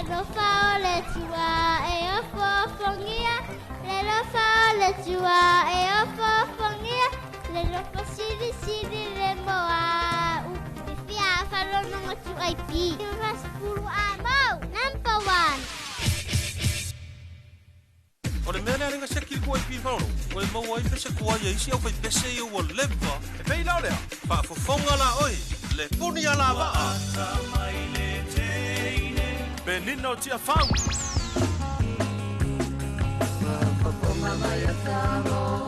alofa o le Atua e ofoofogia, le alofa o le Atua e ofoofogia, le alofa silisili le moa u. Fia faalogo 2AP. 40 amo. Number one. O le mea lea lenga se ki ku IP whaoro. O e maua ai pese kua ia isi au fai pese ia ua leva. E pei lao lea. Faafofoga la oe. Le puni a la vaa. Penina o tia fau.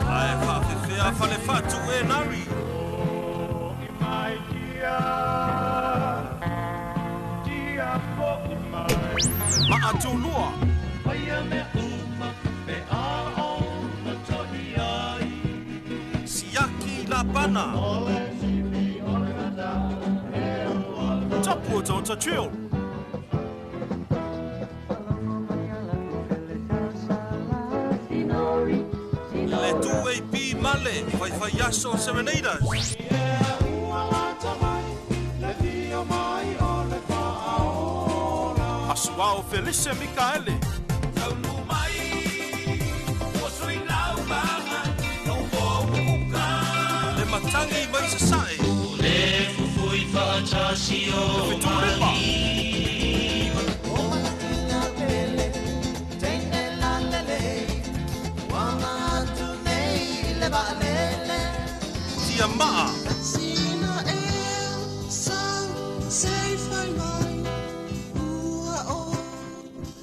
Ae faafefea fale fatu e nari. Maatulua. Siaki la pana. Tapu o tōta chill. Le 2AP male. Fai fai aso Serenaders. Asuao Felice Mikaele. Le matangi mai sasae. Le fitulima. Tia maa.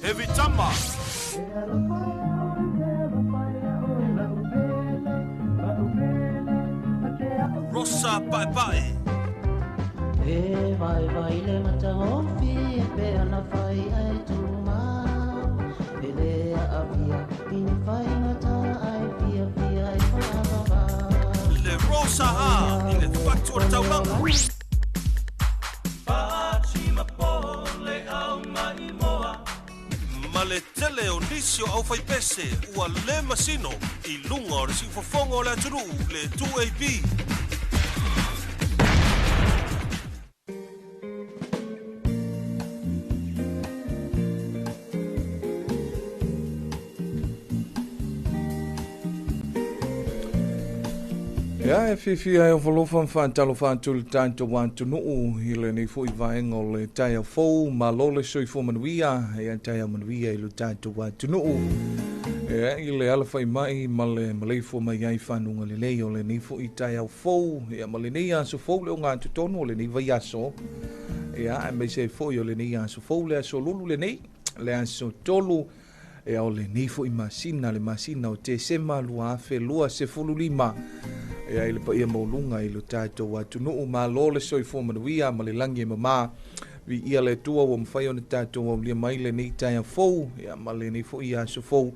Heavy Tama. Rosa Paepae. E vai vai le mataofi e pe ana fai ai tuma E le a avia ini fai ngata ai fia fia ai whaavava Le Rosa A i le fatu o le taulaga. Ma le tele o nisi o au faipese ua le masino i luga o le siufofoga o le atunuu le 2AP. Ia e fiafia e ofalofa ma faatalofa atu i le tatou atunuu i lenei foʻi vaega o le taeao fou malo le soifua manuia ia taeao manuia i lo tatou atunuu ia i le alafai mai ma le maleifua mai ai fanuga lelei o lenei foʻi taeao fou ia ma lenei aso fou le ogatotonu o lenei vaiaso ia aemaise ai foʻi o lenei aso fou le aso lulu lenei le aso tolu ia o lenei foʻi masina le masina o Tesema 2025 ia i le paia maualuga i lo tatou atunuu malo le soifua manuia ma le lagi e mamā viia le Atua ua mafai ona tatou aulia mai lenei taeao fou ia ma lenei foʻi aso fou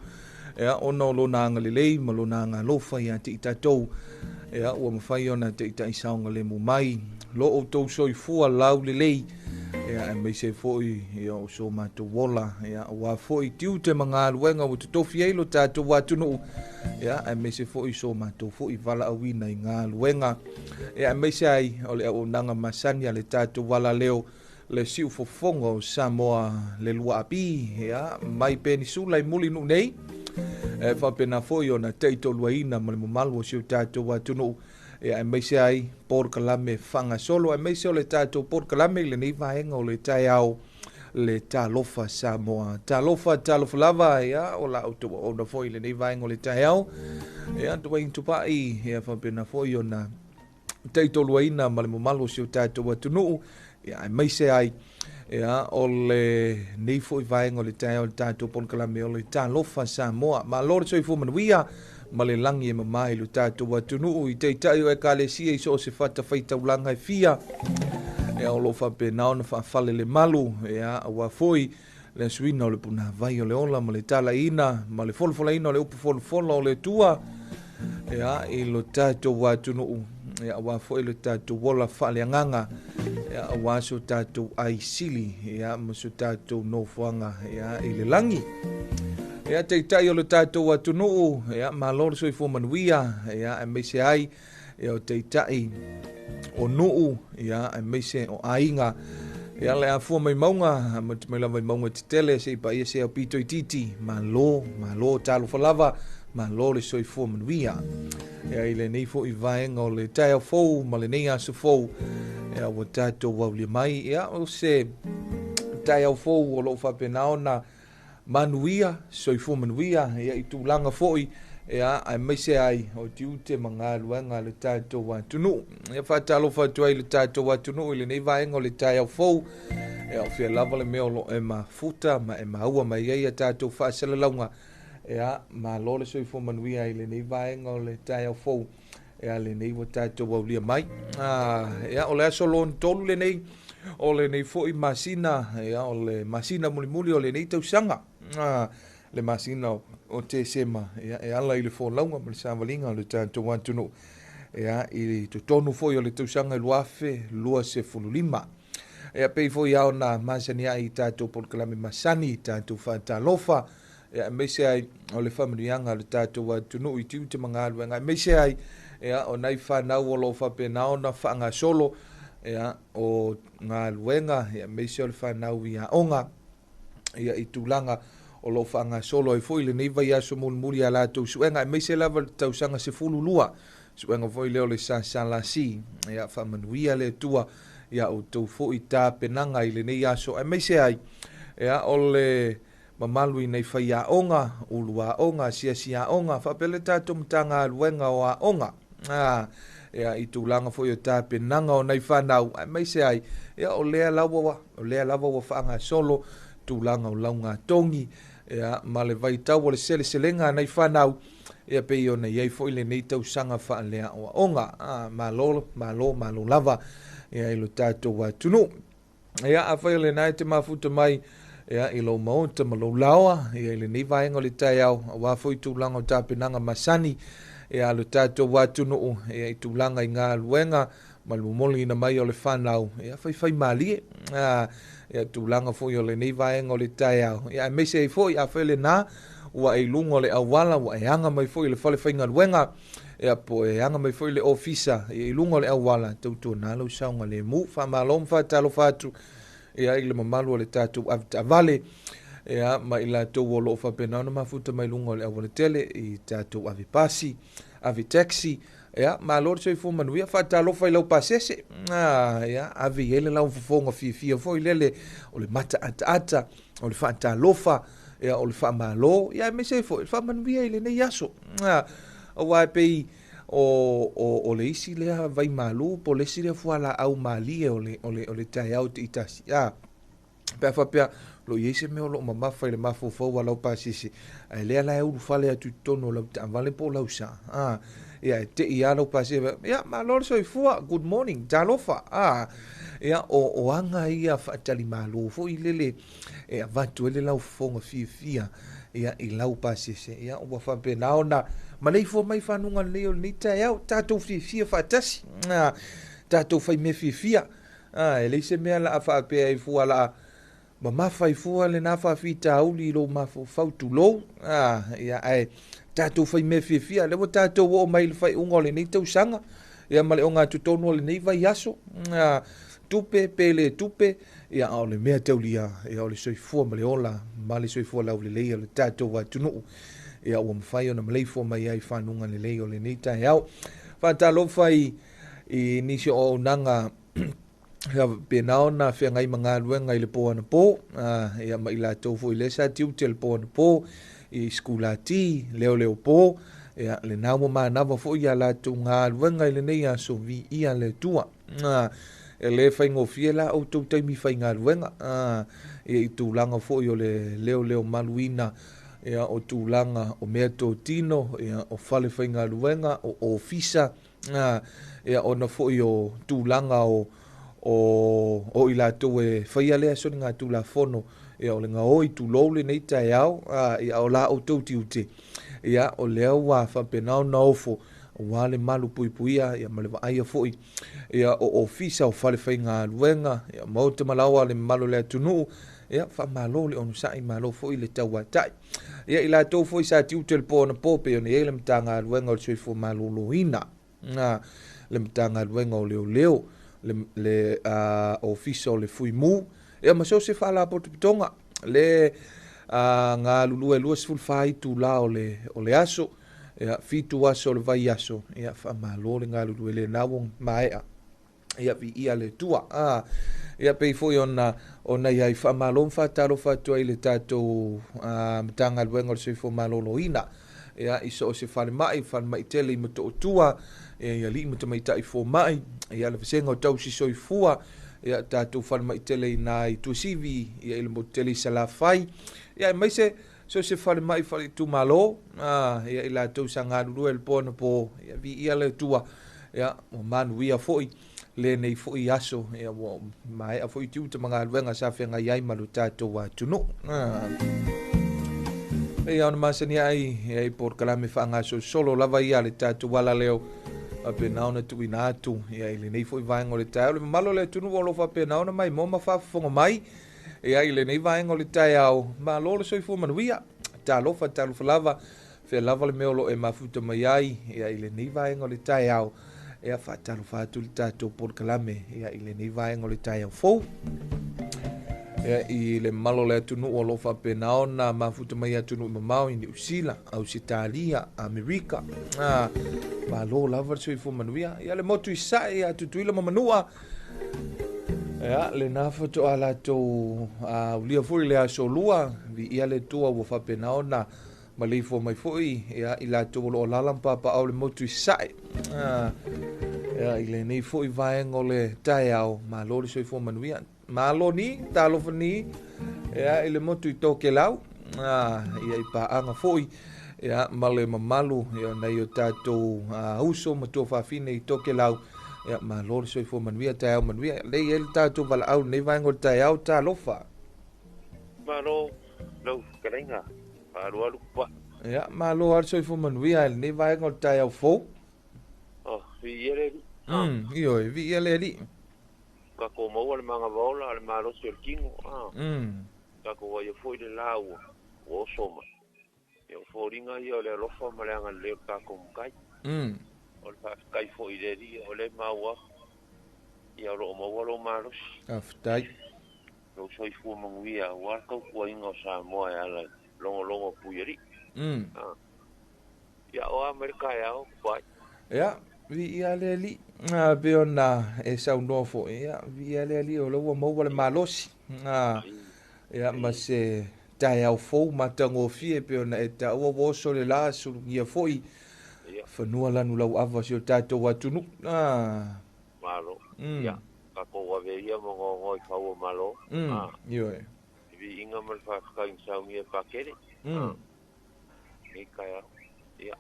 ia ona o lona agalelei ma lona agalofa ia te i tatou ia ua mafai ona taitai saogalemu mai lo outou soifua laulelei ia aemaise foi ia o so matou ola ia aua foi tiute ma galuega ua totofi ai lo tatou atunuu ia aemaise foi so matou foi valaauina i galuega ia aemaise ai o le auaunaga masani a le tatou alaleo le siufofoga o Samoa le lua api ia mai penisula i Mulinuu nei e faapena foi ona taitoluaina ma le mamalu o si o tatou atunuu ia aemaise ai polokalame faagasolo aemaise o le tatou polokalame i lenei vaega o le taeao le Talofa Samoa. Talofa, talofa lava, ia, o la outou auauna foi i lenei vaega o le taeao. Ia, Dwayne Tupai, ia, faapena foi ona taitoluaina ma le mamalu o si o tatou atunuu, ia, aemaise ai, ia, o lenei foi vaega o le taeao o le tatou polokalame o le Talofa Samoa. Malo le soifua manuia ma le lagi e mamā i lo tatou atunuu i taitai o ekalesia i so o se fatafaitaulaga e fia ia o loo faapena ona faafale le malu ia aua foi le asuina o le punāvai o le ola ma le talaiina ma le folafolaina o le upu folafola o le Atua ia i lo tatou atunuu ia aua foi le tatou ola faaleagaga ia aua so tatou aisili ia ma so tatou nofoaga ia i le lagi. Ia taitai o le tatou atunuu ia malo le soifua manuia ia aemaise ai ia o taitai o nuu ia aemaise o aiga Ia le afua mai mauga, amata mai lava i mauga tetele seia paia se aupito itiiti, malo, malo talofa lava, malo le soifua manuia. Ia i lenei foi vaega o le taeao fou ma lenei aso fou, ia ua tatou aulia mai, ia o se taeao fou o loo faapena ona manuia, soifua manuia, ia i tulaga foi, ia aemaise ai o tiute ma galuega a le tatou atunuu. Ia faatalofa atu ai i le tatou atunuu i lenei vaega o le taeao fou. Ia o fia lava le mea o loo e mafuta ma e maua mai ai a tatou faasalalauga. Ia malo le soifua manuia i lenei vaega o le taeao fou. Ia lenei ua tatou aulia mai. Ia o le aso lona tolu lenei o lenei foi masina, ia o le masina mulimuli o lenei tausaga. Le masina o Tesema, ia e ala i le folauga ma le savaliga o le tatou atunuu, ia i totonu foi o le tausaga 2025. Ia pei foi lava ona masani ai i tatou polokalame masani, tatou faatalofa, ia aemaise ai o le faamanuiaga o le tatou atunuu i tiute ma galuega, aemaise ai ia o nai fanau o loo faapena ona faagasolo ia o galuega, ia aemaise o le fanau i aoga, ia i tulaga o loo faagasolo ai foi lenei vaiaso mulimuli ia latou suega, aemaise lava le tausaga 12 suega foi lea o le SSLC. Ia faamanuia le Atua ia outou foi tapenaga i lenei aso, aemaise ai ia o le mamalu i nei faiaoga, ulu aoga, asiasi aoga, faapea le tatou Matagaluega o Aoga. Ia i tulaga foi o tapenaga o nai fanau, aemaise ai ia o lea lava ua faagasolo tulaga o laugatogi, ia ma le vaitau o le seleselega a nai fanau, ia pei ona i ai foi lenei tausaga faaleaoaoga. Malo, malo, malo lava ia i lo tatou atunuu. Ia afai o lena e te mafuta mai ia i lou maota ma lou laoa ia i lenei vaega o le taeao, aua foi tulaga o tapenaga masani ia lo tatou atunuu, ia i tulaga i galuega ma le momoliina mai o le fanau, ia faifai malie ia tulaga foi o lenei vaega o le taeao. Ia aemaise ai foi afai lena ua e i luga o le auala, ua e aga mai foi i le fale faigaluega, ia po e aga mai foi le ofisa ia i luga o le auala, tautuana lau saogalemu. Faamalo ma faatalofa atu ia i le mamalu o le tatou avetaavale, ia ma i latou o loo faapena ona mafuta mai luga o le auala tele i tatou avepasi, avetaxi. Ia malo le soifua manuia, faatalofa i lau pasese. Ia ave i ai le lau fofoga fiafia foi lele o le mataataata, o le faatalofa, ia o le faamalo, ia aemaise ai foi le faamanuia i lenei aso. Aua e pei o le isi lea vaimalu po o le isi lea fualaau malie o le taeao teitasi. Pe a faapea lo i ai se mea o loo mamafa i le mafaufau a lau pasese, ae lea la e ulufale atu i totonu o lau taavale po o lau sa. Ia e tei lava lau pasese, ia malo le soifua, good morning, talofa. Ia o aga ia faatalimalo foi lele e avatu ai le lau fofoga fiafia ia i lau pasese. Ia ua faapena ona maleifua mai fanuga lelei o lenei taeao, tatou fiafia faatasi, tatou faimea fiafia. E leai se mea la a faapea ai fua la mamafa i fua lena faafitauli i lou mafaufau tulou. Ia ae tatou faimea fiafia, lea ua tatou oo mai i le faaiuga o lenei tausaga, ia ma le ogatotonu o lenei vaiaso. Tupe pe le tupe, ia o le mea taulia, ia o le soifua ma le ola ma le soifua laulelei o le tatou atunuu, ia ua mafai ona maleifua mai ai fanuga lelei o lenei taeao. Faatalofa i nisi o auaunaga ia pena ona feagai ma galuega i le po anapo, ia ma i latou foi lea sa tiute le po anapo i skulati, leoleo po, ia lena ua manava foi ia latou galuega i lenei aso, viia le Atua. E le faigofie la outou taimi faigaluega, ia i tulaga foi o le leoleo maluina, ia o tulaga o mea totino, ia o fale faigaluega, o ofisa, ia ona foi o tulaga o i latou e faia lea soliga tulafono, ia o le gaoi tulou lenei taeao, ia o la outou tiute, ia o lea ua faapena ona ofo aua le malu puipuia, ia ma le vaaia foi ia o ofisa o fale faigaluega, ia maota malaoa le mamalu o le atunuu. Ia faamalo le onosai, malo foi le tauatai. Ia i latou foi sa tiute le po anapo pei ona i ai le Matagaluega o le Soifua Maloloina, le Matagaluega o Leoleo, le ofisa o le Fuimu ia ma so se faalapotopotoga le galulue 24 itulā o le aso ia 7 aso o le vai aso ia faamālō le galulue lenā ua maea ia viia le Atua. Ia pei foi ona iai faamālō ma faatalofa atu ai le tatou Matagaluega o le Soifua Maloloina ia i so o se falemai tele i Motootua ia alii ma tamaitai fomai ia le vasega o tausi soifua ia tatou falemai tele i nā i Tuasivi ia i le motu tele i Salafai ia aemaise so se falemai faleitumālō ia i latou sa galulue le po ana po ia viia le Atua ia ua manuia foi lenei foi aso ia ua maea foi tiute ma galuega sa feagai ai ma lo tatou atunuu. Ia ona masani ai ia i polokalame faagasolosolo lava ia le tatou alaleo faapena ona tuuina atu ia i lenei foi vaega o le taeao. Le mamalu o le atunuu o lo o faapena ona maimoa ma faafofoga mai ia i lenei vaega o le taeao. Malo le soifua manuia, talofa talofa lava fea lava le mea o lo o e mafuta mai ai ia i lenei vaega o le taeao. Ia faatalofa atu le tatou polokalame ia i lenei vaega o le taeao fou. Ia i le mamalu o le atunuu o lo o faapena ona mafuta mai atunuu mamao i Niu Sila, Ausetalia, Amerika. Malo lava le soifua manuia. Ia le motu i Sae ia Tutuila ma Manua. Ia lena faatoa latou ulia foi le aso lua viia le Atua ua faapena ona maleifua mai foi ia i latou o lo o alaala ma papaao le motu i Sae. Ia i lenei foi vaega o le taeao, malo le soifua manuia. Malo ni, talofa ni, ia i le motu i Tokelau, ia i paaga foi ia ma le mamalu ia nai o tatou uso ma tuafafine i Tokelau. Ia malo le soifua manuia, taeao manuia. Lei ai le tatou valaau lenei vaega o le taeao, talofa. Malo lau fetalaiga, faalualu pa. Ia malo lava le soifua manuia i lenei vaega o le taeao fou. Oh, viia le Alii. Ioe, viia le Alii. Tatou maua le magavaola, le malosi o le tino. Tatou aia foi le la ua oso mai. Ia o foliga ia o le alofa ma le agalelei o le tatou matai. O le faafetai foi i le Alii o le maua atu. Ia o loo maua lou malosi. Faafetai. Lou soifua manuia aua le tautuaina o Samoa e ala i logologo pui alii. Ia o a mai le taeao pai. Ia, viia le Alii. Pei ona e saunoa foi, ia, viia le Alii o lea ua maua le malosi. Ia, ma se taeao fou matagofie pei ona e taua ua oso le la sulugia foi fanua lanu lauava si o tatou atunuu. Malo. Ia, tatou ave ia ma gogoi fau o malo. Ioe. Viiga ma le faafetai na saunia e Pakele. Nei taeao. Ia,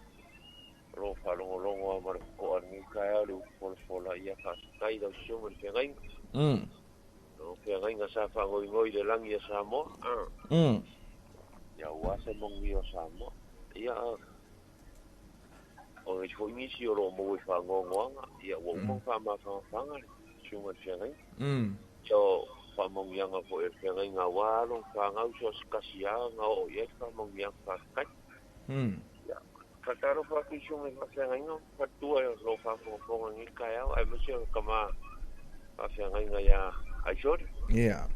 o lo o faalogologo lava ma le totoa i lenei taeao le upu folafola ia faafetai lau susuga i le feagaiga. O feagaiga sa faagoigoi i le lagi a Samoa. Ia aua se manuia o Samoa. Ia, o nisi foi nisi o lo o maua i faanoanoaga, ia ua uma ona faamafagafaga le susuga i le feagaiga. Ia o faamanuiaga foi o le feagaiga aua alo ma fanau so o se tasi lava na oo i ai le faamanuiaga faafetai. Ia, faatalofa atu i susuga i faafeagaiga ma faletua o lo o faafogafoga i lenei taeao, aemaise o le tama faafeagaiga ia Aisori. Ia.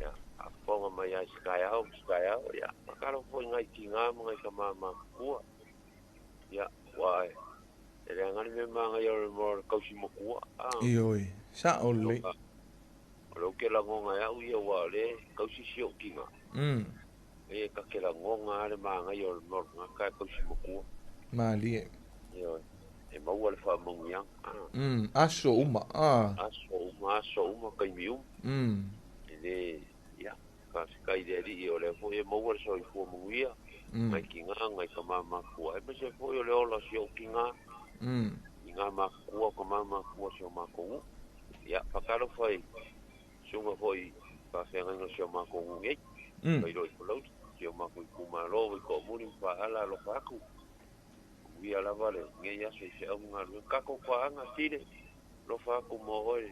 Ia, faafofoga mai lava i se taeao ma se taeao. Ia, faatalofa foi i nai tiga ma nai tama matutua. Ia, ua e leaga le mea manaia o le moa o le tausi matua. Ioe, sao lelei. O lea ou te lagona e au ia ua o lea tausi si ou tina. E ta te lagona lava le manaia o le moa o le tagata e tausi matua. Malie. Ioe, e maua le faamanuiaga. Aso uma. Aso uma, aso uma, taimi uma. E le, ia, faafetai i le Alii o lea foi e maua le soifua manuia. Ngai tiga, ngai tama matutua. Aemaise foi o le ola o si ou tiga. I ngā matutua, o tama matutua o si o matou nuu. Ia, faatalofa i susuga foi faafeagaiga o si o matou nuu nei. Faailoa i Palauli, si o matou itumalo, Vaitoomuli ma Faaala alofa atu. Manuia lava lenei aso i feau ma galuega. Tatou paaga tile, alofa atu mo oe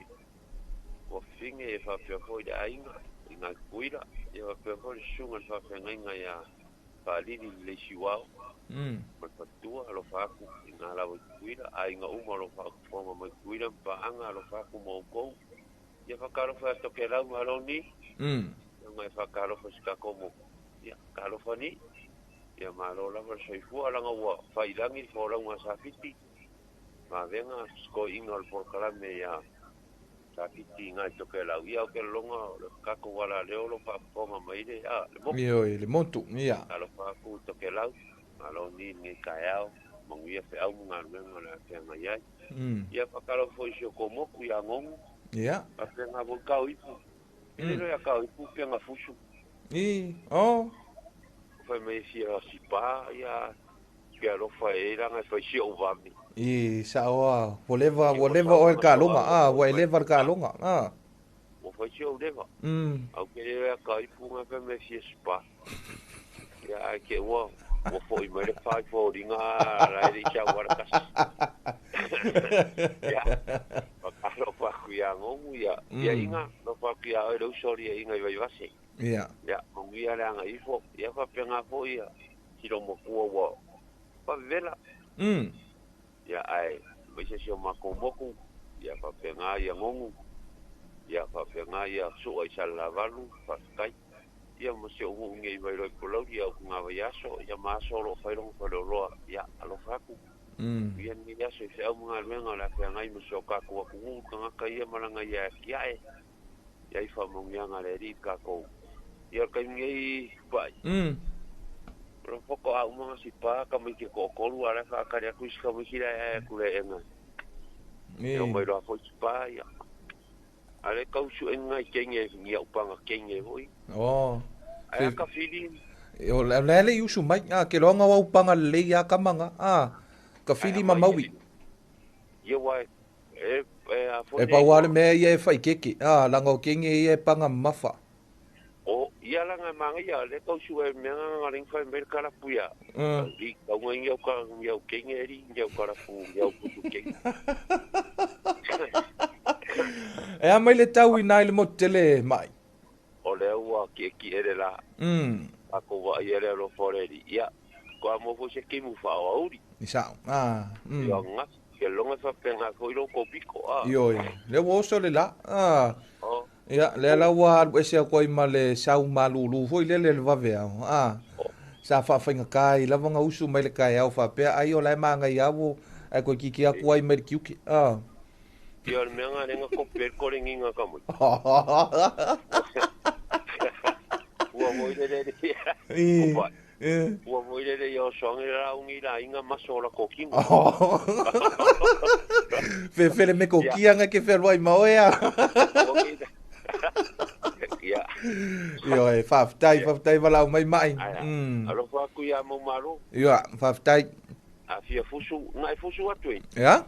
ua fafine e faapea foi le aiga i Ngāti Kuila. Ia faapea foi le susuga i le faafeagaiga ia Faalili le siuao. Ma le faletua, alofa aku i ngā lava i Tutuila, aiga uma o lo o faafofoga mai Tutuila ma paaga, alofa aku ma outou. Ia whakalofa ia Tokelau malo ni. Ia ngai whakalofa si kako mo. Ia kalofa ni. Ia malo lava le soifua langa ua whailangi le fōlauga a Safiti. Mavenga sikoiga o le polokalame ia Safiti ngai Tokelau. Ia o ke longa o le kako wala leo lo whaafofoga mai le a le motu. Ioe, le motu, ia. Alofa aku i Tokelau. Malo ni ngai kaeao. Manguia wheau mo ngā luenga le awhea ngai ai. Ia whakalofa foi si o komoku ia ngongu. Ia. A pe ngā voi kau ipu. Ele loa kau ipu pe ngā fusu. I, oh. Whai mai fia sipa ia ke alofa e ranga whai si o vami. I, sa oa, woleva, woleva o el kalonga, ah, wa eleva el kalonga, ah. Wo whai si o leva. Au ke le kau ipu ngā whai mai fia sipa. Ia ai ke ua, ua foi mai le whai fōringa, rai le isa warakasi. Ia, whakalofa aku ia ngongu ia, ia inga, lofa aku ia oi lausori ia inga i vaivase. Ia. Ia, mongu ia leanga ifo, ia whapenga fo ia, silo mokua ua, whawela. Ia ai, maise si o makomoku, ia whapenga ia ngongu, ia whapenga ia sua i salavalu, whawhekai. Ia mo se umu ngi mai loi pulau ia ku ngā vai aso, ia maaso lo whailongo whaloloa, ia alofa aku. Ia ni aso i whiau mga luenga o le awhea ngai mo se o kākou aku ngu, kangaka ia malanga ia kia e. Ia i whamongianga le ri kākou. Ia kai ngei pai. Ro whako a umanga si pā, ka mai ke ko'okolu, a le whaakari aku isi ka mai kira e aku le enga. Ia mai roa foi si pā, ia. A le kausu e ngai kenge, ngia upanga kenge hoi. Oh. Ai ka whiri. O le le usu mai, a ke loanga wa upanga le ia kamanga, a ka whiri ma maui. Ia wa e a E pa wa le mea ia e whai keke, a langa o kenge ia e panga mafa. O ia langa manga ia le kausu e mea nga ring whai mea karapu ia. Ri kau ngai ngau ka ngau kenge ri ngau karapu ngau putu kenge. E a mai le tau i nai le motu tele mai. O le ua ki ki ere la. Ako wa i ere ro foreri. Ia, ko a mo se kimu fa o auri. I sao. Ah. Ia nga, ke longa fa penga ko i lo ko piko a. Ioi. Le wo so le la. Ah. Oh. Ia, le la ua alu ese ko i ma le sau malulu foi le le vave au. Ah. Sa fa fainga kai lava nga usu mai le kai au fa pea ai o lai manga i au ai ko kiki aku ai mai le kiuki. Ah. Ia le mea ngā renga ko per kore nginga ka moi. Ua moi le le le. Ua moi le le ia o soangi la ungi la inga maso la kokinga. Fe fele me kokia nga ke whelua i maoea. Ia. Io e whaftai, whaftai walau mai mai. Alofa aku ia mau maro. Ia, whaftai. A fia fusu, ngai fusu atu e. Ia?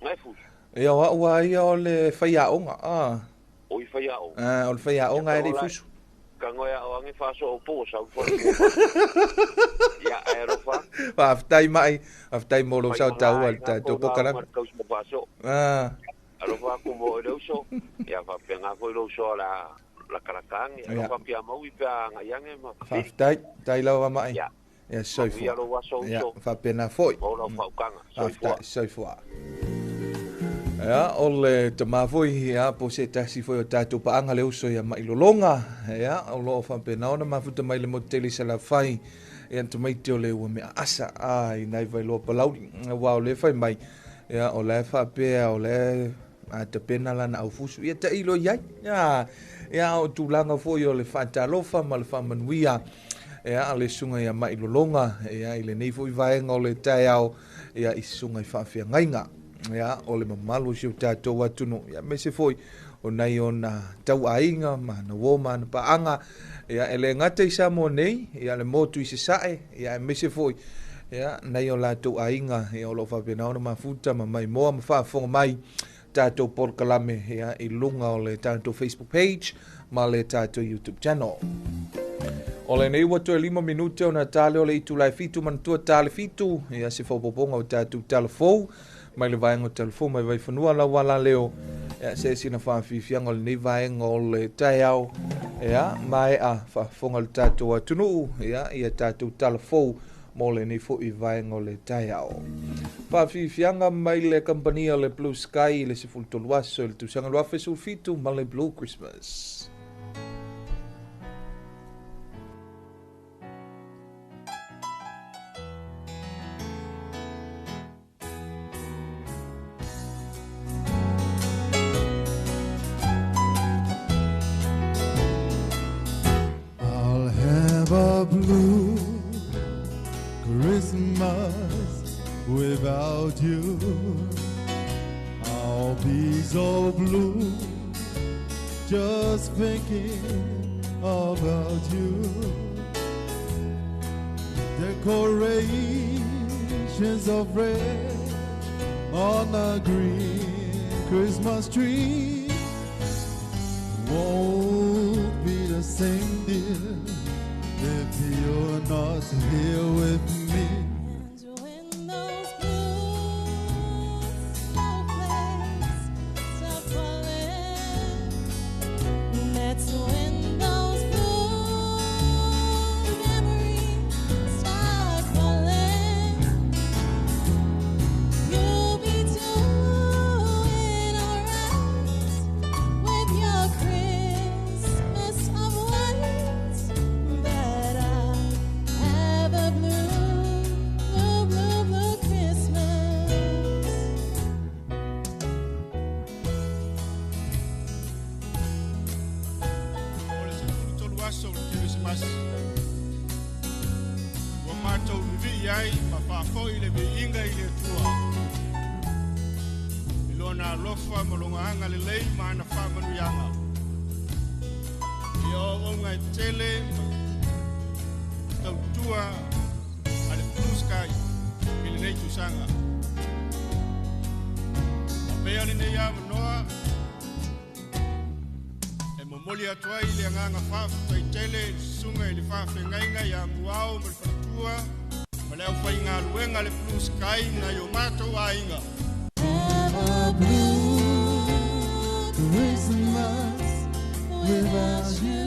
Ngai fusu. Ia ua ia o le whaiaonga, ah. O i whaiaonga. Ah, o le whaiaonga e le fusu. Ka ngoia o ange whaso o pō, sau whai. Ia, ai alofa. Whaftai mai, whaftai mō lo sau tau al tātou pokaranga. Ah. Alofa aku mo e lauso. Ia, whapenga foi lauso la la karakangi. Alofa pia maui pia ngaiange ma. Whaftai, tai lawa mai. Ia. Ia, soifua. Ia lo waso uso. Ia, whapena foi. Mō lau whaukanga, soifua. Whaftai, soifua. Ia, o le tamāfoi, ia, po se tasi foi o tātou paanga le uso ia mailolonga, ia, o loo whapena ona mafuta mai le motele sa la whai, ia, tamaiti o le ua mea asa, a, i nai vai loa palauri, ua o le whai mai, ia, o le whapea, o le a tapena lana au fusu, ia ta ilo iai, ia, ia, o tūlanga foi o le whaatalofa ma le whaamanuia, ia, le sunga ia mailolonga, ia, i le nei foi vaenga o le taeao, ia, i sunga i whaafea ngainga. Ia, o le mamalu si o tātou atunu. Ia, me se foi, o nei ona tau ainga, ma na wō, ma na paanga. Ia, e le ngata i sa mō nei, ia, le motu i se sae, ia, me se foi, ia, nei o lātou ainga, ia, o lo whapena ona mafuta, ma mai moa, ma whaafonga mai, tātou porokalame, ia, i lunga o le tātou Facebook page, ma le tātou YouTube channel. O le nei ua toe 5 minute o na tāle o le itu lai fitu, manatua tāle fitu, ia, se whaupoponga o tātou talafou, mai le vaenga o telefo mai vai whanua la wala leo. Ia se sina whawhiwhianga o le nei vaenga o le taeao. Ia mae'a faafofoga le tatou atunuu ia ia tatou talafou mo lenei fo'i vaega o le taeao. Faafiafiaga mai le kampania le Blue Sky i le 13 aso i le tausaga 2017 ma le Blue Christmas. I'll have a blue Christmas without you. I'll be so blue just thinking about you. Decorations of red on a green Christmas tree won't be the same, dear, if you're not here with me. And when those blue snowflakes start falling, that's when those blue memories start calling. You'll be doing alright with your Christmas of white, but I'll have a blue, blue, blue, blue Christmas. O le 13 aso o le Kerisimasi. Ua matou vivii ai ma faafo'i le viiga i le Atua. I lona alofa ma lona agalelei ma ana faamanuiaga. Ia auaunaga e tele ma tautua a le Blue Sky i lenei tausaga. Avea lenei avanoa e momoli atu ai le agaga faafetai tele i le susuga i le faafeagaiga ia Muao ma le faletua ma le aufaigaluega le Blue Sky nai o matou aiga. Have a blue Christmas without you.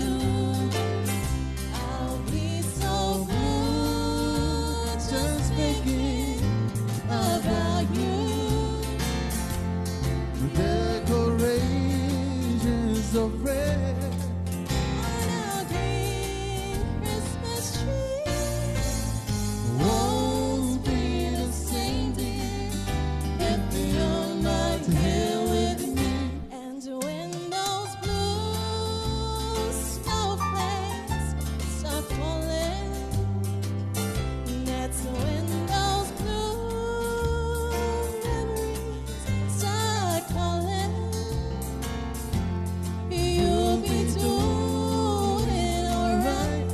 I'll be so blue just thinking about you. Decorations of red On our green Christmas tree won't won't be the same, dear, if you're not here with me. And when those blue snowflakes start falling, that's when those blue memories start calling. You'll be doing alright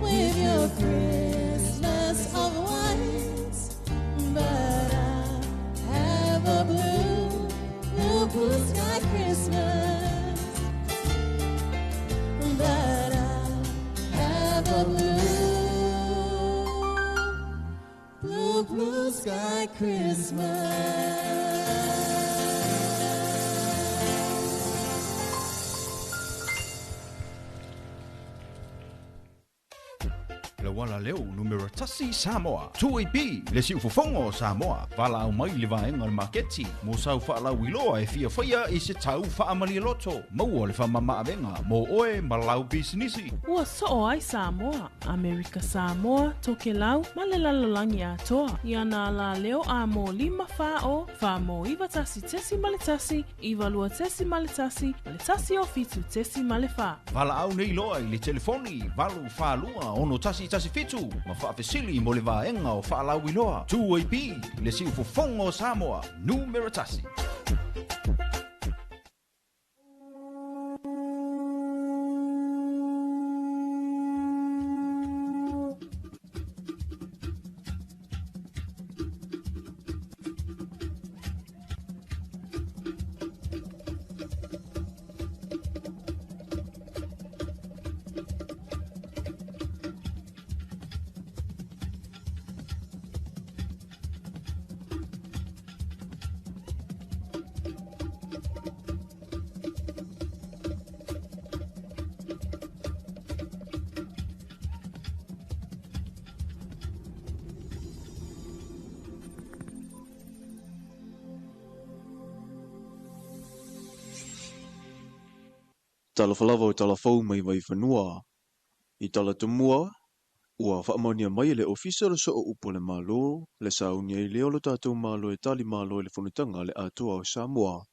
with your Christmas of white, but I have a blue, blue, blue sky Christmas. But I have a blue, blue, blue sky Christmas. Le wala leo numero tasi Samoa. 2AP le siufofoga o Samoa. Valaau mai le vaega o le maketi mo sau faalauiloa e fiafaia i se tau faamalialoto. Maua le faamamaavega mo oe ma lau pisinisi. Ua soo ai Samoa, Amerika Samoa, Tokelau ma le lalolagi atoa. Ia nā la leo a mō 5 whā o, whā mō 91.1, 92.1, ma le 107.4. Valaau nei loa i le telefoni 842 6117 ma faafesili mo le vaega o faalauiloa. 2AP le siufofoga o Samoa, numero tasi. Talofa lava o talafou mai vaifanua. I talatumua, ua faamaonia mai e le Ofisa o le Sooupu o le Malo le sauni ai lea o lo tatou Malo e tali malo i le Fonotaga a le Atoa o Samoa.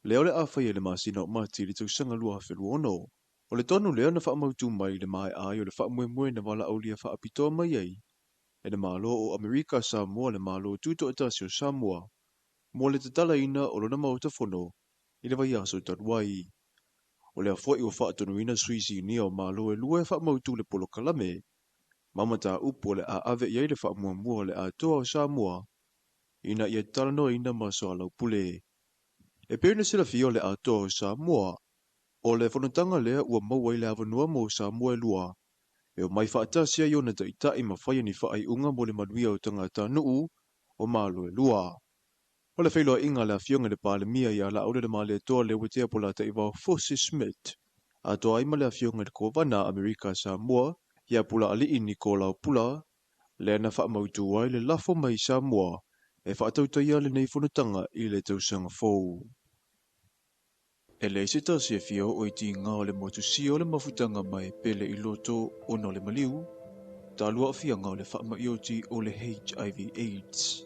Lea o le a faia i le masina o Mati i le tausaga 2026. O le tonu lea na faamautu mai i le maea ai o le faamoemoe na valaaulia faapitoa mai ai e le Malo o Amerika Samoa le Malo Tutoatasi o Samoa mo le tatalaina o lona Maota Fono i le vaiaso talu ai. O lea foi ua faatonuina sui sinia o Malo e lua e faamautu le polokalame ma mataupu o le a ave i ai le faamuamua o le Atoa o Samoa ina ia talanoaina ma soalaupule. E pei ona silafia o le Atoa o Samoa, o le fonotaga lea ua maua ai le avanoa mo Samoa e lua e omai faatasi ai ona taitai ma faia ni faaiuga mo le manuia o tagatanuu o Malo e lua. O le feiloaiga a le Afioga i le Palemia ia Laaulialemalietoa Leuatea Polataivao Fosi Smith, atoa ai ma le Afioga i le Kovana a Amerika Samoa ia Pulaalii Nikolao Pula, lea na faamautu ai le lafo mai Samoa e faatautaia lenei fonotaga i le tausaga fou. E leai se tasi e fia oo i tiga o le motusia o le mafutaga mai pele i loto ona o le maliu, talu aafiaga o le faamai oti o le HIV AIDS.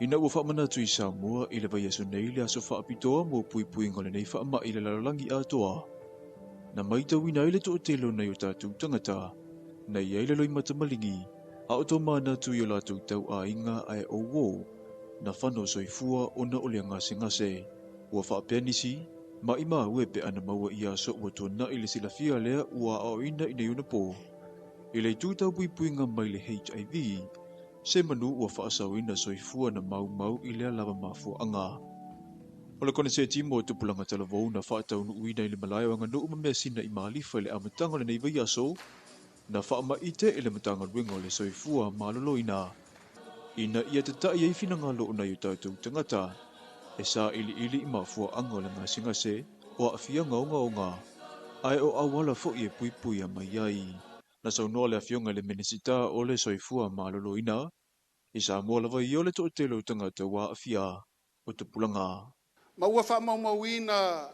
Ina ua faamanatu i Samoa i le vaiaso nei le aso faapitoa mo puipuiga o lenei faamai i le lalolagi atoa, na matauina ai le toatele o nai o tatou tagata na i ai le loimata maligi a o tomanatu i o latou tauaiga ae ouo na fano soifua ona o le gasegase. Ua faapea nisi, maimau e pe ana maua i aso ua tuana'i le silafia lea ua aoaoina i nei ona po i le itu tau puipuiga mai le HIV, se manu ua faasaoina soifua na maumau i lea lava mafuaaga. O le koneseti mo tupulaga talavou na faataunuuina i le malae o Aganuu ma Measina i Malifa i le amataga o lenei vaiaso, na faamaite e le Matagaluega o le Soifua Maloloina ina ia tata'i ai finagalo o nai o tatou tagata e sailiili i mafuaaga o le gasegase o aafiaga ogaoga ae o auala foi e puipuia mai ai. Na saunoa le Afioga i le Minisita o le Soifua Maloloina i Samoa lava ia o le toatele o tagata ua aafia o tupulaga. Ma ua faamaumauina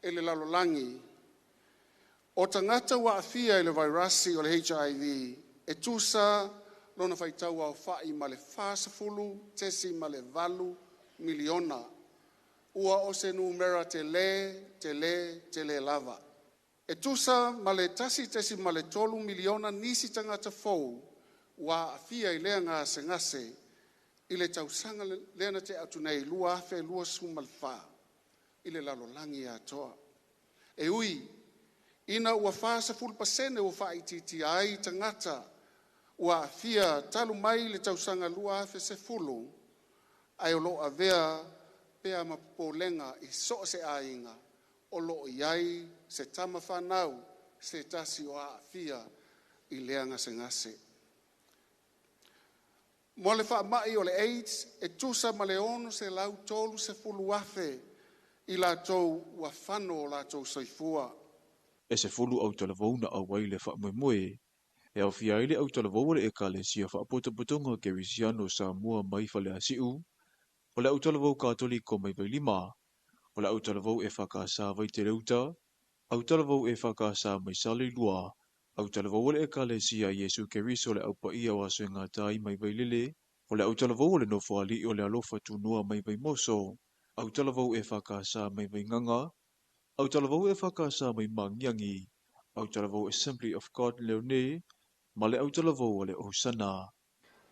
e le lalolagi o tagata ua aafia i le vairasi o le HIV e tusa lona faitau aofai ma le 40.8 miliona ua o se numera telē telē telē lava. E tusa ma le 1.3 miliona nisi tagata fou ua aafia i lea gasegase i le tausaga lea na tea atu nei 2024 i le lalolagi atoa. E ui ina ua 40% ua faaitiitia ai tagata ua aafia talu mai le tausaga 2010, ae o lo o avea pea ma popolega i so o se aiga o lo o i ai se tama fanau se tasi o aafia i lea gasegase. Mo le faamai o le AIDS, e tusa ma le 630,000 i latou ua fano o latou soifua. E 10 autalavou na auai le faamoemoe e aofia ai le autalavou o le Ekalesia Faapotopotoga Kerisiano o Samoa mai Faleasiu, o le autalavou Katoliko mai Vailima, o le autalavou EFKS Vaiteleuta, autalavou EFKS mai Saleilua, autalavou o le Ekalesia Iesu Keriso le Aupaia o Aso e Gata ai mai Vailele, o le autalavou o le Nofoalii o le Alofa Tunoa mai Vaimoso, autalavou EFKS mai Vaigaga, autalavou EFKS mai Magiagi, autalavou Assembly of God Leone, ma le autalavou o le Hosana.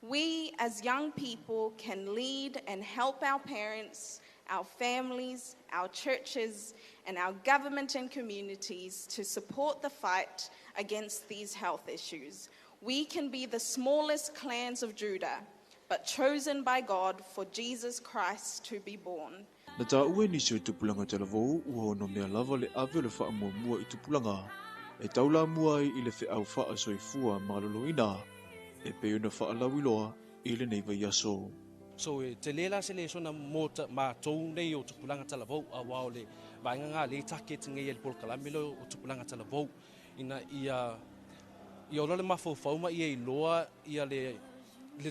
We as young people can lead and help our parents, our families, our churches, and our government and communities to support the fight against these health issues. We can be the smallest clans of Judah, but chosen by God for Jesus Christ to be born. Na taua e nisi o tupulaga talavou ua ono mea lava le ave o le faamuamua i tupulaga e taulamua ai i le feau faasoifua maloloina e pei ona faalauiloa i lenei vaiaso. So e tele la se lesona mo matou nei o tupulaga talavou, aua o le vaega lena lea e target nei e le polokalame lea o tupulaga talavou ina ia ola le mafaufau ma ia iloa ia le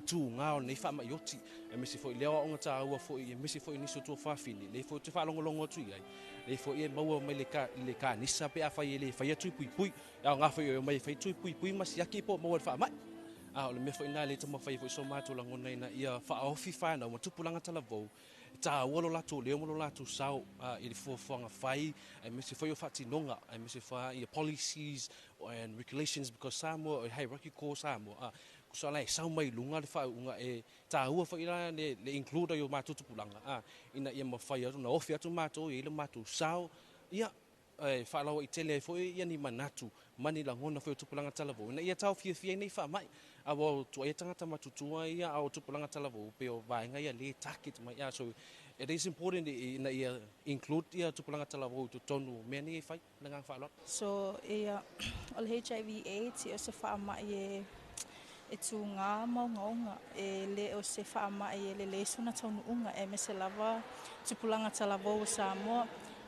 tuga o lenei faamai oti, aemaise foi lea aoaoga taua foi, aemaise foi nisi o tuafafine lea foi ou te faalogologo atu i ai. Le fo'i e maua mai le ka le kanisa pe afai e le faia tui puipui. A o ngā foi o mai fai tui puipui ma siaki po maua le faama'i. A o le mea fo'i na le taumafai foi so matou lagona ina ia faaofi fanau ma tupulaga talavou e tāua lo latou leo ma lo latou sao i le fuafuaga fai aemaise foi o faatinoga aemaise fa ia policies and regulations because Samoa e hierarchical Samoa tusa la e sau mai luga le faauuga e tāua foi la le include ai o matou tupulaga ina ia mafai atu na ofi atu matou i ai le matou sao ia e faalauaitele ai foi ia ni manatu ma ni lagona foi o tupulaga talavou ina ia taofiafia ai nei faama'i aua o tuaia tagata matutua ia a o tupulaga talavou pe o vaega ia lē target mai so it is important ina ia include ia tupulaga talavou i totonu o mea nei e fai. Le agaga faaaloalo. So ia o le HIV AIDS o se faama'i e tugā ma ogaoga e lē o se faama'i e lelei sona taunuuga aemaise lava tupulaga talavou o Samoa.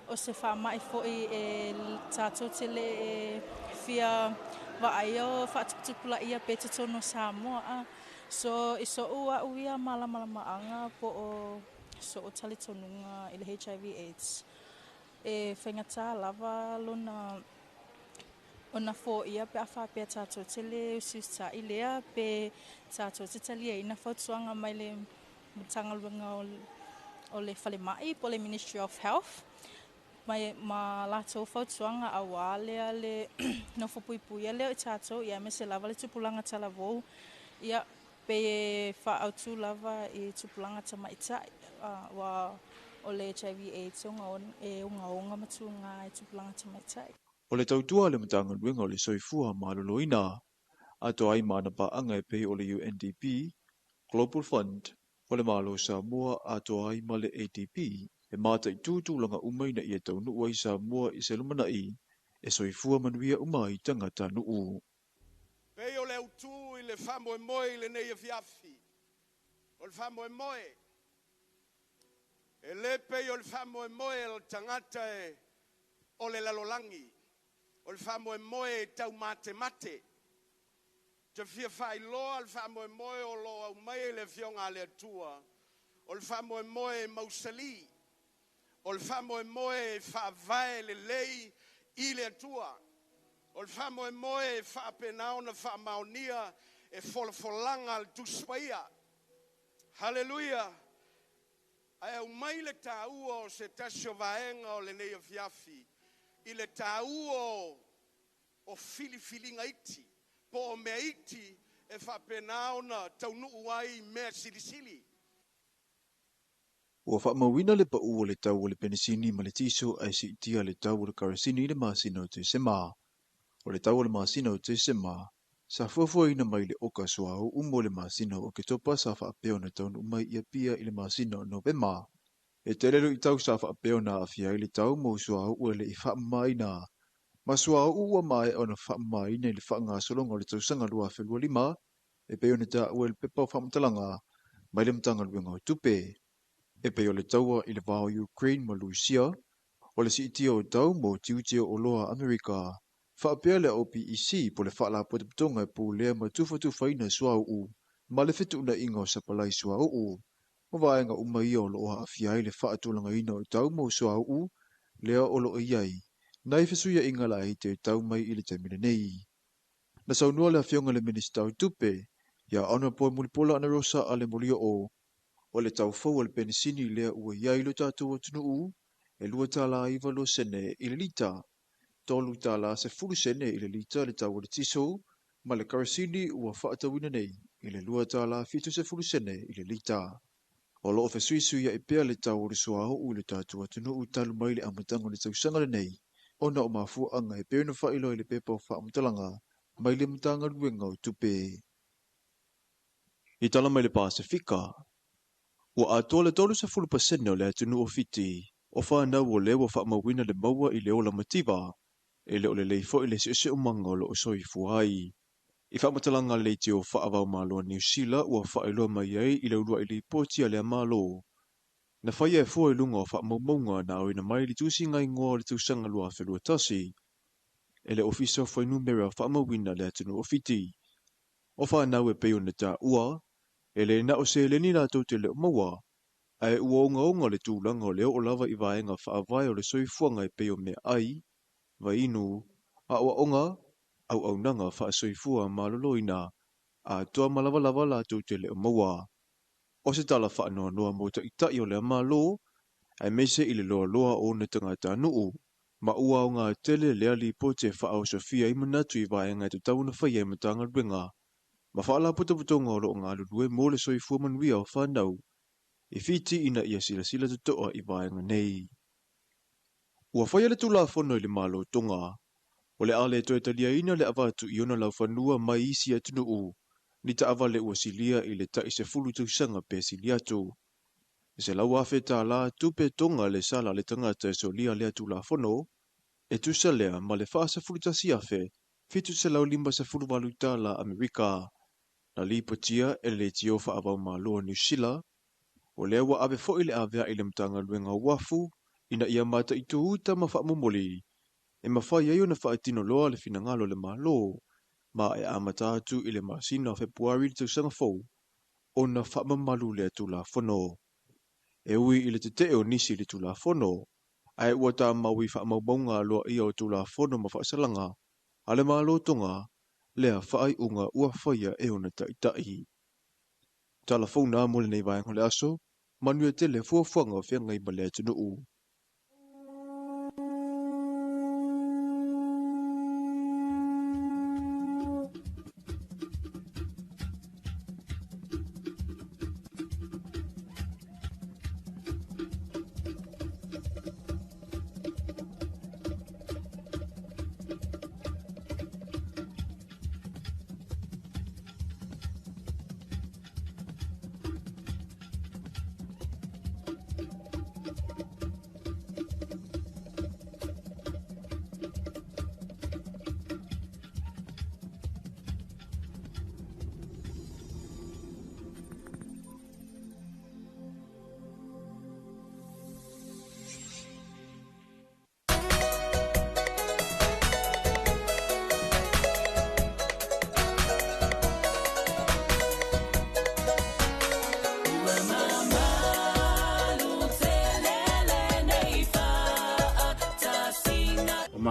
O se faama'i fo'i e tatou te lē e fia vaaia o faatuputupulaia pea i totonu o Samoa a. So i so'u a'u ia malamalamaaga po o so'u talitonuga i le HIV AIDS e faigata lava lona ona foia pe a faapea tatou te lē usiusita'i lea pe tatou te taliaina fautuaga mai le Matagaluega o le Falemai po o le Ministry of Health mai ma latou fautuaga auā lea le nofo puipuia lea o i tatou ia aemaise lava le tupulaga talavou ia pei e faaautu lava i tupulaga tamaita'i ua o le HIV AIDS e ogaoga ma tugā i tupulaga tamaita'i. O le tautua a le Matagaluega o le Soifua Maloloina, atoa ai ma ana paaga e pei o le UNDP, Global Fund, Falemalo o Samoa atoa ai ma le ADB, e mataitū tulaga uma ina ia taunuu ai Samoa i se lumanai e soifua manuia uma ai tagatanuu. Pei o le autū i le faamoemoe i lenei afiafi. O le faamoemoe, e le pei o le faamoemoe o le tagata e o le lalolagi. O le faamoemoe e taumatemate. Te fia faailoa le faamoemoe o lo o aumai e le Afioga a le Atua. O le faamoemoe e mausali. O le faamoemoe e faavae lelei i le Atua. O le faamoemoe e faapena ona faamaonia e folafolaga a le Tusi Paia. Haleluia! Ae aumai le taua o se tasi o vaega o lenei afiafi i le taua o filifiliga iti po o mea iti e faapena ona taunuu ai i mea silisili. Ua faamauina le paū o le tau o le penisini ma le tiso ae siitia le tau o le karasini i le masina o Tesema. O le tau o le masina o Tesema, sa fuafuaina mai le oka suauu mo le masina o Oketopa sa faapea ona taunuu mai i Apia i le masina o Novema. E tele luitau sa faapea ona aafia ai le tau mo suauu e le i faamamaina. Ma suauu ua maea ona faamamaina i le faagasologa o le tausaga 2025 e pei ona taua i le pepa o faamatalaga mai le Matagaluega o Tupe. E pei o le taua i le va o Ukraine ma Lusia, o le siitia o tau mo tiute o oloa a Amerika, faapea le OPEC po o le Faalapotopotoga e pulea ma tufatufaina suauu ma le fetuunaiga o sapalai suauu. O vaega uma ia o lo o aafia ai le faatulagaina o tau mo suauu lea o lo o i ai nai fesuiaiga laiti e tau mai i le taimi lenei. Na saunoa le Afioga i le Minisita o Tupe, ia Honourable Mulipola Anarosa Ale Molioo, o le tau fou o le penisini lea ua i ai lo tatou atunuu e $2.92 i le lita, $3.10 i le lita le tau o le tiso, ma le karasini ua faatauina nei i le $2.70 i le lita. O lo o fesuisuia'i pea le tau o le suauu i le tatou atunuu talu mai le amataga o le tausaga lenei ona o mafuaaga e pei ona faailoa i le pepa o faamatalaga mai le Matagaluega o Tupe. I tala mai le Pasefika, ua atoa le 30% o le atunuu o Fiti o fanau o lea ua faamauina le maua i le ola mativa, e le o lelei foi le siosiomaga o lo o soifua ai. I faamatalaga a le leitio faava-o-Malo a Niu Sila ua faailoa mai ai i le uluai lipoti a lea Malo, na faia e fua i luga o faamaumauga na aoina mai i le tusiga igoa o le tausaga 2021 e le Ofisa o Fuainumera Faamauina a le atunuu o Fiti. O fanau e pei ona taua, e le na o seleni latou te le o maua, Ae ua ogaoga le tulaga o le oo lava i vaega faavae o le soifuaga e pei o meaai, vainu, aoaoga, auaunaga faasoifua maloloina, atoa ma lavalava latou te le o maua. O se tala faanoanoa mo taʻitaʻi o lea Malo, aemaise i le loaloa o ona tagatanuu, ma ua aoga tele lea lipoti e faaosofia ai manatu i vaega e tatau ona faia e Matagaluega ma Faalapotopotoga o lo o galulue mo le soifua manuia o fanau i Fiti ina ia silasila totoa i vaega nei. Ua faia le Tulafono i le Malo Tonga, o le a le toe taliaina le avatu i ona laufanua mai isi atunuu ni taavale ua silia i le tai 10 tausaga pe sili atu. E $100,000 tupe Tonga le sala a le tagata e solia lea Tulafono, e tusa lea ma le $41,758 Amerika. Na lipotia e le Leitio Faavaumalo a Niu Sila, o lea ua ave foi le avea'i i le Matagaluega o Uafu ina ia mataitu uta ma faamomoli e mafai ai ona faatino loa le finagalo o le Malo, ma e amata atu i le masina o Fepuari le tausaga fou ona faamamalu lea Tulafono. E ui i le tetee o nisi i le Tulafono, ae ua tamau i faamaumauga aloaia o Tulafono ma faasalaga a le Malo Tonga lea faaiuga ua faia e ona taʻitaʻi. Tala fou na mo lenei vaega o le aso, manuia tele fuafuaga o feagai ma le atunuu.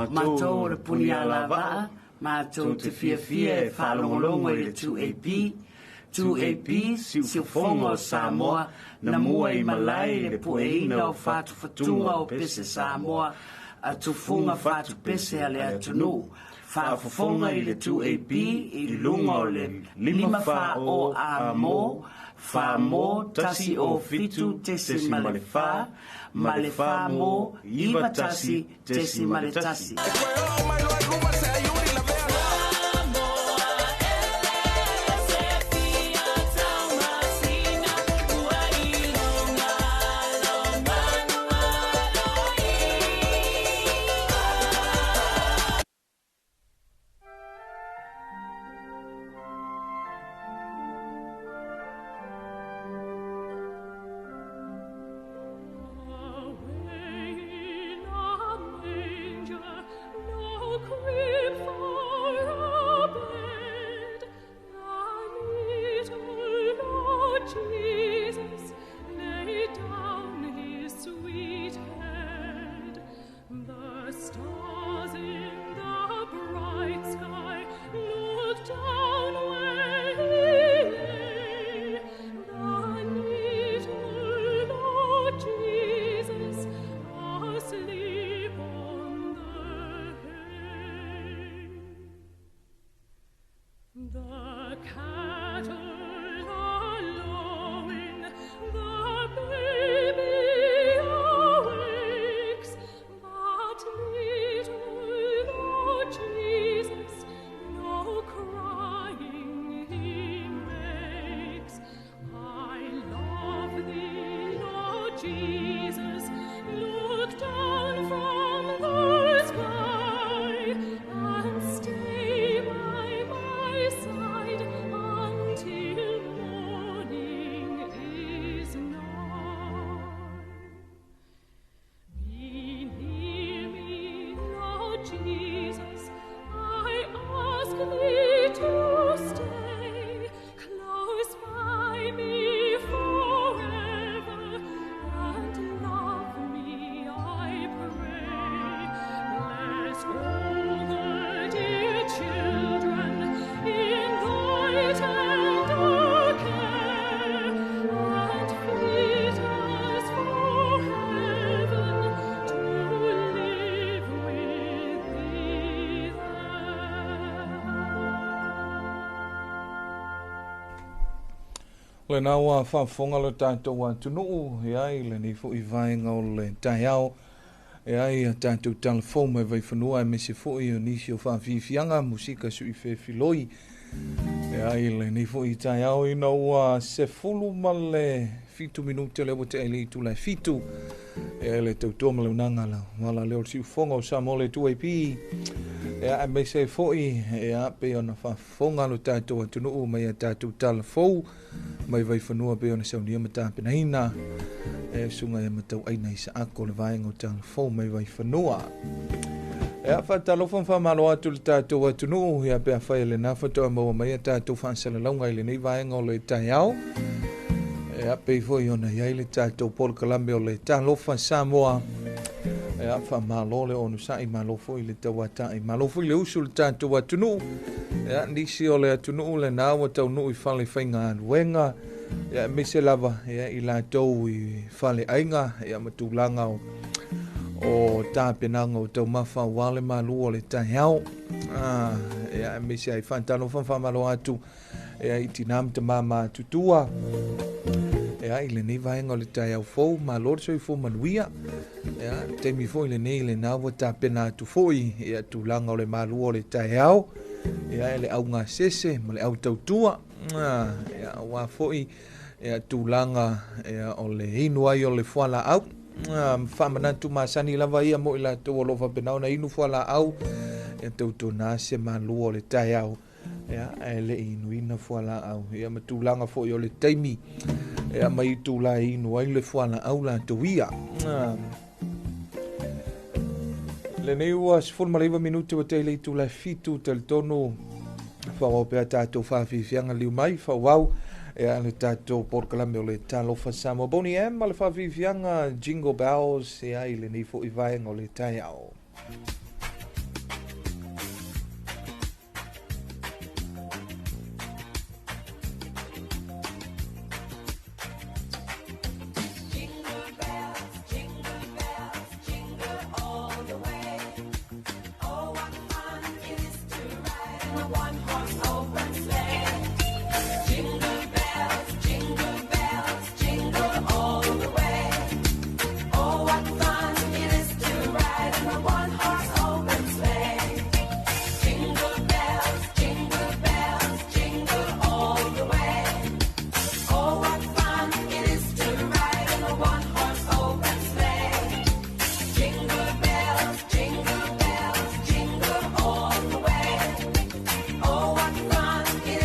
Matou o le Punialavaa, matou te fiafia e faalogologo i le 2AP, 2AP, Siufofoga o Samoa, na mua i malae i le pueina o fatufatuga o pese Samoa, a tufuga fatupese a le atunuu. Faafofoga i le 2AP i luga o le 5 fa o a mo, fa mo 1 o 7 tesi ma le fa, ma le fa mo 9 tasi tesi ma le tasi. Away in a manger, no crib for a bed, the little Lord Jesus laid down his sweet head. The stars in the bright sky looked down where he lay. The little Lord Jesus asleep on the hay. The cattle are lowing, the baby awakes, but little Lord Jesus no crying he makes. I love thee, Lord Jesus, look down from the sky and stay by my side until morning is nigh. Be near me, Lord Jesus, I ask thee to stay close by me forever. Lena ua faafofoga lo tatou atunuu e ai lenei fo'i vaega o le taeao e ai a tatou talafou mai Vaifanua aemaise fo'i o nisi o faafiafiaga musika su'ifefiloi e ai lenei fo'i taeao ina ua 17 minute lea ua te'a i le itula e 7 e ai le tautua ma le unaga la wala lea o le siufofoga o Samoa le 2AP e aemaise ai fo'i e a pei ona faafofoga lo tatou atunuu mai a tatou talafou mai Vaifanua pei ona saunia ma tapenaina e suga ia matauaina i saako le vaega o talafou mai Vaifanua. E a faatalofa ma faamalo atu le tatou atunuu ia pe afai e lena faatoa maua mai a tatou faasalalauga i lenei vaega o le taeao. E a pei foi ona i ai le tatou polokalame o le Talofa Samoa. E a faamalo le onosai, malo foi le tauata'i, malo foi le usu le tatou atunuu. E a nisi o le atunuu lena ua taunuu i fale faigaluega ia aemaise lava ia i latou i faleaiga ia ma tulaga o tapenaga o taumafa aua le malu o le taeao. Ia aemaise ai faatalofa ma faamalo atu ia i tinā ma tamā matutua ia i lenei vaega o le taeao fou, malo le soifua manuia. Ia taimi foi lenei lena ua tapena atu foi ia tulaga o le malu o le taeao ia e le augasese ma le autautua ia aua foi ia tulaga ia o le inu ai o le fualaau. Faamanatu masani lava ia mo i latou o loo faapena ona inu fualaau ia tautuana se malu o le taeao ia ae le i inuina fualaau ia ma tulaga foi o le taimi ia mai itula e inu ai le fualaau latou ia. Lenei ua 19 minute ua tea i le itula e 7 talitonu faaauau pea tatou faafiafiaga liu mai faaauau ia le tatou polokalame o le Talofa Samoa Boney M ma le faafiafiaga Jingle Bells ia i lenei fo'i vaega o le taeao. Jingle bells, jingle bells, jingle all the way. Oh, what fun it is to ride in a one-horse open sleigh. Jingle bells, jingle bells, jingle all the way. Oh, what fun it is to ride in a one-horse open sleigh. Jingle bells, jingle bells, jingle all the way. Oh, what fun it is to ride in a one-horse open sleigh. Jingle bells, jingle bells, jingle all the way. Oh, what fun it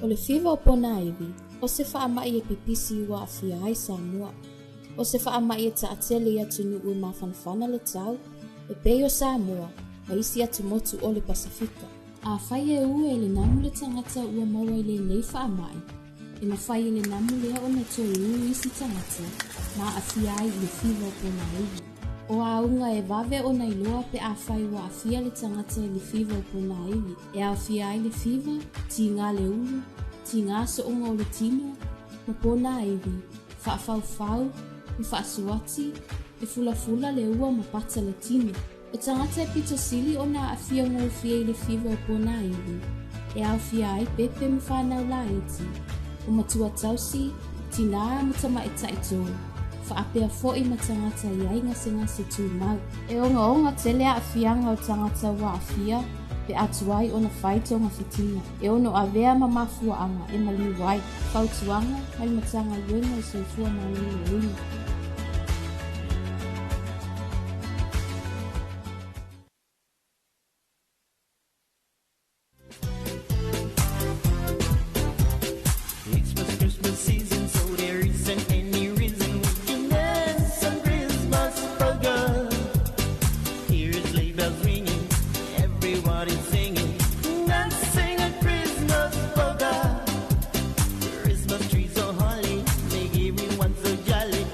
O le fiva o ponaivi, o se faamaʻi e pipisi ua aafia ai Samoa. O se faamaʻi e taʻatele i atunuu e mafanafana le tau, e pei o Samoa, ma isi atumotu o le Pasifika. Afai e ue e le namu le tagata ua maua i lenei faamaʻi, e mafai e le namu lea ona toe ū isi tagata ma aafia ai i le fiva o ponaivi. O auga e vave ona iloa pe afai ua aafia le tagata i le fiva o ponaivi, e aofia ai le fiva, tigā le ulu, tigā soʻoga o le tino, ma ponaivi, faafaufau, ma faasuati, e fulafula le ua ma pata le tino. O tagata e pito sili ona aafia gofie i le fiva o ponaivi, e aofia ai pepe ma fanau laiti, o matua tausi, tinā ma tamaʻitaʻi tolu, faapea foʻi ma tagata i ai gasegase tumau. E ogaoga tele aafiaga o tagata ua aafia pe atuai ona fai togafitiga e ono avea ma mafuaaga e maliu ai. Fautuaga mai le Matagaluega o le Soifua Maloloina. It's the Christmas season, so there isn't any reason we can dance some Christmas polka. Hear sleigh bells ringing, everybody's singing, dancing a Christmas polka. Christmas trees so holly, make everyone so jolly.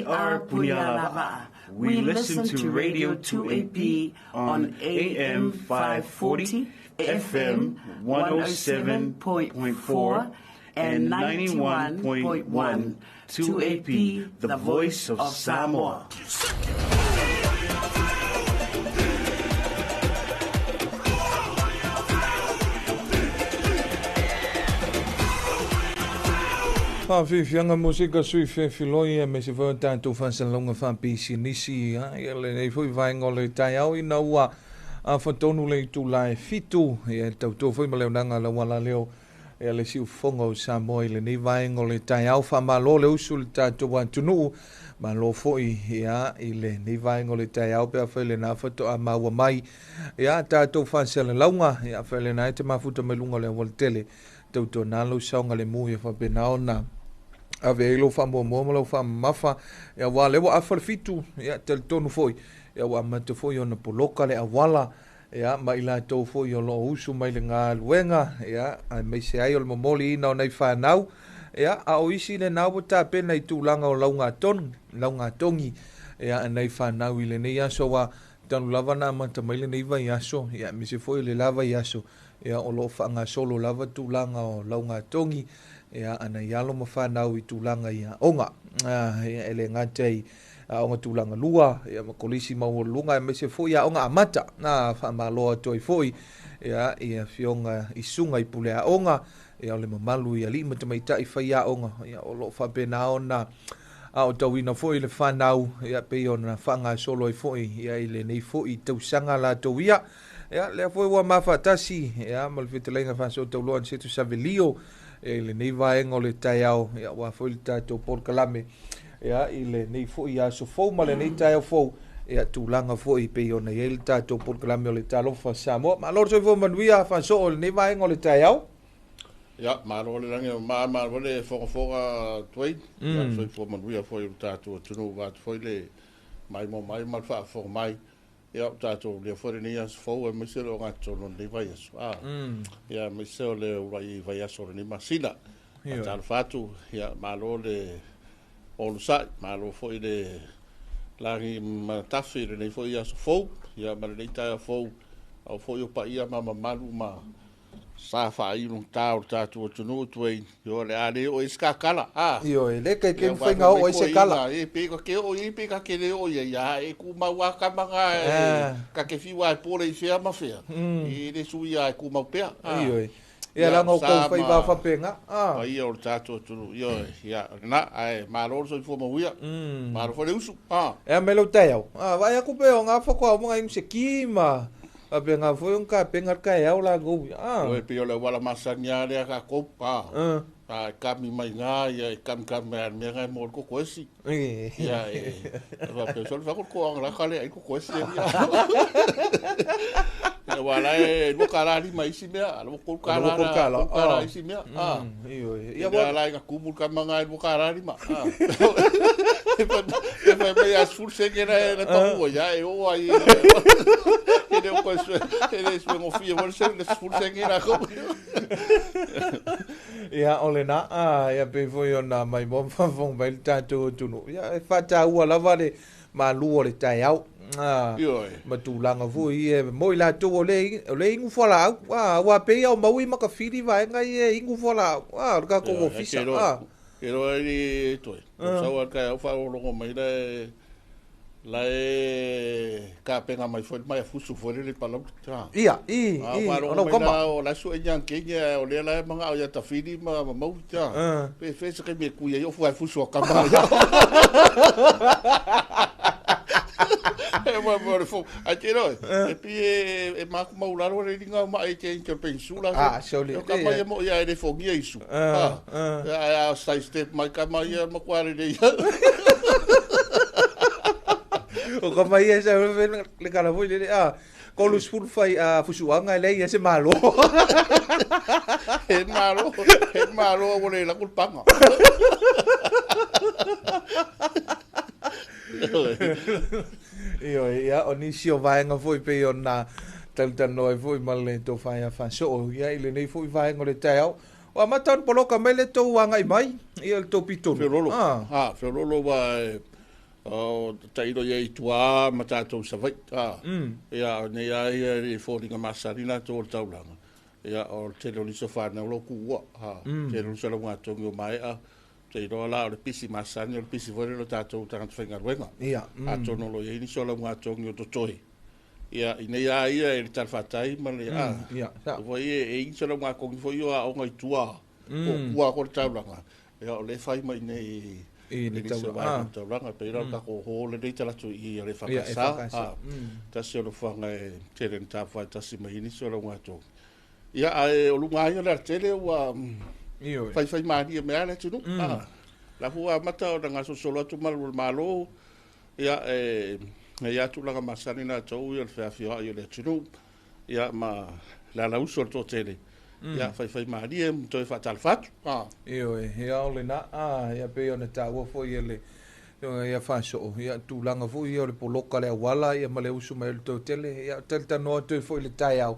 are Punialava'a. We listen to Radio 2AP on AM 540, FM 107.4, and 91.1. 2AP, the voice of Samoa. Faafiafiaga musika sui fefiloia aemaise foi o tatou faasalalauga faapisinisi ia lenei foi vaega o le taeao ina ua afatonu le itulā e 7 ia e tautua foi ma le auaunaga a le auala leo ia le siufofoga o Samoa i lenei vaega o le taeao. Faamalo le usu i le tatou atunuu, malo foi ia i lenei vaega o le taeao pe afai lena faatoa maua mai ia tatou faasalalauga ia afai lena e te mafuta mai luga o le aualatele tautuana lou saogalemu ia faapena ona ave ai lou faamuamua ma lau faamamafa ia aua lea ua afa le 7 ia talitonu foi ia ua amata foi ona poloka le auala ia ma i latou foi o loo usu mai le galuega ia aemaise ai o le momoliina o nai fanau ia a o isi lena ua tapena i tulaga o laugatogi ia nai fanau i lenei aso ua talu lava na amata mai lenei vaiaso ia aemaise foi o le la vaiaso ia o loo faagasolo lava tulaga o laugatogi ia ana i alo ma fanau i tulaga i aoga ia e le gata i aoga tulaga lua ia ma kolisi maualuluga aemaise foi aoga amata na faamalo atu ai foi ia i afioga i suga i pule aoga ia o le mamalu i alii ma tamaitai fai aoga ia o loo faapena ona aotauina foi le fanau ia pei ona faagasolo ai foi ia i lenei foi tausaga latou ia ia lea foi ua mafaatasi ia ma le fetalaiga faasootauloa Aniceto Savelio i lenei vaega o le taeao ia aua foi le tatou polokalame ia i lenei foi aso fou ma lenei taeao fou ia tulaga foi pei ona i ai le tatou polokalame o le Talofa Samoa. Malo le soifua manuia faasoo i lenei vaega o le taeao. Ia, malo le lagi o maa, malo le fogafoga Dwayne. Ia, soifua manuia foi i le tatou atunuu vaeatu foi le maimoa mai ma le faafofoga mai. Ia, o tatou lea foi lenei aso fou aemaise le ogatotonu o lenei vaiaso. Ia, aemaise o le uluai vaiaso o lenei masina. Faatalofa atu, ia, malo le onosai, malo foi le lagi matafi i lenei foi aso fou, ia, ma lenei taeao fou, au foi o paia ma mamalu ma sa faailugata o le tatou atunuu Dwayne. Io, o le a le oo i se kakala. Ioe, le kai ke mawhai ngā o i se kala. E pe ka ke o i, pe ka ke le o i, ia, e ku mau a kama ngā, ka ke whiua e pōre i whea ma whea. E le sui a e ku mau pea. Ioe. Ia langa o kou whai wā whapenga. Paia o le tatou atunuu. Ioe, ia, na, ae, malo le soifua manuia. Malo foi le usu. Ea mai lau taeao. Vaai aku pe o ngā whakoa o mga ingu se ki ma faapena foi ona tapena le taeao latou. Ioe, pei o le auala masani lava lea tatou. A e kami mai ina, ia e kamikami mai lava i le mea lena e maua ai le koko esi. Ia e faapea, sole fai atu le toaga la ka le ai koko esi e ia. Ia aua la e $2.50 isi mea, a o la ua $3 $3 isi mea. Ia lea la ina tumu le tama lena i $2.50. E fai mai a 10 sene na pau ai, e oo ai. E le o toe e le suegofie foi le 10 sene la kou. Ia, o lena, ia pei foi ona maimoa ma faafofoga mai le tatou atunuu. Ia, e faataua lava le malu o le taeao. Ma tulaga foi ia mo i latou o le o le inu fualaau. Aua pei o mau i makafili vaega ia e inu fualaau. O le tatou ofisa. Ke loa i toe. O sau a taeao faalogologo mai la la e tapena mai foi le maea fusu foi lele i Palauli. Ia, i, i, o lau kama. O la sue i Kenya, o lea la e mangao ia Tafili ma Maui. Pe fe se kaimi e kui ai o fua e fusu a kama ia. E mo mo le fo. Ai te roe. E pi e maku maulalo le linga ma e te te pensula. Ah, soli. O kama ia mo ia e le fongia isu. A side step mai kama ia ma kwa le ia. O kama ia sa le kala foi le kolu sefulu fai fusuaga e leai ia se malo. He malo, he malo ua le laku le paga. Ioe, ia, o nisi o vaega foi pei ona talatalanoa ai foi ma le tofa ia Faasoo ia i lenei foi vaega o le taeao. Ua amata ona poloka mai le tou agai mai ia le tou pitolu. Feololo. Feololo ua e O tailo ia i tua ma tātou Savaii. Ia, o nei a ia i fōringa masani latou o le taulaga. Ia, o le tele o nisi o whanau lo kuua. Tele o nisi o lau ngātongi o maea. Te iloa la o le pisi masani, o le pisi foi le lo tātou tangata whaingaruenga. Atonu lo ia nisi o lau ngātongi o totoe. Ia, i nei a ia e le talwhatai ma le a. Foi e inisi o lau ngākongi foi o a onga i tua. O kua ko le taulaga. Ia, o le whai mai nei i le taulaga. Taulaga, pe ira kako ho le nei talatu i le whakasa. Tasi o le whanga e tele ni tāwhai tasi mai nisi o lau ngātongi. Ia, ae o lunga ai o le tele ua whai whai maani e mea le tunu. La fua mata o nga sosolo atu malu malo. Ia, e ia tulaga masani na tau ia le wheawhia i le tunu. Ia, ma la la uso le tō tele. Ia, whai whai maani e mtoe whaatalwhatu. Ioe, ia ole na, ia pe ona tāua fo ia le ia whaso, ia tulaga fo ia o le poloka le awala, ia ma le usu mai le tō tele, ia talitanoa toi fo i le tai au.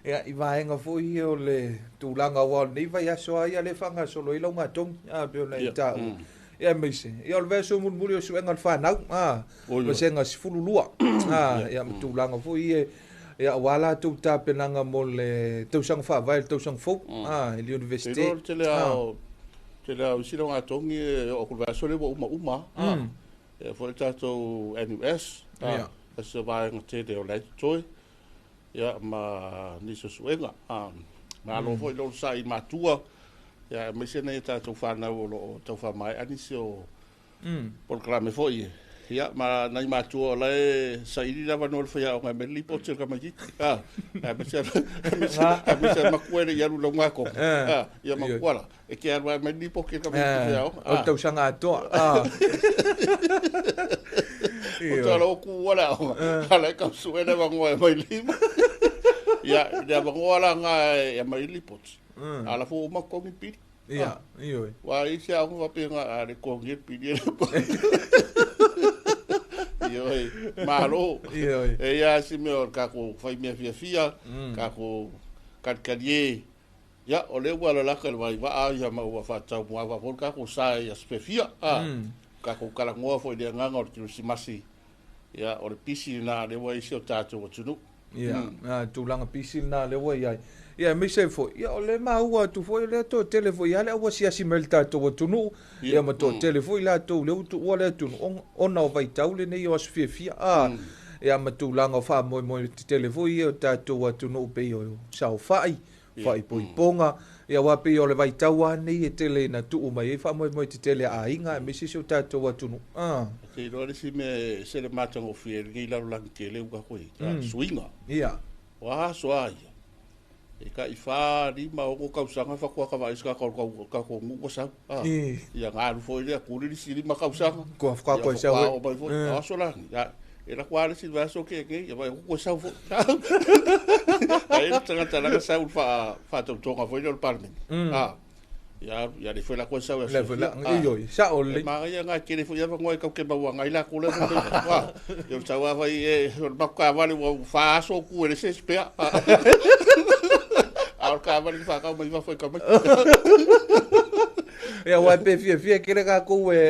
Ia, i vaenga fo ia o le tulaga wa nei vai aso ia le whanga solo i launga tongi, pe ona i tāu. Ia meise, ia o le veso mulmuli o suenga le whanau, vasenga sifululua, ia ma tulaga fo ia, ia wala tau tāpenanga mo le tausanga whaavai, le tausanga fou, i le universite. Te tele ao, tele ao isi launga tongi, o kulvaso le wa uma uma, ia fo le tātou NUS, asa vaenga tele o lai toi. Ia ma nisi o suega. Ma alo foi lo sa i matua. Ia me se nei tātou whanau o lo tau whamai anisi o polokalame foi. Ia ma nai matua o lae saili lava no le whaia o ngai me lipo te ka maiki. Me se makuere i alu lau ngako. Ia makuala. E ke alu me lipo ke ka maiki whaia o. O tausanga atoa. O tala o kuala o. Ala e kausuene wangoa e mai lima. Ia, ia wangoa la ngā e mai lipo. Ala fo uma kongi piri. Ia, ioi. Wa i se aonga wapea ngā a le kongi e piri e lepo. Ioi, malo. Ioi. E ia si mea o kako whai mea fia fia, kako karikari e. Ia, o le ua lalaka le vai waa ia ma ua whatau mua wapol kako sa ia spefia. Kako kalangoa fo i le nganga o le kirusimasi. Ia, o le pisi nā lewa isi o tātou o tunu. Ia, tulaga pisi nā lewa iai. Ia, me se fo, ia o le maua atu fo, le tō tele fo, ia le aua siasi mai le tātou o tunu. Ia ma tō tele fo i lātou le utu ua le tunu. Ona o vaitau le nei o asu fiafia. Ia ma tulaga o wha moi moi te tele fo ia o tātou o tunu pe o sao whai, whai poiponga. Ia wā pe o le vaitau a nei e tele na tuu mai e wha moi moi te tele a inga e mesi se o tātou o tunu. Te iloa le si me se le mātanga o fie ngi lalo langi te leu ka koe. Suinga. Ia. Wā soa ia. E ka i whā rima o ko kausanga whakua ka vaisa ka ko ngu ko sau. Ia ngā aru foi lea kuri si rima kausanga. Kua whakua koe sau. Ia whakua o mai foi. A so langi. E la kua le si vaso ke ke ia vai ko sau fo. Ai le tangata la sau fa fa tonga foi le parliament. Ia ia le foi la ko sau Le foi la io sa o le. Ma ia nga ke le foi ia ngoi ka ke ba ngai la ko le wa. Ia sau a vai e ma ka vale wa fa so ku le se spea. Al ka vale fa ka mai fa foi ka mai. Ia wai pe fia fia kere ka kou e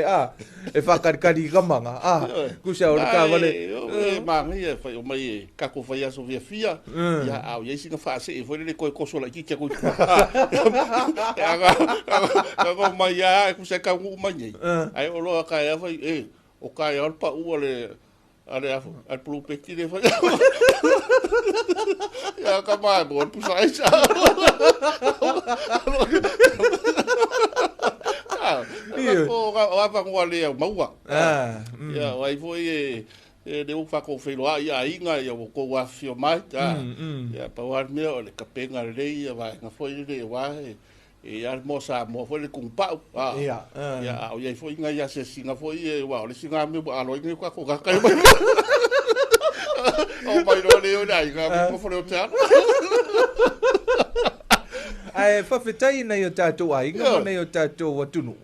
e whakarikari ka manga kusa o le ka vale e manga ia whai o mai e kako whai aso fia fia ia au ia isi nga whaase e fwere le koe koso la ki kia koe anga mai a kusa ka ngu mai nei ai o loa ka ea whai e o ka ea o le pa ua le ale afo al pulupeti le whai ia ka mai mo le pusa aisa o avangoa le au maua. Ia, wai foi e le u whako wheloa ia inga ia o kou awhio mai. Ia, pau mea o le kapenga lei, ia waenga foi le wā e al mo sa mo foi le kungpau. Ia. Ia, o ia foi inga ia se singa foi e wā o le singa me alo inga kwa ko kakai mai. O mai no le o nei inga mo fo le o te alo. Ai whawhetai nei o tātou ai, inga mo nei o tātou atunu.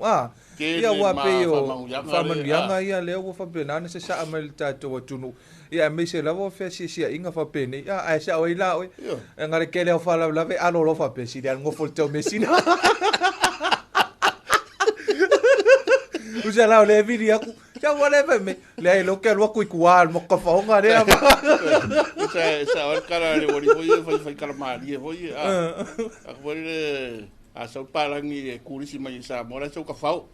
Ia wā pe o whamanuianga ia lea ua whapena se saa mai le tātou atunu. Ia me se lava o whea inga whapene. Ia ai sa oi la oi. Ngare kele o whalawlawe alo lo whape si le ngofo le tau mesina. Usa lao le viri aku. Sau wale fai mai. Le ai lo ke alu aku i kua mo ka faonga le. Sa sa o kala le wali foi fai fai kala mali foi a. A foi le a sau palangi e kurisi mai sa mo la sau ka fau.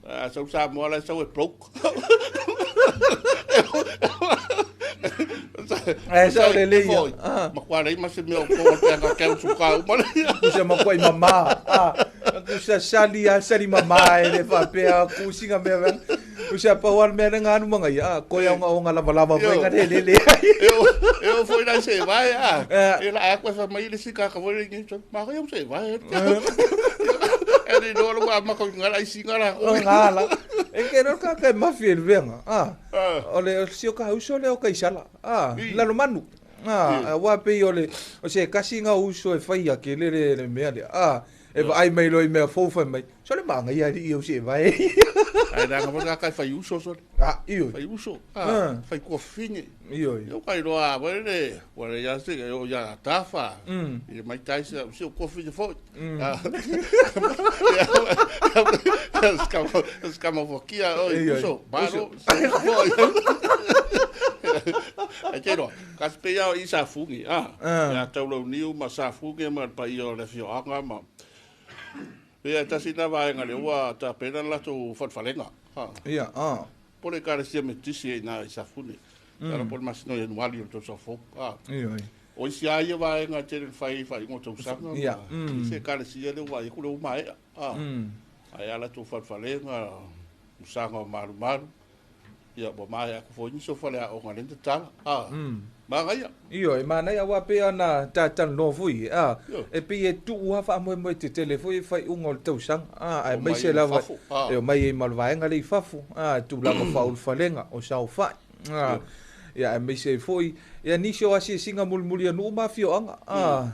A sau sa mo la sau e broke. Eh sa le le ia. Ma kwa rei ma se mea o ko te anga keu suka uma le. Kusa ma kwa i mama. Kusa sali a sali mama e le whapea kusinga mea venga. Kusa pau mea le ngānu manga ia. Koe au ngā lava lava foi ngā le le. Eu foi na se vai a. E la a kwa mai le sika ka foi ni ma ko se vai. E ni no lo ma ko ngā lai singa la. Ngā la. E ke no ka ka mafia le venga. O le sio ka uso le o ka isala. Lalo manu. Wa pe o le o se kasi ngā uso e whai a ke le le mea le. E vai mai loi mea fou mai. So le manga ia i o se vai. Ai na nga ka fai uso so. Io. Fai uso. Fai kofine. Io. Io kai roa wale wale ya se yo ya tafa. I mai tai se se kofine fo. Skamo fokia o uso. Baro. Ai te roa, ka se ia i sa fungi. Ya taulo niu ma sa fungi ma pa i o le fioanga ma. Ia tasi na vaenga le ua ta pena la tu fatfalenga. Ia, Pole ka le sia metisi na i sa fune. Tara pole masino ia nuali o tau safo. Ia. O isi a ia vaenga te le fai fai ngo tau sanga. Ia. Se ka le sia le ua i kule uma e. Ai ala tu fatfalenga usanga o maru maru. Ia bo mai aku foi niso fale a o ngalenda tala. Magaia. Io e mana ia wa pe ana tatan no fui. E pe e tu ha fa mo mo te telefoni fai ungo le tausanga. Ai mai se lava. E mai e malvaenga le fafu. Tu la fa ul falenga o sa fa. Ia e mai se foi. Ia nisio asi singa mulmuli anu ma fio anga.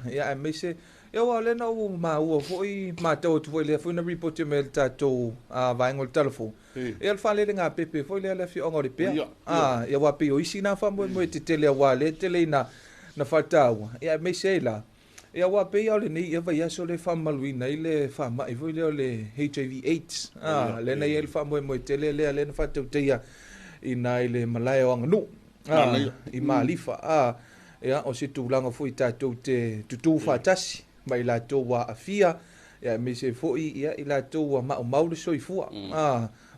Ia e mai se ia wa le na u ma u foi ma tau tu foi le foi na report me tatou vaenga le telefoni. Ia le fale le ngā pepe foi le le fio anga le pea. Ia wa pe o isi na fa mo mo te tele wa le tele na na fataua. Ia me se la. Ia wa pe ia le nei ia vai aso le fa maluina i le fa mai foi le le HIV AIDS. Le nei le fa mo mo tele le le na fatau te ia i na i le malae o anga nu. I malifa. Ia o se tūlanga foi tātou te tutu whatasi mai la tō wa afia. Ia me se foi ia i la tō wa mao maule soifua.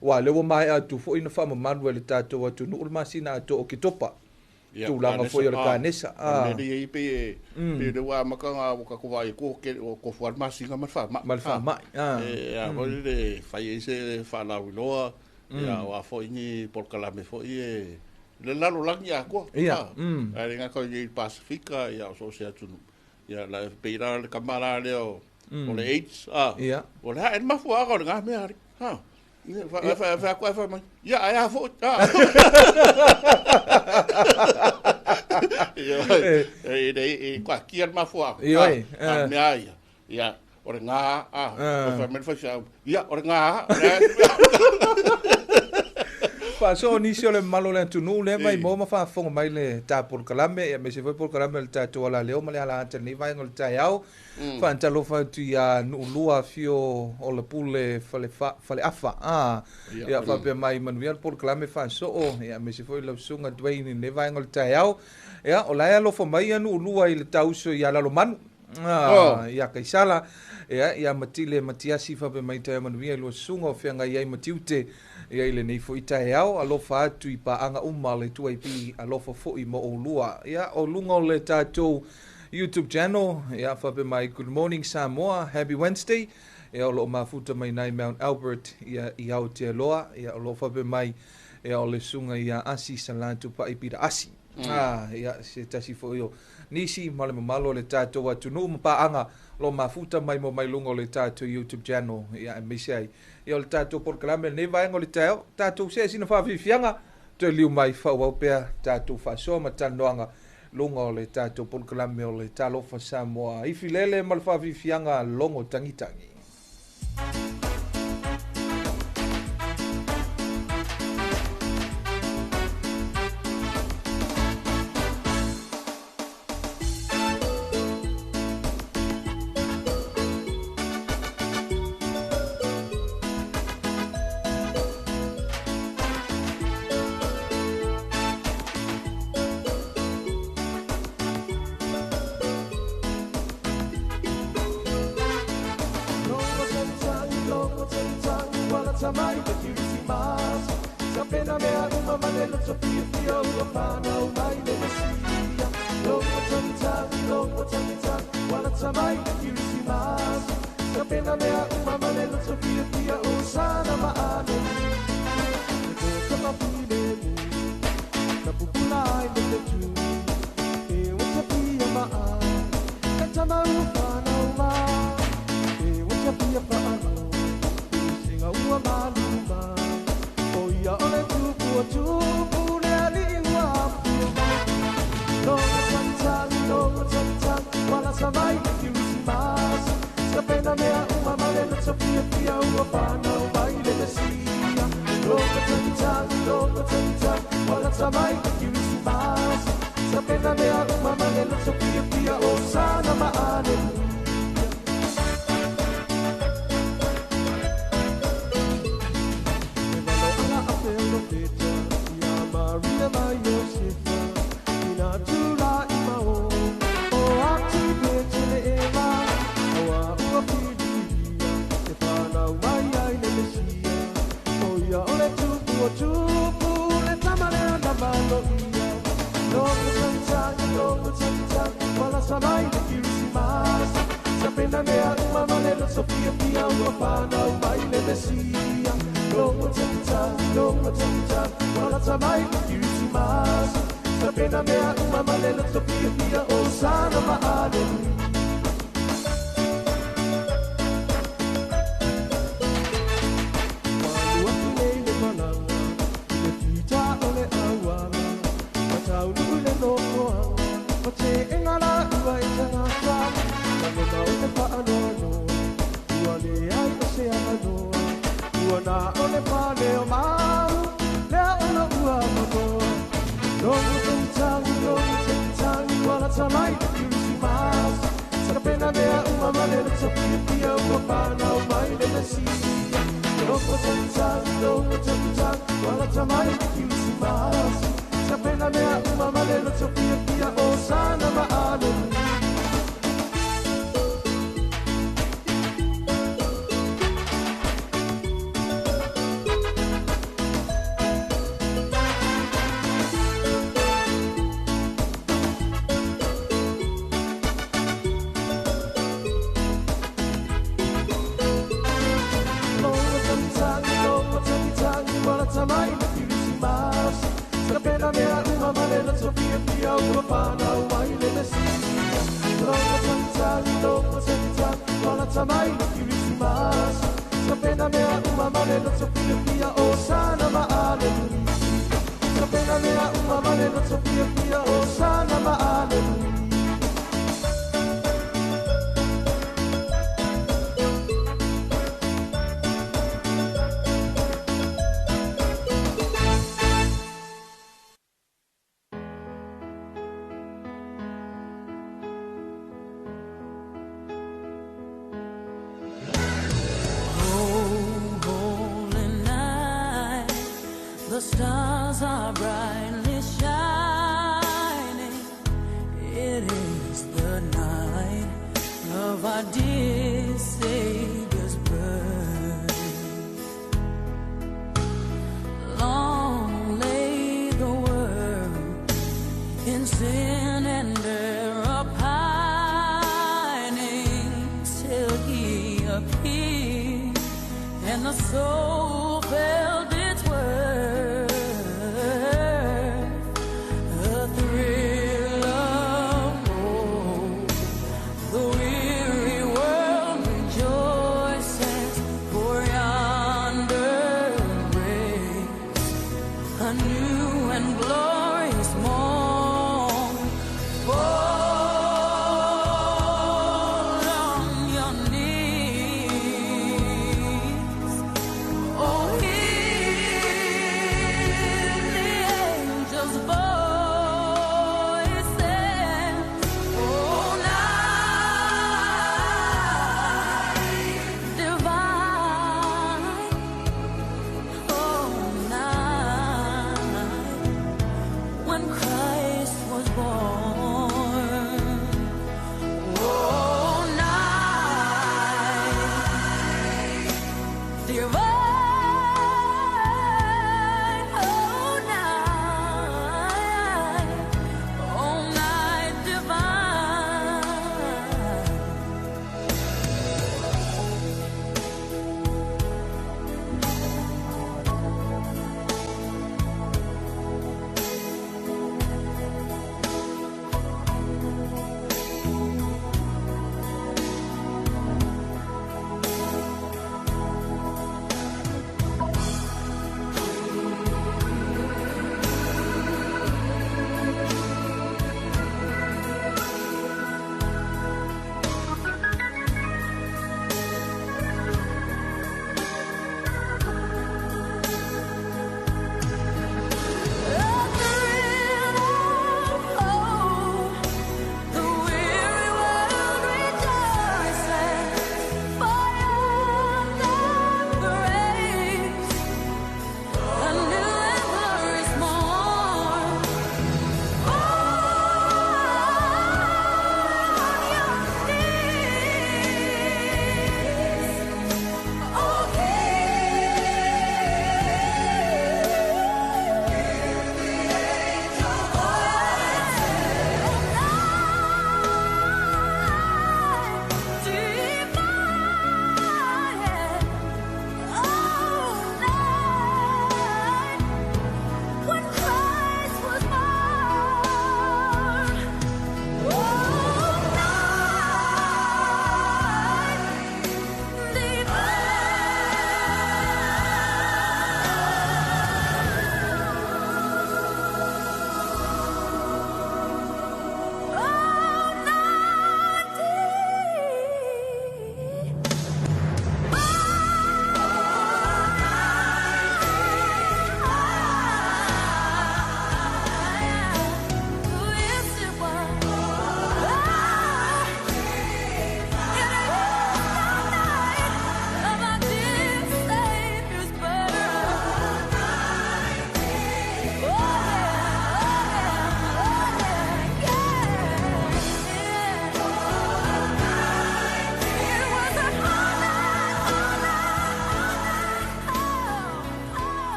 Wa le wa mai atu foi na whama manu le tātou atu nu ul masina atu o ki topa. Tūlanga foi o le kānesa. Le i pe pe le wa makanga o ka kova i ko ke o ko fual masinga malfa ma. Malfa ma. E a foi le fai e se whalau loa. Ia wa foi ni polkalame foi e le lalo langi a koa. Ia. Ai le ngā kau i Pasifika ia o so se atu. Ia la peira le kamara le o o le AIDS. Ia. O le ha e mafu a ko ngā mea. Ha. Fa fa fa fa mai. Ia ai a fo. Ia e e kwa kia mafu a. Ia. A mea ia. Ia o le ngā a. Fa me fa sa. Ia o le ngā. Fa so nisio le malo le tunu le mai mo ma fa fonga mai le ta por kalame ia me se foi por kalame le ta to ala leo ma le ala ata ni vai ngol ta yao fa ntalo fa tu ia nulua fio o le pule fale fale afa ia fa pe mai manuel por kalame fa so o ia me se foi le sunga Dwayne ne vai ngol ta yao ia o la ia lo fa mai ia nulua i le tauso ia la lo manu ia kaisala ia ia matile matiasi fa pe mai ta manuel lo sunga o fenga ia matiute ia ile nei foi tae ao alofa atu i paanga uma le 2AP alofa foi mo olua ia o lunga o le tātou YouTube channel ia fape mai good morning Samoa happy Wednesday ia o lo mafuta mai nai Mount Albert ia i Aotearoa ia o lo fape mai ia o le sunga ia asi salatu pa i pira asi ia se tasi foi o nisi ma le mamalo le tātou atunu ma paanga lo mafuta mai mo mai lunga o le tātou YouTube channel ia e meise ai ia o le tātou porkalame nei vaenga o le taeo tātou se sina whawhiwhianga te liu mai whauau pea tātou whasoa ma tanoanga lunga o le tātou porkalame o le talofa Samoa ifi lele ma le whawhiwhianga longo tangitangi. tamai le Kirisimasi. Sa pena mea uma ma le loto fia fia ua whanau mai le Mesia. Logo tangitagi, logo tangitagi, wala tamai le Kirisimasi. Sa pena mea uma ma le loto fia fia o sana ma aleluia. Le kota mapile mu, na pupula ai le te tu. E o te pia ma ai, ka tama ua whanau mai. E o te pia whaano, singa ua malu mai. O ia o le tupu o tupu le ali ua pia mai. Logo tangitagi, logo tangitagi, wala tamai le Kirisimasi. Sa pena mea uma ma le loto fia fia ua whanau mai le Mesia. Logo tangitagi, logo tangitagi, wala tamai le Kirisimasi. Sa pena mea uma ma le loto fia fia o sana ma aleluia. E valo ala a pelo peta, ia Maria mai Iosefa, ina tula i mao, o atu pete le ema, aua ua pililia, e whanau mai ai le Mesia. O ia o le tupu o tupu, le tama le ana malo ia. Logo tangitagi, logo tangitagi, wala tamai le Kirisimasi. Sa pena mea uma ma le loto fia fia ua whanau mai le Mesia. Logo tangitagi, logo tangitagi, wala tamai le Kirisimasi. Sa pena mea uma ma le loto fia fia o sana ma aleluia. Malu atu nei le malaga, i le fita o le auala, mataunu le nofoaga, o te enga la ua e tangata. Lagona o te whaanoanoa, ua leai o se aganoa, ua na o le pale o mau, lea o lo ua manoa. Logo tangitagi, logo tangitagi, wala tamai le Kirisimasi. Sa pena mea uma ma le loto fia fia ua whanau mai le Mesia. Logo tangitagi, logo tangitagi, wala tamai le Kirisimasi. Sa pena mea uma ma le loto fia fia o sana ma aleluia. Logo tangitagi, logo tangitagi, wala tamai le Kirisimasi. Sa pena mea uma ma le loto fia fia ua whanau mai le Mesia. Logo tangitagi, logo tangitagi, wala tamai le Kirisimasi. Sa pena mea uma ma le loto fia fia o sana ma aleluia. Sa pena mea uma ma le loto fia fia o sana ma aleluia. Oh, holy night, the stars are brightly shining. It is the night of our dear Savior's birth. Long lay the world in sin and error pining till he appeared and the soul felt its worth. A thrill of hope, the weary world rejoices, for yonder breaks a new and glorious morn. Fall on your knees, oh.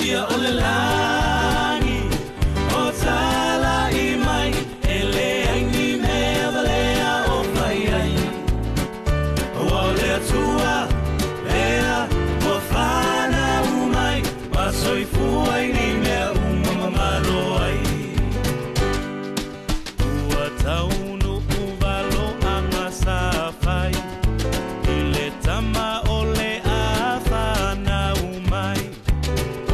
Amuia o le lagi o talai mai e leai ni mea valea o fai ai. Ua o le Atua lea ua fanau mai ma soifua i ni mea uma ma malo ai. Ua taunuu valoaga sa fai i le tama o le a fanau mai.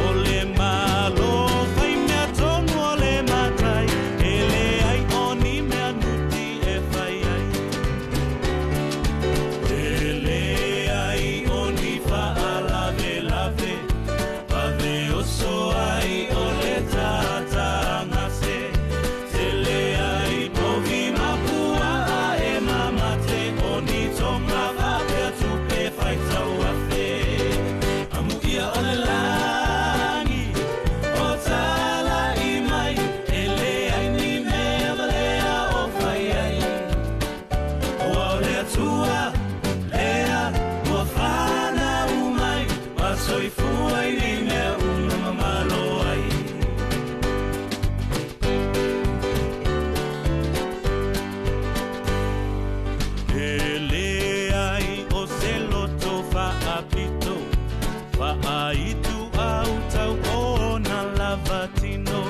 O le malo fai mea tonu o le matai, e leai o ni mea nuti e fai ai. E leai o ni faalavelave, ave oso ai o le tatagase. Tele ai povi mapuaa e mamate, o ni tonga faapea tupe faitau afe. Amuia o le lagi o talai mai, e leai ni mea valea o fai ai. Ua o le Atua lea ua fanau mai, ma soifua i ni mea uma ma malo ai. E leai o se loto faapito, faaitu au tau ona lava tino.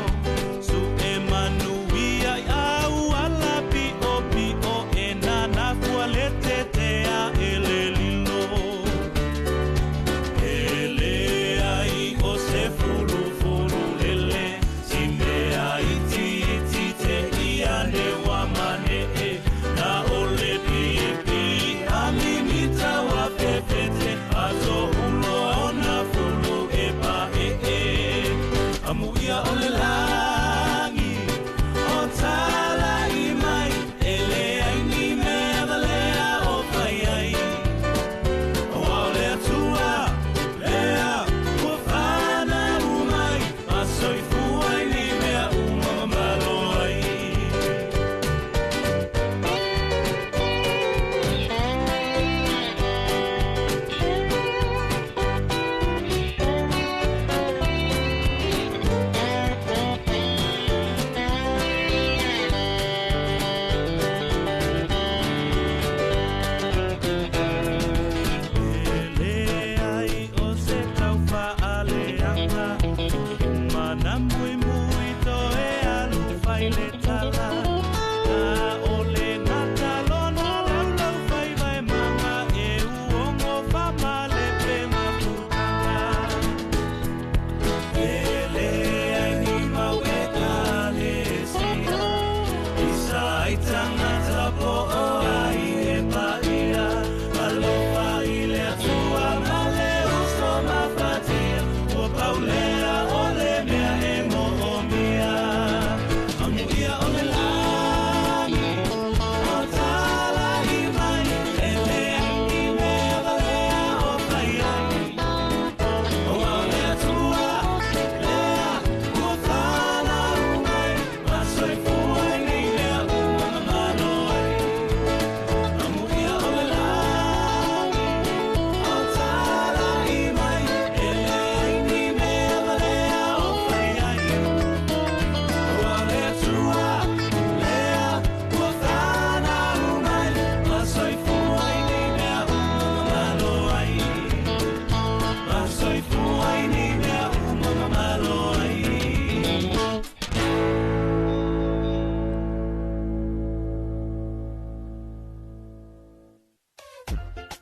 Su e manuia i au ala pio pio, e nana fua le tetea e le lilo. E leai o se fulu fulu lele, si mea iti iti te ia ne wa mane e. Na ole pipi a mimita wa pepete, a tohulo ona fulu e pa e e. Amuia o le lagi o talai mai, e leai ni mea valea o fai ai. Ua o le Atua lea ua fanau mai, ma soifua i ni mea uma ma malo ai. E leai o se taufaaleaga, mana muimui toe alu fai le tala. Na ole nata lona laulau fai vai manga, e uongo famalepe mafutaga. E leai ni mau ekalesia, i sa ai tagata po o ai e paia. Alofa i le Atua ma le uso mafatia, ua paulea o le mea e moomia. Amuia o le lagi o talai mai, e leai ni mea valea o fai ai. Ua o le Atua lea ua fanau mai, ma soifua i ni mea uma ma malo ai. Amuia o le lagi o talai mai, e leai ni mea valea o fai ai. Ua o le Atua lea ua fanau mai, ma soifua i ni mea uma ma malo ai. Ma soifua i ni mea uma ma malo ai.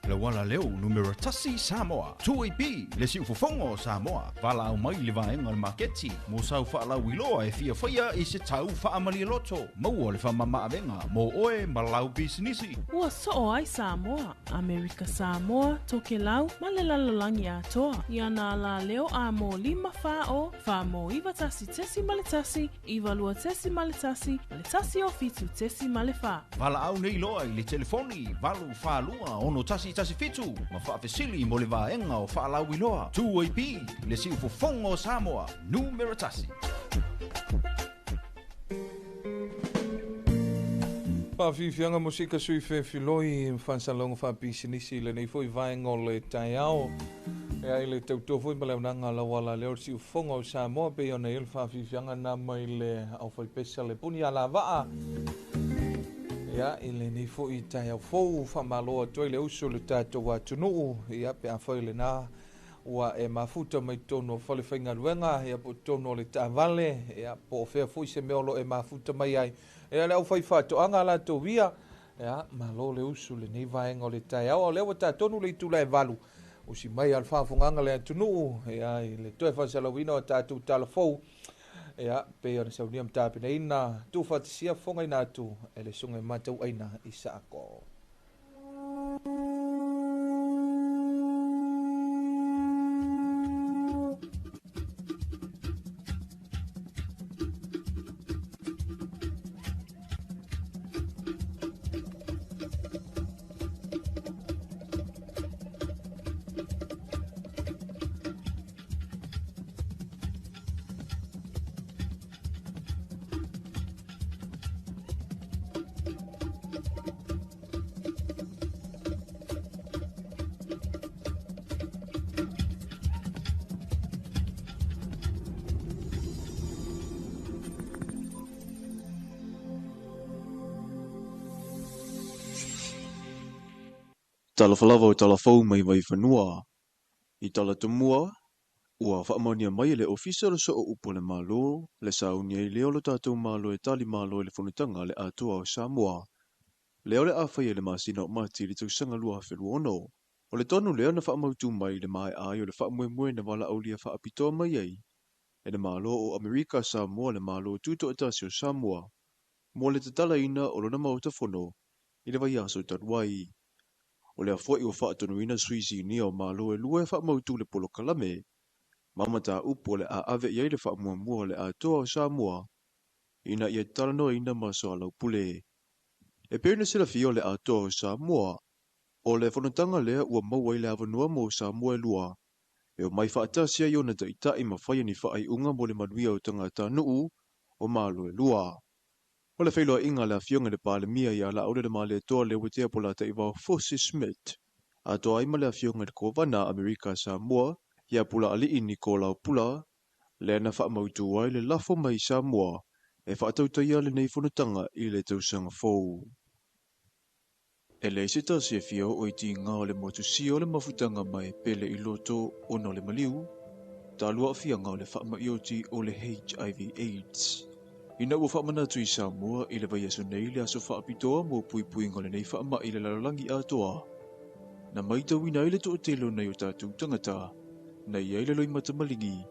Le wala leo numero tasi Samoa. 2AP le siufofoga o Samoa. Valaau mai le vaega o le maketi mo sau faalauiloa e fiafaia i se tau faamalialoto. Maua le faamamaavega mo oe ma lau pisinisi. Ua soo ai Samoa, Amerika Samoa, Tokelau ma le lalolagi atoa. Ia nā la leo a mō lima whā o, whā mō iwa tasi tesi male tasi, iwa lua tesi male tasi, male tasi o fitu tesi male whā. Valaau nei loa i le telefoni 842 6117 ma faafesili mo le vaega o faalauiloa. 2AP le siufofoga o Samoa, numero tasi. Faafiafiaga musika sui fefiloi faasalaga faapisinisi i lenei fo'i vaega o le taeao. Ia i le tautua foi ma le auaunaga a lauala lea o le siufofoga o Samoa pei ona i ai le faafiafiaga na mai le aufaipesa le puni alavaa. Ia i lenei foi taeao fou faamalo atu ai le uso i le tatou atunuu ia pe afai lena ua e mafuta mai totonu o fale faigaluega ia po o totonu o le taavale ia po o fea foi se mea o lo o e mafuta mai ai ia le aufaifaatoaga a latou ia ia malo le usu i lenei vaega o le taeao. A o lea ua tatonu le itula e 8 usi mai a le faafogaga le atunuu ia i le toe faasalauina o tatou tala fou ia pei ona saunia ma tapenaina tuufaatasia fofogaina atu e le susuga i Matauaina i Saako. Talofa lava o talafou mai Vaifanua. I Talatomua, ua faamaonia mai e le Ofisa o le Sooupu o le Malo le sauni ai lea o lo tatou Malo e tali malo i le Fonotaga a le Atoa o Samoa. Lea o le a faia i le masina o Mati i le tausaga 2026. O le tonu lea na faamautu mai i le maea ai o le faamoemoe na valaaulia faapitoa mai ai e le Malo o Amerika Samoa le Malo Tutoatasi o Samoa mo le tatalaina o lona Maota Fono i le vaiaso talu ai. O lea foi ua faatonuina sui sinia o Malo e lua e faamautu le polokalame ma mataupu o le a ave i ai le faamuamua o le Atoa o Samoa ina ia talanoaina ma soalaupule. E pei ona silafia o le Atoa o Samoa, o le fonotaga lea ua maua ai le avanoa mo Samoa e lua e omai faatasi ai ona taitai ma faia ni faaiuga mo le manuia o tagatanuu o Malo e lua. O le feiloaiga a le Afioga i le Palemia ia Laaulialemalietoa Leuatea Polataivao Fosi Smith, atoa ai ma le Afioga i le Kovana a Amerika Samoa ia Pulaalii Nikolao Pula, lea na faamautu ai le lafo mai Samoa e faatautaia lenei fonotaga i le tausaga fou. E leai se tasi e fia oo i tiga o le motusia o le mafutaga mai pele i loto ona o le maliu, talu aafiaga o le faamai oti o le HIV AIDS. Ina ua faamanatu i Samoa i le vaiaso nei le aso faapitoa mo puipuiga o lenei faamai i le lalolagi atoa. Na maitauina ai le toatele o nai o tatou tagata, na i ai le loimata maligi.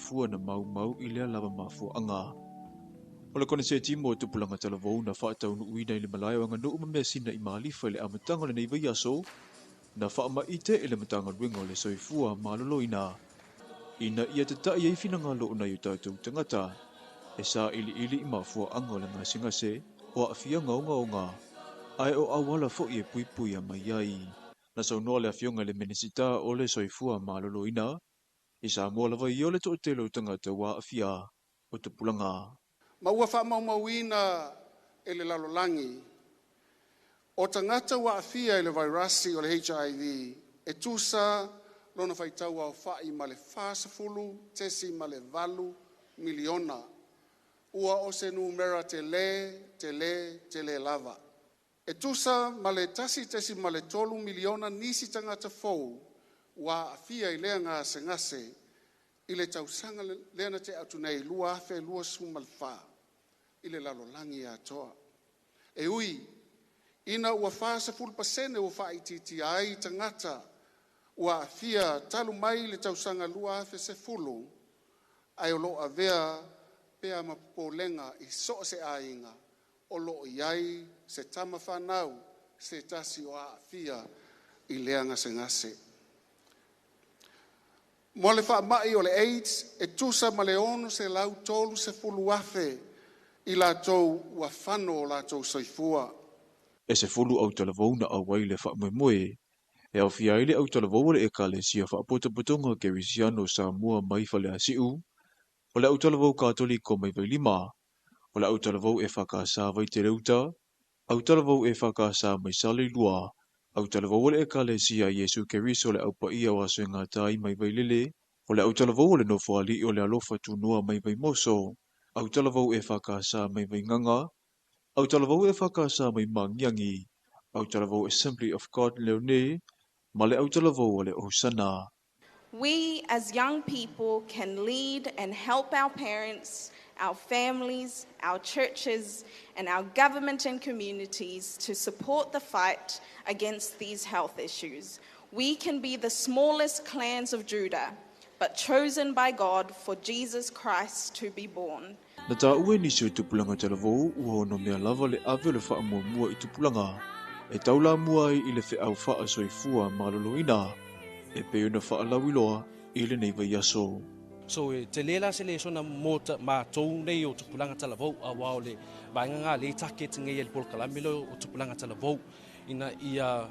Fua na maumau i lea lava mafuaaga. O le koneseti mo tupulaga talavou na faataunuuina i le malae o Aganuu ma Measina i Malifa i le amataga o lenei vaiaso, na faamaite e le Matagaluega o le Soifua Maloloina ina ia tata'i ai finagalo o nai o tatou tagata e sailiili i mafuaaga o le gasegase o aafiaga ogaoga ae o auala foi e puipuia mai ai. Na saunoa le Afioga i le Minisita o le Soifua Maloloina i Samoa lava ia o le toatele o tagata ua aafia o tupulaga. Ma ua faamaumauina e le lalolagi o tagata ua aafia i le vairasi o le HIV e tusa lona faitau aofa'i ma le 40.8 miliona ua o se numera telē telē telē lava. E tusa ma le 1.3 miliona nisi tagata fou ua aafia i lea gasegase i le tausaga lea na tea atu nei 2024 i le lalolagi atoa. E ui ina ua 40% ua faaitiitia ai tagata ua aafia talu mai le tausaga 2010, ae o lo o avea pea ma popolega i so o se aiga o lo o i ai se tama fanau se tasi o aafia i lea gasegase. Mo le faamai o le AIDS, e tusa ma le 630,000 i latou ua fano o latou soifua. E 10 au talavou na auai le faamoemoe E aofia ai le autalavou a le Ekalesia Faapotopotoga Kerisiano o Samoa mai Faleasiu, o le autalavou Katoliko mai Vailima, o le autalavou EFKS Vaiteleuta, autalavou EFKS mai Saleilua, autalavou a le Ekalesia Iesu Keriso o le Au Paia o Aso e Gata ai mai Vailele, o le autalavou o le Nofoalii o le Alofa Tunoa mai Vaimoso, autalavou EFKS mai Vaigaga, autalavou EFKS mai Magiagi, autalavou Assembly of God Leone, ma le autalavou o le Hosana. We as young people can lead and help our parents, our families, our churches, and our government and communities to support the fight against these health issues. We can be the smallest clans of Judah, but chosen by God for Jesus Christ to be born. Na taua e nisi o tupulaga talavou ua onomea lava le ave o le faamuamua i tupulaga e taulamua ai i le feau faasoifua maloloina e pei ona faalauiloa i lenei vaiaso. So e tele la se lesona mo matou nei o tupulaga talavou, auā o le vaega lena lea e target nei e le polokalame lea o tupulaga talavou ina ia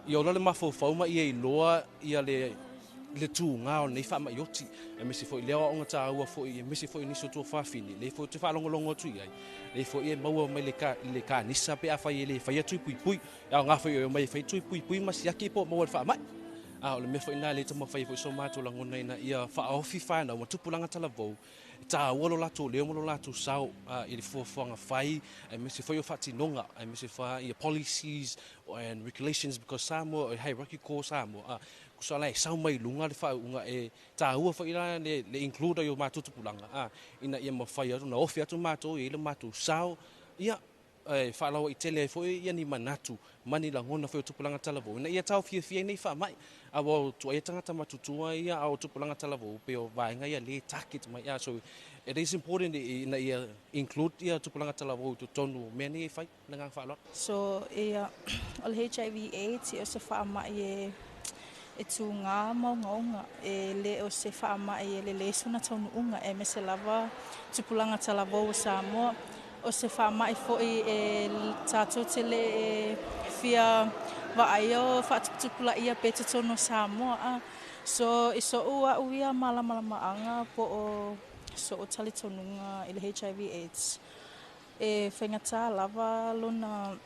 ia ola le mafaufau ma ia iloa ia le tugā o lenei faamaʻi oti, aemaise foi lea aoaoga taua foi, aemaise foi nisi o tuafafine lea foi ou te faalogologo atu i ai, lea foi e maua mai le kanisa pe afai e le faia tui puipui, e aoga foi e omai e fai tui puipui ma siaki po o maua i le faamaʻi. A o le mea foi lena lea e taumafai ai foi so matou lagona ina ia faaofi fanau ma tupulaga talavou, e taua lo latou leo ma lo latou sao i le fuafuaga fai, aemaise foi o faatinoga, aemaise foi policies and regulations, because Samoa e hierarchical Samoa, tusa la e sau mai luga le faauuga, e taua foi la le include ai o matou tupulaga ina ia mafai atu ona ofi atu matou e i ai le matou sao, ia e faalauaitele ai foi ia ni manatu ma ni lagona foi o tupulaga talavou ina ia taofiafia ai nei faamaʻi. Auā o tuaia tagata matutua ia, a o tupulaga talavou pei o vaega ia lea e target mai. So it is important ina ia include ia tupulaga talavou i totonu o mea nei e fai. Le agaga faaaloalo. So ia, o le HIV AIDS o se faamaʻi e tugā ma ogaoga, e le o se faamaʻi e lelei sona taunuuga, aemaise lava tupulaga talavou o Samoa. O se faamaʻi foi e tatou te le e fia vaaia o faatuputupulaia pea i totonu o Samoa. A. So i soʻu aʻu ia malamalamaaga po o soʻu talitonuga i le HIV AIDS, E faigata lava lona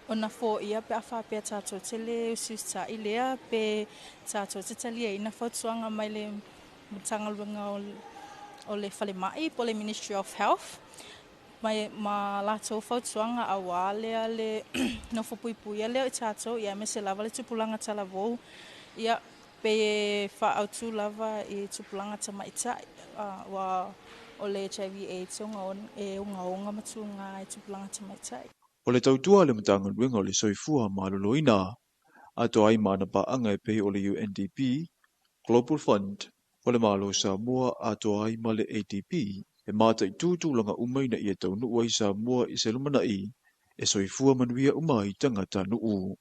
ona foia pe a faapea tatou te le usiusitaʻi lea pe tatou te taliaina fautuaga mai le Matagaluega o le Falemai po o le Ministry of Health mai ma latou fautuaga auā lea le nofo puipuia lea o i tatou, ia aemaise lava le tupulaga talavou, ia pei e faaautu lava i tupulaga tamaitai, aua o le HIV AIDS e ogaoga ma tugā i tupulaga tamaitai. O le tautua a le Matagaluega o le Soifua Maloloina, atoa ai ma ana paaga e pei o le UNDP, Global Fund, o le Malo o Samoa atoa ai ma le ADB, e mataitū tulaga uma ina ia taunuu ai Samoa i se lumanai e soifua manuia uma ai tagatanuu.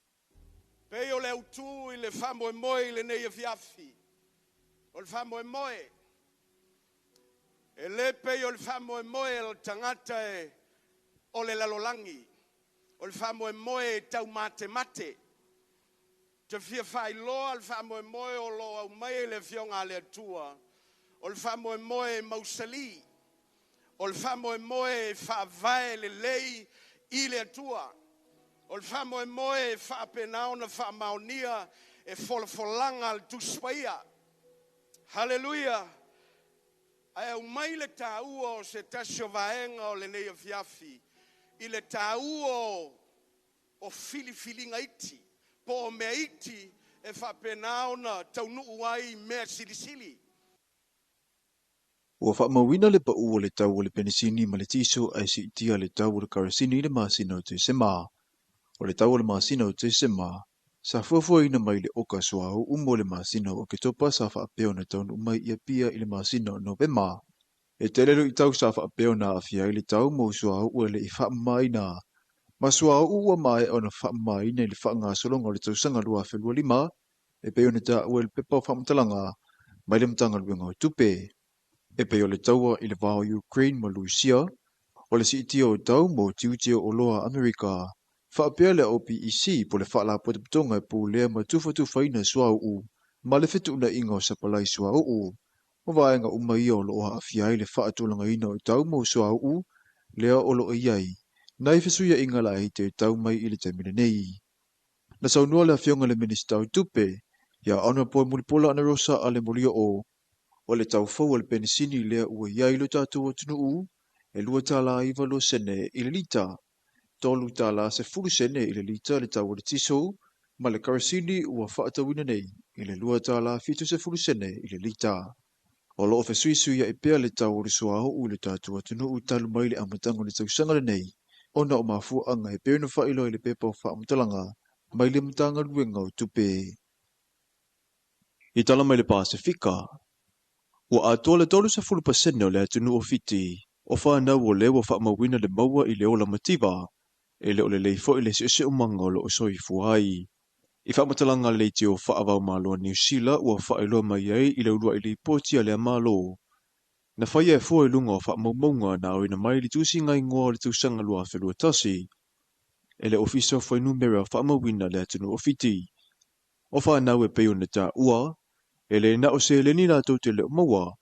Pei o le autū i le faamoemoe i lenei afiafi, o le faamoemoe, e le pei o le faamoemoe o le tagata e o le lalolagi, o le faamoemoe e taumatemate. Te fia faailoa le faamoemoe o lo o aumai e le Afioga a le Atua, o le faamoemoe e mausali, o le faamoemoe e faavae lelei i le Atua, o le faamoemoe e faapena ona faamaonia e folafolaga a le Tusi Paia. Haleluia! Ae aumai le taua o se tasi o vaega o lenei afiafi i le taua o filifiliga iti, po o mea iti e faapena ona taunuu ai i mea silisili. Ua faamauina le paū o le tau o le penisini ma le tiso ae siitia le tau o le karasini i le masina o Tesema. O le tau o le masina o Tesema, sa fuafuaina mai le oka suauu mo le masina o Oketopa sa faapea ona taunuu mai i Apia i le masina o Novema. E tele luitau sa faapea ona aafia ai le tau mo suauu e le i faamamaina, ma suauu ua maea ona faamamaina i le faagasologa o le tausaga 2025, e pei ona taua i le pepa o faamatalaga mai le Matagaluega o Tupe. E pei o le taua i le va o Ukraine ma Lusia, o le siitia o tau mo tiute o oloa a Amerika, Faapea le OPEC po o le Faalapotopotoga e pulea ma tufatufaina suauu ma le fetuunaiga o sapalai suauu. O vaega uma ia o loo aafia ai le faatulagaina o tau mo suauu lea o loo i ai nai fesuiaiga laiti e tau mai i le taimi lenei. Na saunoa le Afioga i le Minisita o Tupe ia Honourable Mulipola Anarosa Ale Molioo o le tau fou o le penisini lea ua i ai lo tatou atunuu e $2.92 i le lita, $3.10 i le lita le tau o le tiso ma le karasini ua faatauina nei i le $2.70 i le lita. O loo fesuisuiai pea le tau o le suauu i le tatou atunuu talu mai le amataga o le tausaga lenei ona o mafuaaga e pei ona faailoa i le pepa o faamatalaga mai le Matagaluega o Tupe. I tala mai le Pasefika, ua atoa le 30% o le atunuu o Fiti o fanau o lea ua faamauina le maua i le ola mativa, e le o lelei foi le siosiomaga o loo soifua ai. I faamatalaga a le leitio faava-o-Malo a Niu Sila ua faailoa mai ai i le uluai lipoti a lea Malo, na faia e fua i luga o faamaumauga na aoina mai i le tusiga igoa o le tausaga 2021 e le Ofisa o Fuainumera Faamauina a le atunuu o Fiti. O fanau e pei ona taua, e le na o seleni latou te le o maua,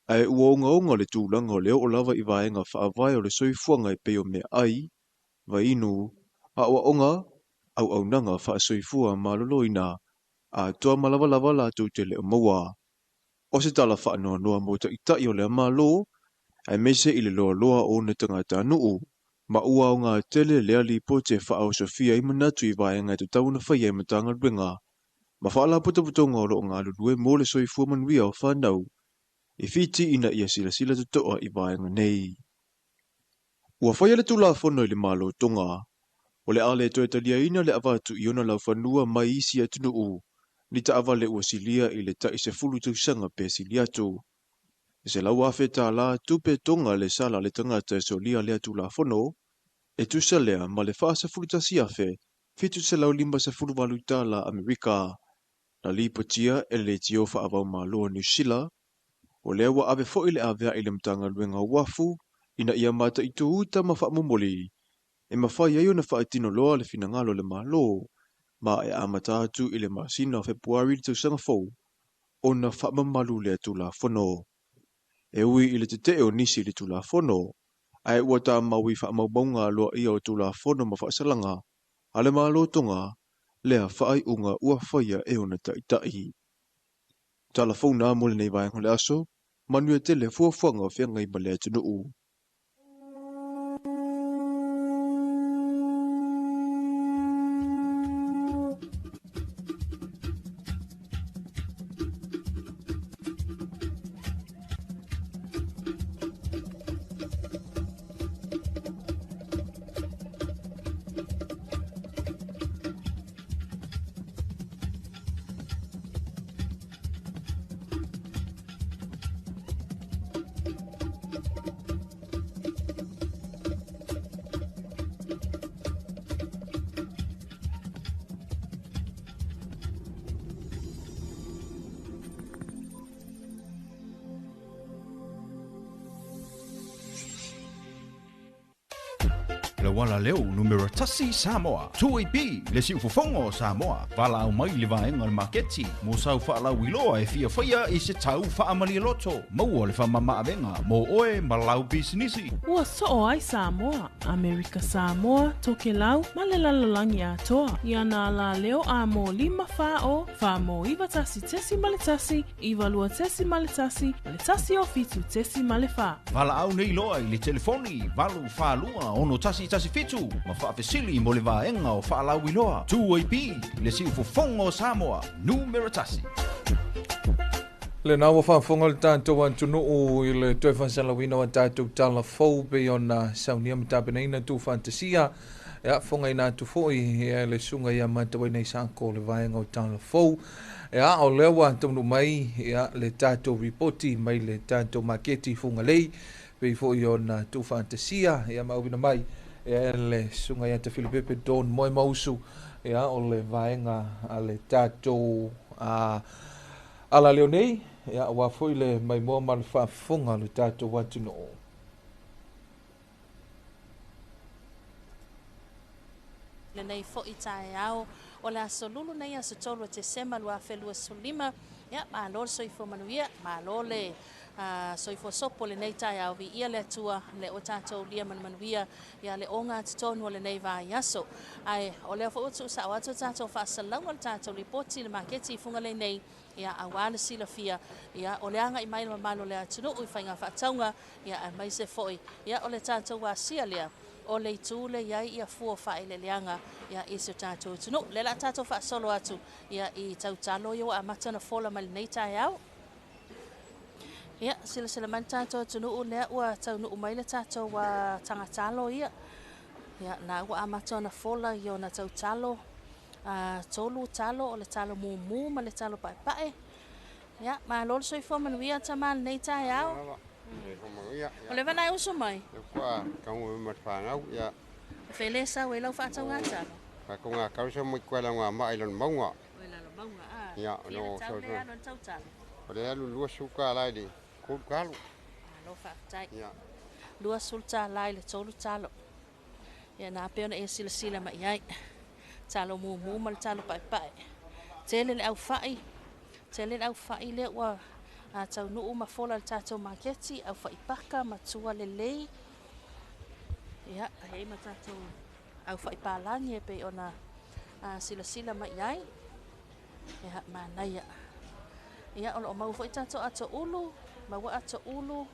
ae ua ogaoga le tulaga o le oo lava i vaega faavae o le soifuaga e pei o meaai, vaiinu, aoaoga, auaunaga faasoifua maloloina, atoa ma lavalava latou te le o maua. O se tala faanoanoa mo taitai o lea Malo, aemaise i le loaloa o ona tagatanuu, ma ua aoga tele lea lipoti e faaosofia ai manatu i vaega e tatau ona faia e Matagaluega ma Faalapotopotoga o loo galulue mo le soifua manuia o fanau i Fiti ina ia silasila totoa i vaega nei. Ua faia le Tulafono i le Malo Tonga, o le a le toe taliaina le avatu i ona laufanua mai isi atunuu ni taavale ua silia i le tai 10 tausaga pe sili atu. E $100,000 tupe Tonga le sala a le tagata e solia lea Tulafono, e tusa lea ma le $41,758 Amerika. Na lipotia e le Leitio Faava-o-Malo a Niu Sila, o lea ua ave foi le avea'i i le Matagaluega o Uafu ina ia mataitu uta ma faamomoli e mafai ai ona faatino loa le finagalo o le Malo, ma e amata atu i le masina o Fepuari le tausaga fou ona faamamalu lea Tulafono. E ui i le tetee o nisi i le Tulafono, ae ua tamau i faamaumauga aloaia o Tulafono ma faasalaga a le Malo Tonga lea faaiuga ua faia e ona taitai. Tala fou na mo lenei vaega o le aso, manuia tele fuafuaga o feagai ma le atunuu. Le auala leo numera 1 Samoa, 2AP, le siufofoga o Samoa, valaau mai i le vaega o le maketi mo sau faalauiloa e fia faia i se tau faamalie loto. Maua le faamamaavega mo oe ma lau pisinisi. Ua soo ai Samoa, Amerika Samoa, Tokelau ma le lalolagi atoa. I ana alaleo a mo 5 4 0 4 mo 9 1.1 9 2.1 ma le 1 o 7.4. Valaau nei loa i le telefoni 842 6117 ma faafesili mo le vaega o faalauiloa. 2AP, le siufofoga o Samoa, numera 1. Lena ua faafofoga le tatou atunuu i le toe faasalauina o a tatou tala fou pei ona saunia ma tapenaina tuufaatasia e aafofogaina atu foi e le susuga ia Matauaina Isako o le vaega o tala fou. Ia, o lea ua taunuu mai ia le tatou ripoti mai le tatou maketi Fugalei pei foi ona tuufaatasia ia ma auina mai e le susuga ia Tafilipepe Don Moemausu ia o le vaega a le tatou alaleo nei ia aua foi le maimoa ma le faafofoga o le tatou atunuu. lenei fo'i taeao o le aso Lulu nei aso 3 o Tesema 2025. Ia, malo le soifua manuia, malo le soifua sopo lenei taeao, viia le Atua lea ua tatou lia manumanuia ia le ogatotonu o lenei vaiaso. Ae o lea foi ua tuusa'o atu tatou faasalalauga o le tatou lipoti i le maketi i Fugalei nei, ia auā le silafia ia o le aga'i mai le mamalu o le atunuu i faiga faatauga, ia aemaise foi ia o le tatou asia lea o le itu le i ai ia fua o faaeleeleaga ia i si o tatou atunuu. O lea o le a tatou faasolo atu ia i tautalo ia ua amata ona fola mai lenei taeao. Ia, silasila mai le tatou atunuu lea ua taunuu mai le tatou tagatalo ia. Ia, na ua amata ona fola i ona tautalo, 3 talo, o le talo mumu ma le talo paepae. Ia, malo le soifua manuia tama lenei taeao. O le vana e usu mai? Kua kaungu ma whanau, ia. Fele sau e lau whaatauga talo? Whaatauga talo sa mui kua lau ngā maa i lano maunga. O i lalo maunga, a. Ia, no. Fia le tau le alo tau talo? O le alu lua suka lai le kolu talo. Alo whaatai. Ia. Lua sulta lai le tolu talo. Ia, nā peo na e sila sila mai ai. Talo mumu ma le talo paepae. Tele le au whai. Tele le au whai le ua taunuu ma fola le tatou maketi, au whaipaka, matua lelei. Ia, hei ma tatou au whaipalangi e pei ona silasila mai ai. Ia, manaia. Ia, o loo mau foi tatou ato ulu, maua ato ulu.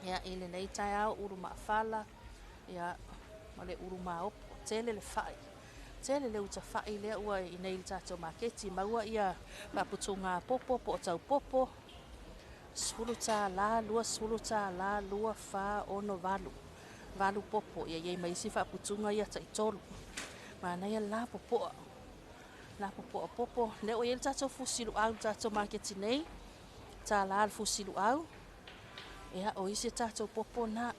Ia, i lenei taeao ulu maafala. Ia, ma le ulu maopo. Tele le whai. Tele le uta whai lea ua i nei le tatou maketi. Maua ia paputunga popo, po o tau popo. $10, $20, 2, 4, 6, 8. 8 popo. Ia iai mai isi faaputuga ia taʻitolu. Manaia la popoa. La popoa popo. Lea ua iai le tatou fusi luau le tatou maketi nei. Tālā le fusi luau. Ia, o isi tatou popo na.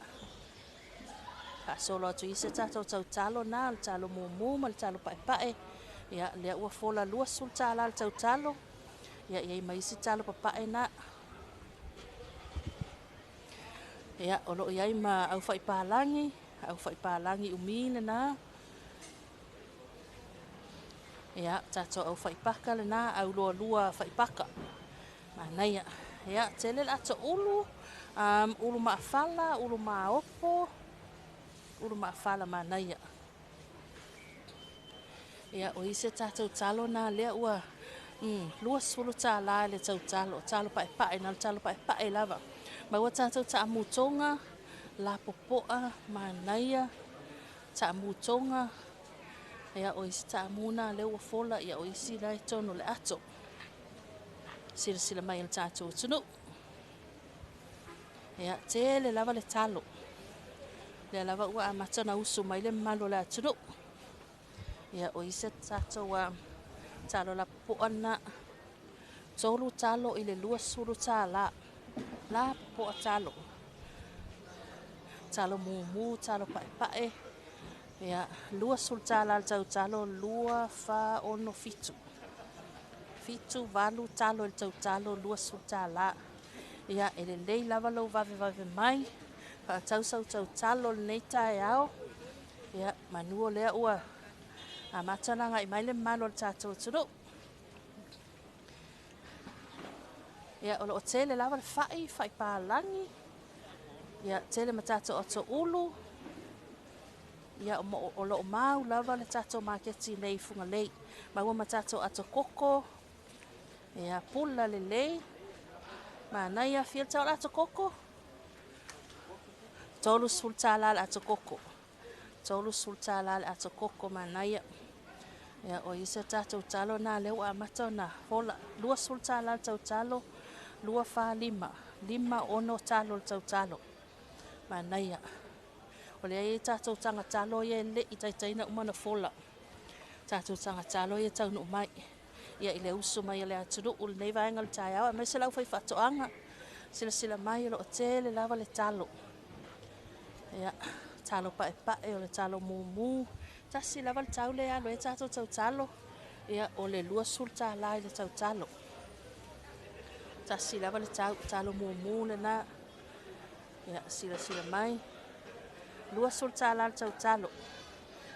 Faasolo atu isi tatou tautalo na, le talo mumu ma le talo paepae. Ia, lea ua fola $20 le tautalo. Ia, iai mai isi talo papae na. Ia, o loo iai ma au whaipalangi umi lena. Ia, tatou au whaipaka lena, au lua lua whaipaka. Manaia. Ia, tele le ato ulu, ulu maafala, ulu maopo, ulu maafala manaia. Ia, o isi tatou talo na lea ua $20 le tautalo, talo paepae na le talo paepae lava. Maua tatou taamutoga, la popoa, manaia, taamutoga. Ia, o isi taamuna lea ua fola, ia o isi lai tonu le ato. Silasila mai le tatou atunuu. Ia, tele lava le talo. Lea lava ua amata na usu mai le mamalu o le atunuu. Ia, o isi tatou talo la popoa na. 3 talo i le $20. La popoa talo. Talo mumu, talo paepae. Ia, $20 le tautalo, 2, 4, 6, 7. 7, 8 talo i le tautalo, $20. Ia, e lelei lava lou vavevave mai. Faatau sau tautalo lenei taeao. Ia, manu o lea ua amata ona agai mai le mamalu o le tatou atunuu. Ia, o loo tele lava le whai, whai pālangi. Ia, tele ma tatou ato ulu. Ia, o loo mau lava le tatou maketi nei Fugalei. Maua ma tatou ato koko. Ia, pula lelei. Manaia, fia le tau le ato koko. $30 le ato koko. $30 le ato koko, manaia. Ia, o isi tatou talo na lea ua amata ona fola. $20 le tautalo, 2, 4, 5. 5, 6 talo le tautalo. Manaia. O lea ia tatou tagatalo ia le i taitaina uma na fola. Tatou tagatalo ia taunuu mai. Ia i le usu mai o le atunuu lenei vaega o le taeao. Aemaise lau fai faatoaga. Silasila mai o loo tele lava le talo. Ia, talo paepae o le talo mumu. Tasi lava le tau le alo e tatou tautalo. Ia, o le $20 i le tautalo. Tasi lava le tau, talo mumu lena. Ia, silasila mai. $20 le tautalo.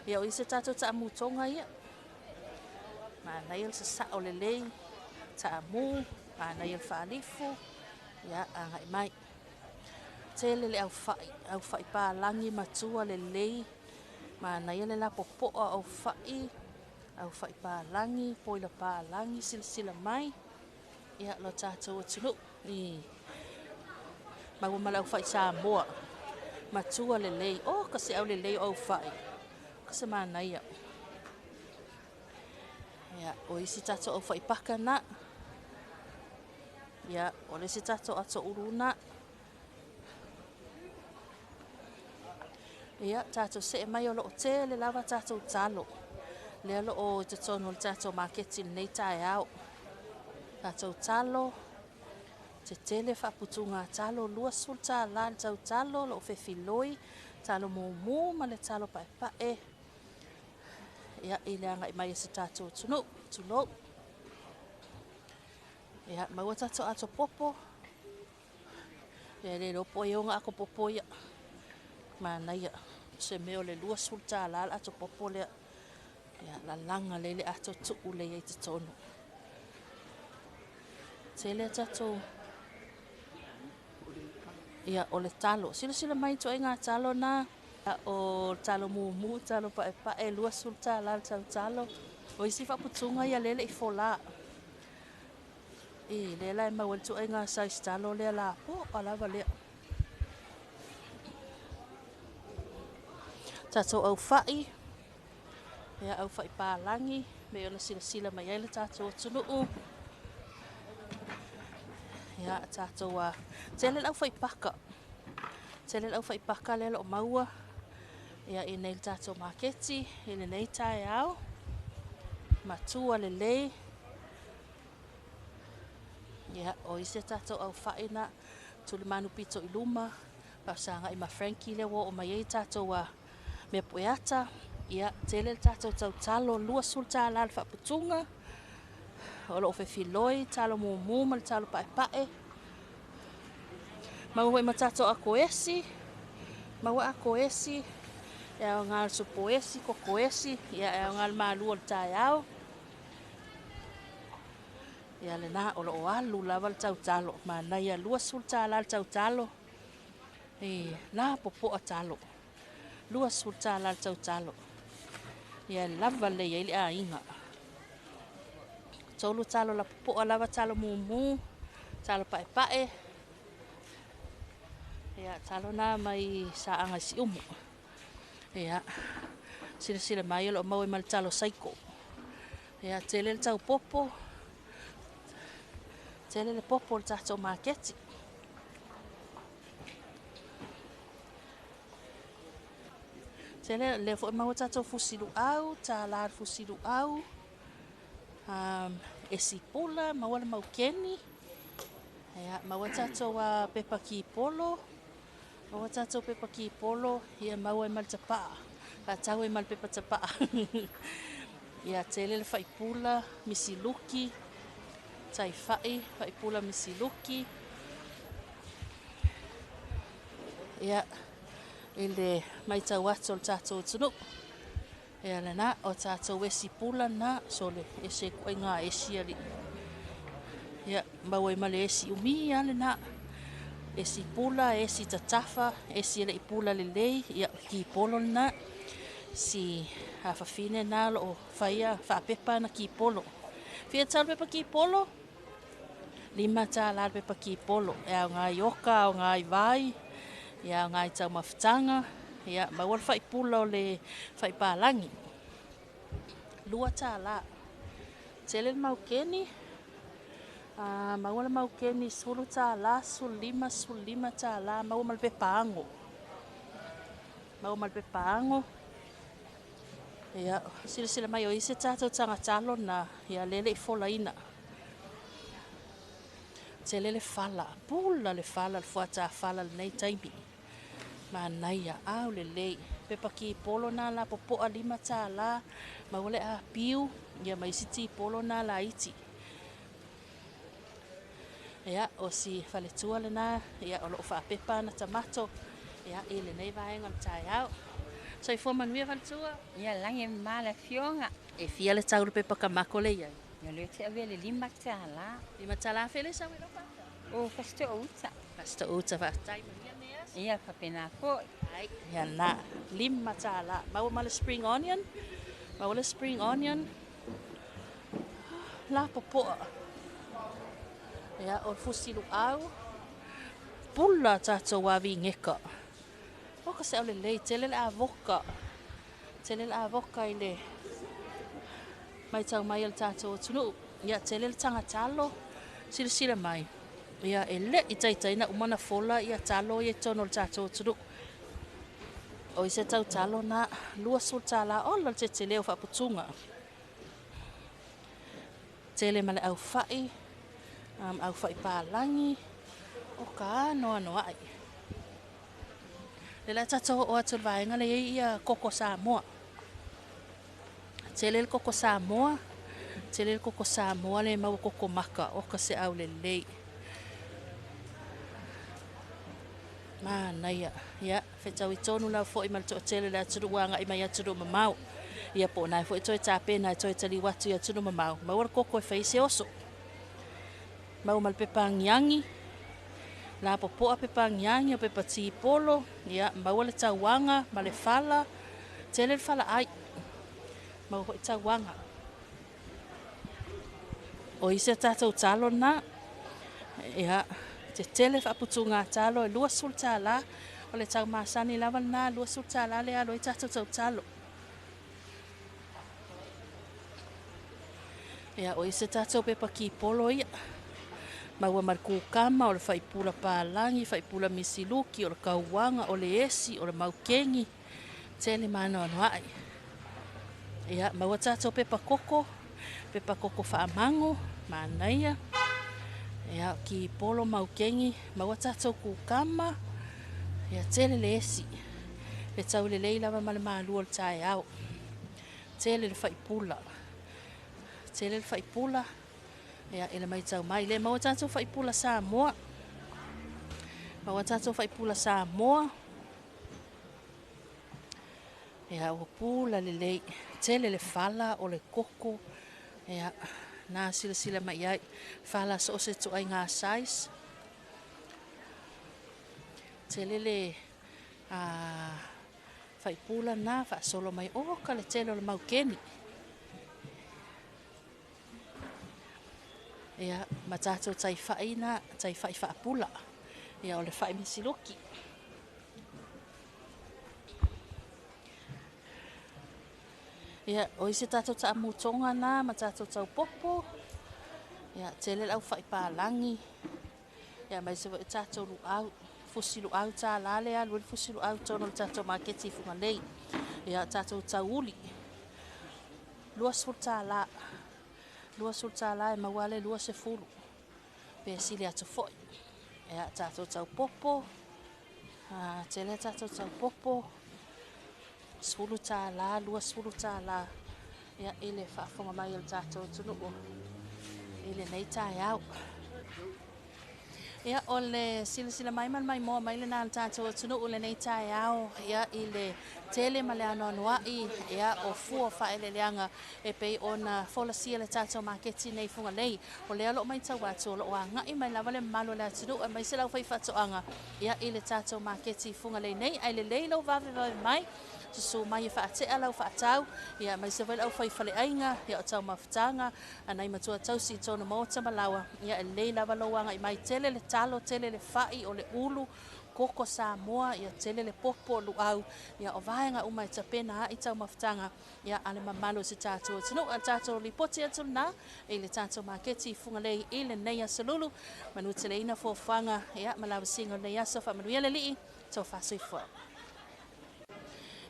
Ia o isi tatou taamutoga ia. Manaia le sasao lelei, taamu, manaia le faalifu, ia agai mai. Tele le aufai, aufai palagi matua lelei, manaia le lapopoa aufai, aufai palagi, poila palagi, silasila mai, ia lo tatou atunuu i maua ma le aufai Samoa, matua lelei, o ka se au lelei o aufai, ka se manaia. Ia, o isi tatou aufai paka na. Ia, o le isi tatou ato ulu na. Ia, tatou see mai o loo tele lava tatou talo. Lea loo i totonu o le tatou maketi i lenei taeao. Tatou talo, tetele faaputuga talo, $20 le tau talo, loo fefiloi, talo mumu ma le talo paepae. Ia, i le agai mai e se tatou atunuu, tulou. Ia, maua tatou ato popo. Ia, le iloa po o ai e ona ato popo ia. Manaia, se mea o le $20 le ato popo lea. Ia, lalaga lelei le ato tuu lea i totonu. Tele tatou. Ia, o le talo. Silasila mai ituaiga talo na. O le talo mumu, talo paepae, $20 le tau talo. O isi faaputuga ia lele i fola. I lea la e maua le ituaiga size talo lea la po a lava lea. Tatou aufai, ia aufai palagi, me ona silasila mai ai le tatou atunuu. Ia, tatou a tele le aufai paka. Tele le aufai paka lea loo maua. Ia, i nei le tatou maketi, i lenei taeao. Matua lelei. Ia, o isi tatou aufai na tulimanu pito i luma. Pausagai ma Frankie lea ua oo mai ai tatou a mea pueata. Ia, tele le tatou tautalo, $20 le faaputuga. O loo fefiloi, talo mumu ma le talo paepae. Maua foi ma tatou akoesi. Maua akoesi. E aoga le supoesi, kokoesi, ia e aoga le malu o le taeao. Ia lena o loo alu lava le tautalo. Manaia $20 le tautalo. E la popoa talo. $20 le tautalo. Ia lava le ai le aiga. Tolu talo la popoa lava talo mumu, talo paepae. Ia talo na mai saaga i Siumu. Ia, silasila mai o loo maua ma le talo saiko. Ia, tele le tau popo. Tele le popo o le tatou maketi. Tele le foi maua tatou fusi luau, $1 le fusi luau. Esi pula, maua le maukeni. Ia, maua tatou pepa kipolo. Maua tatou pepa kipolo, ia maua e ma le tapaa. Faatau e ma le pepa tapaa. Ia, tele le faipula, misiluki, taifai, faipula misiluki. Ia, i le maitau atu o le tatou atunuu. Ia lena, o tatou esi pula na, so le ese ituaiga esi alii. Ia, maua ai ma le esi umi lava lena. Esi pula, esi tatafa, esi e lei pula lelei, ia kipolo lena. Si afafine na loo faia faapepa na kipolo. Fia tau le pepa kipolo? $5 le pepa kipolo. E aoga i oka, aoga i vai, ia aoga i taumafataga. Ia, maua le faipula o le faipalagi. $2. Tele le maukeni. Maua le maukeni $10, 15, $15, maua ma le pepa ago. Maua ma le pepa ago. Ia, silasila mai o isi tatou tagatalo na, ia lele i folaina. Tele le fala, pula le fala, le fuata fala lenei taimi. Manaia, au lelei. Pepa kipolo na la popoa $5, maua le apiu, ia ma isi tipolo na la iti. Ia, o si faletua lena, ia o loo faapepa na tamato, ia i lenei vaega o le taeao. Soifua manuia faletua. Ia lagi e ma le afioga. E fia le tau le pepa kamako le iai? Ia lea te avea le $5. $5 fe le sau e lau faatau? O Fasitoouta. Fasitoouta, faafetai manuia lenei aso. Ia faapena fo'i. Ai, ia na, $5. Maua ma le spring onion. Maua le spring onion. La popoa. Ia, o le fusi luau. Pula tātou avi ngeka. O ka se au lelei, tele le avoka. Tele le avoka i le mai tau mai o le tātou atunuu. Ia, tele le tagatalo, silasila mai. Ia, e le i taitai na uma na fola ia talo ia i totonu o le tātou atunuu. O i se tau talo na $20 ola le tetele o faaputuga. Tele ma le aufai, aufai palagi, o ka anoanoai. Le la tātou o atu le vaega le iai ia koko Samoa. Tele le koko Samoa, tele le koko Samoa le maua koko maka o ka se au lelei. Manaia, ia, fetau i tonu lau fo'i ma le to'atele le atunuu aga'i mai atunuu mamao. Ia po o na e fo'i toe tapena e toe taliu atu i atunuu mamao, maua le koko e fai se oso. Maua ma le pepa agiagi, lapopoa pepa agiagi o pepa tipolo, ia, maua le tauaga ma le fala, tele le fala ai. Maua fo'i tauaga. O isi a tātou talo na, ia, tetele faaputuga talo e $20, o le taumasani lava lena $20 le alo ai tātou tautalo. Ia, o isi a tātou pepa kipolo ia. Maua ma le kukama, o le faipula palagi, faipula misiluki, o le kauaga, o le esi, o le maukegi, tele maanoanoa'i. Ia, maua tātou pepa koko, pepa koko faamago, manaia. Ia, kipolo maukegi, maua tātou kukama, ia, tele le esi. Le tau lelei lava ma le malua o le taeao. Tele le faipula. Tele le faipula. Ia, e le maitau mai. Le maua tātou faipula Samoa. Maua tātou faipula Samoa. Ia, ua pula lelei. Tele le fala o le koko. Ia, na silasila mai ai. Fala so o se tuaiga size. Tele le faipula na faasolo mai. O ka le tele o le maukeni. Ia, ma tātou taiwhai na, taiwhai faapula. Ia, o le whai misiluki. Ia, o isi tātou taamutonga na, ma tātou taupopo. Ia, tele lau whai pālangi. Ia, mai se wai tātou luau, fusi luau tā lalea, lue le fusi luau tōno le tātou maketi Fugalei. Ia, tātou tauli. $20. $20 e maua le 20. Pe sili atu fo'i. Ia, tātou taupopo. Tele tātou taupopo. $10, $20. Ia, i le faafofoga mai o le tātou atunuu i lenei taeao. Ia, o le silasila mai ma le maimoa mai lena le tātou atunuu lenei taeao, ia, i le tele ma le anoanoa'i, ia, o fua faaeleeleaga e pei ona folasia le tātou maketi nei Fugalei. O lea o loo maitau atu o loo aga'i mai lava le mamalu o le atunuu e mai se lau faifaatoaga, ia, i le tātou maketi Fugalei nei. Ai lelei lau vavevave mai, susu mai e faatea lau faatau, ia, mai se foi lau faifaleaiga, ia, o taumafataga anai matua tausi i tonu maota ma laua. Ia, e lelei lava lou aga'i mai. Tele le talo, tele le fa'i o le ulu, koko Samoa, ia, tele le popo luau, ia, o vaega uma e tapena ai taumafataga, ia, a le mamalu o se tātou atunuu. A le tātou lipoti atu lena i le tātou maketi Fugalei i lenei aso lulu. Manu teleina foafoaga, ia, ma lavasiga o lenei aso. Faamanuia le Alii, tofa soifua.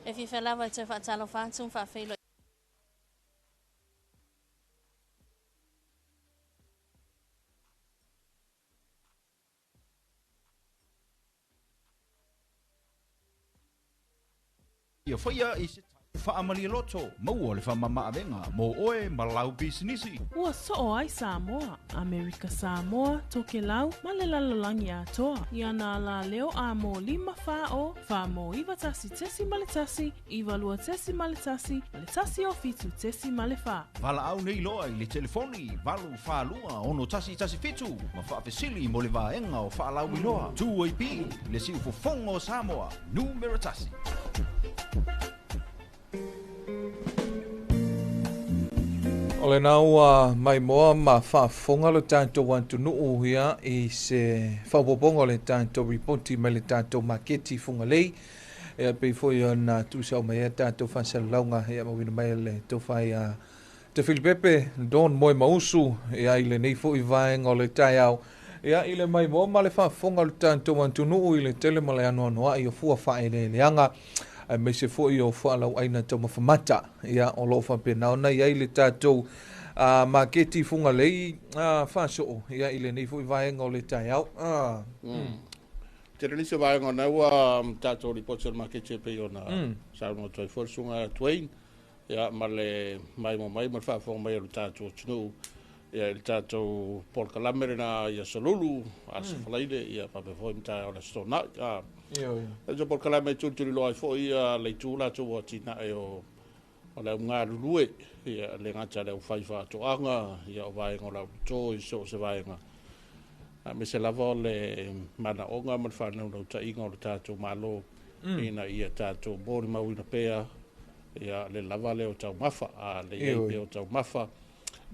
E fiafia lava e toe faatalofa atu ma faafeilo. Ia faia i se Faamalie loto, maua le faamamaavega mo oe ma lau pisinisi. Ua soo ai Samoa, Amerika Samoa, Tokelau ma le lalolagi atoa. I ana alā leo a mō 5 4 0 4 mō 9 1.1, 9 2.1, ma le 1 o 7.4. Valaau nei loa i le telefoni 842 6117 ma faafesili mo le vaega o faalauiloa. 2AP, le siufofoga o Samoa, numera 1. O lena ua maimoa ma faafofoga lo tatou atunuu ia i se faaopoopoga o le tatou ripoti mai le tatou maketi Fugalei. Ia pei foi ona tuusao mai ai tatou faasalalauga ia mauina mai le tofa ia Te Filipepe Don Moe Mausu ia i lenei foi vaega o le taeao. Ia i le maimoa ma le faafofoga o le tatou atunuu i le tele ma le anoanoai o fua faaeleeleaga aemaise foi o fualauaina taumafa mata. Ia o lo o faapena ona i ai le tatou maketi Fugalei faasoo ia i lenei foi vaega o le taeao. Tele nisi o vaega o lena ua tatou lipoti o le maketi e pei ona saunoa atu ai foi le susuga ia Dwayne, ia ma le maimoa mai ma le faafofoga mai o le tatou atunuu ia i le tatou polokalame lena i Aso Lulu, Aso Faraile ia faapea foi ma taeao o le Aso Toonai. O se polokalame e tulituliloa ai foi ia le itu latou o atinae o le au galulue, ia le gata le aufai faatoaga, ia o vaega o le au toto i so o se vaega, aemaise lava o le manaoga ma le faanaunautaiga o le tatou Malo ina ia tatou molimauina pea ia le lava lea o taumafa, a le i ai pea o taumafa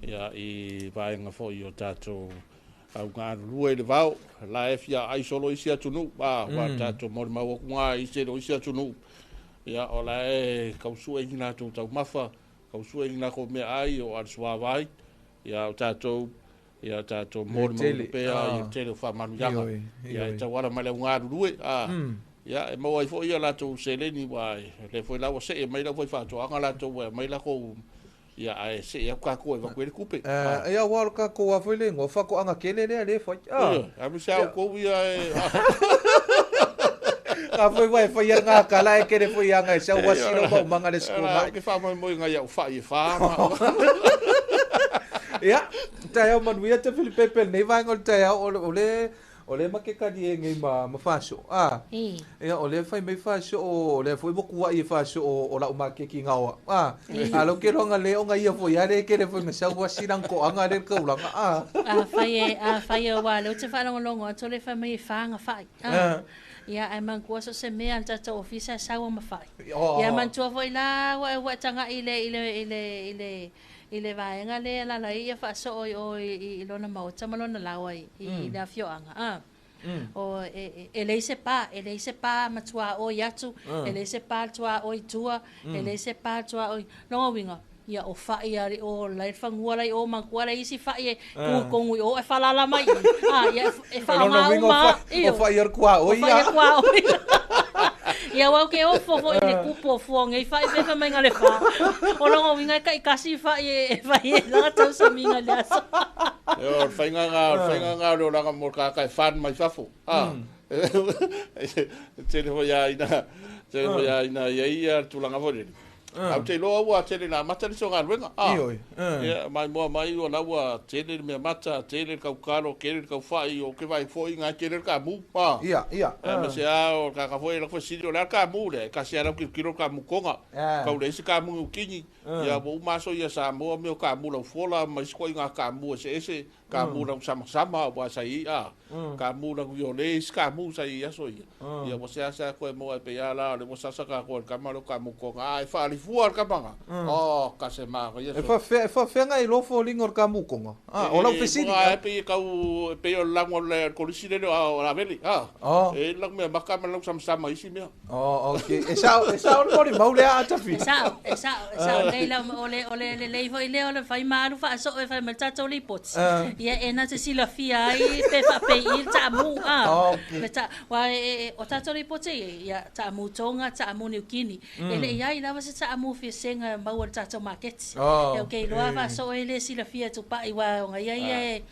ia i vaega foi o tatou au galulue i le vao, la e fia ai solo isi atunuu, a ua tatou molimau atu ngā i se isi atunuu, ia o la e kausue i latou taumafa, kausue i latou meaai o ale suavai, ia o tatou ia tatou molimauina pea i le tele o faamanuiaga ia e tauala mai le au galulue, a ia e maua ai foi ia latou seleni, ua le foi la ua see mai lau foi faatoaga latou e mai lakou ia ae see atu tatou e avatu ai le tupe. Ia ua o le tatou a foi le igoa faatoaga tele lea le fai. A me se au kou ia e Ka foi wai fai ia ngā kala e kere foi anga e sau wasi ro mau manga le skona. Ke wha moi moi ngai au whai e wha. Ia, taeao manuia te Filipepe nei vaega o le taeao o le o le ma ke kali e ngei ma faso. Ia o le fai mai faso o le foi mo kuai e faso o lau ma ke ki ngaoa. A lo ke ronga le onga ia foi ale ke le foi me sau wasi rang ko anga le kaulanga. A fai e wa le o te whalongolongo ato le fai mai e whaanga whai. Ia ai manatua so se mea le tatou ofisa e sau ma fai. Ia manatua foi la ua taga'i i le vaega lea lala ai ia faasoo i o i lona maota ma lona laoa i le afioaga. O e leai se pa, e leai se pa matuaʻo i atu, e leai se pa tuaʻo i tua, e leai se pa tuaʻo i loga uiga. Ia o fai ali o lai fanua lai o manatua lai isi fai e tu tonu i o e falala mai. Ia e whaonga uma. O fai ar kua o ia. O fai ar kua o ia. Ia wau ke o fofo i le kupu o fua ngei fai pe mai ngā le wha. O longa winga e kai kasi fai e fai e langa tau saminga le aso. O whainga ngā o langa mo kaka e whan mai fafo. Tele hoi a ina, tele hoi a ina ia ia tūlanga fo rere. Au te loa ua tele nā mata ni so ngā ruenga. Ia, mai moa mai o laua tele mea mata, tele kaukalo, tele kauwhai, o ke vai foi ngā tele ka mū. Ia, ia. Ma se a o ka kafoi la kwesiri o lea ka mū le, ka se arau kilo ka mū konga. Kau le isi ka mū ukini. Ia, mo umaso ia sa moa meo ka mū lau fola, ma isi koi ngā ka mū ese ese, ka mū lau sama sama, wa sa i, ka mū lau iole, isi ka mū sa i aso ia. Ia, mo se asa koe moa e pe ia la, le mo sasa ka koe kama lo ka mū konga, e whaalifu al kamanga. Oh, ka se manga. E whawhenga i lofo lingo ka mukonga. O lau fesili. E pe kau pe o lango le kolisi le o la veli. E lango mea maka ma lau sama isi mea. Oh, okay. E sao o le maule a atafi. E sao nei la o le le le foi le o le fai malu fa so e fai ma tatou lipoti. Ia e na te silafia ai pe fa pe i ta mu. Me ta wa o tatou lipoti ia ta mu tonga ta mu Niukini. E le ia i lava se ta mu fisenga maua le tatou maketi. E o ke iloa faaso'o e lē silafia tupa'i uā oga ia ia e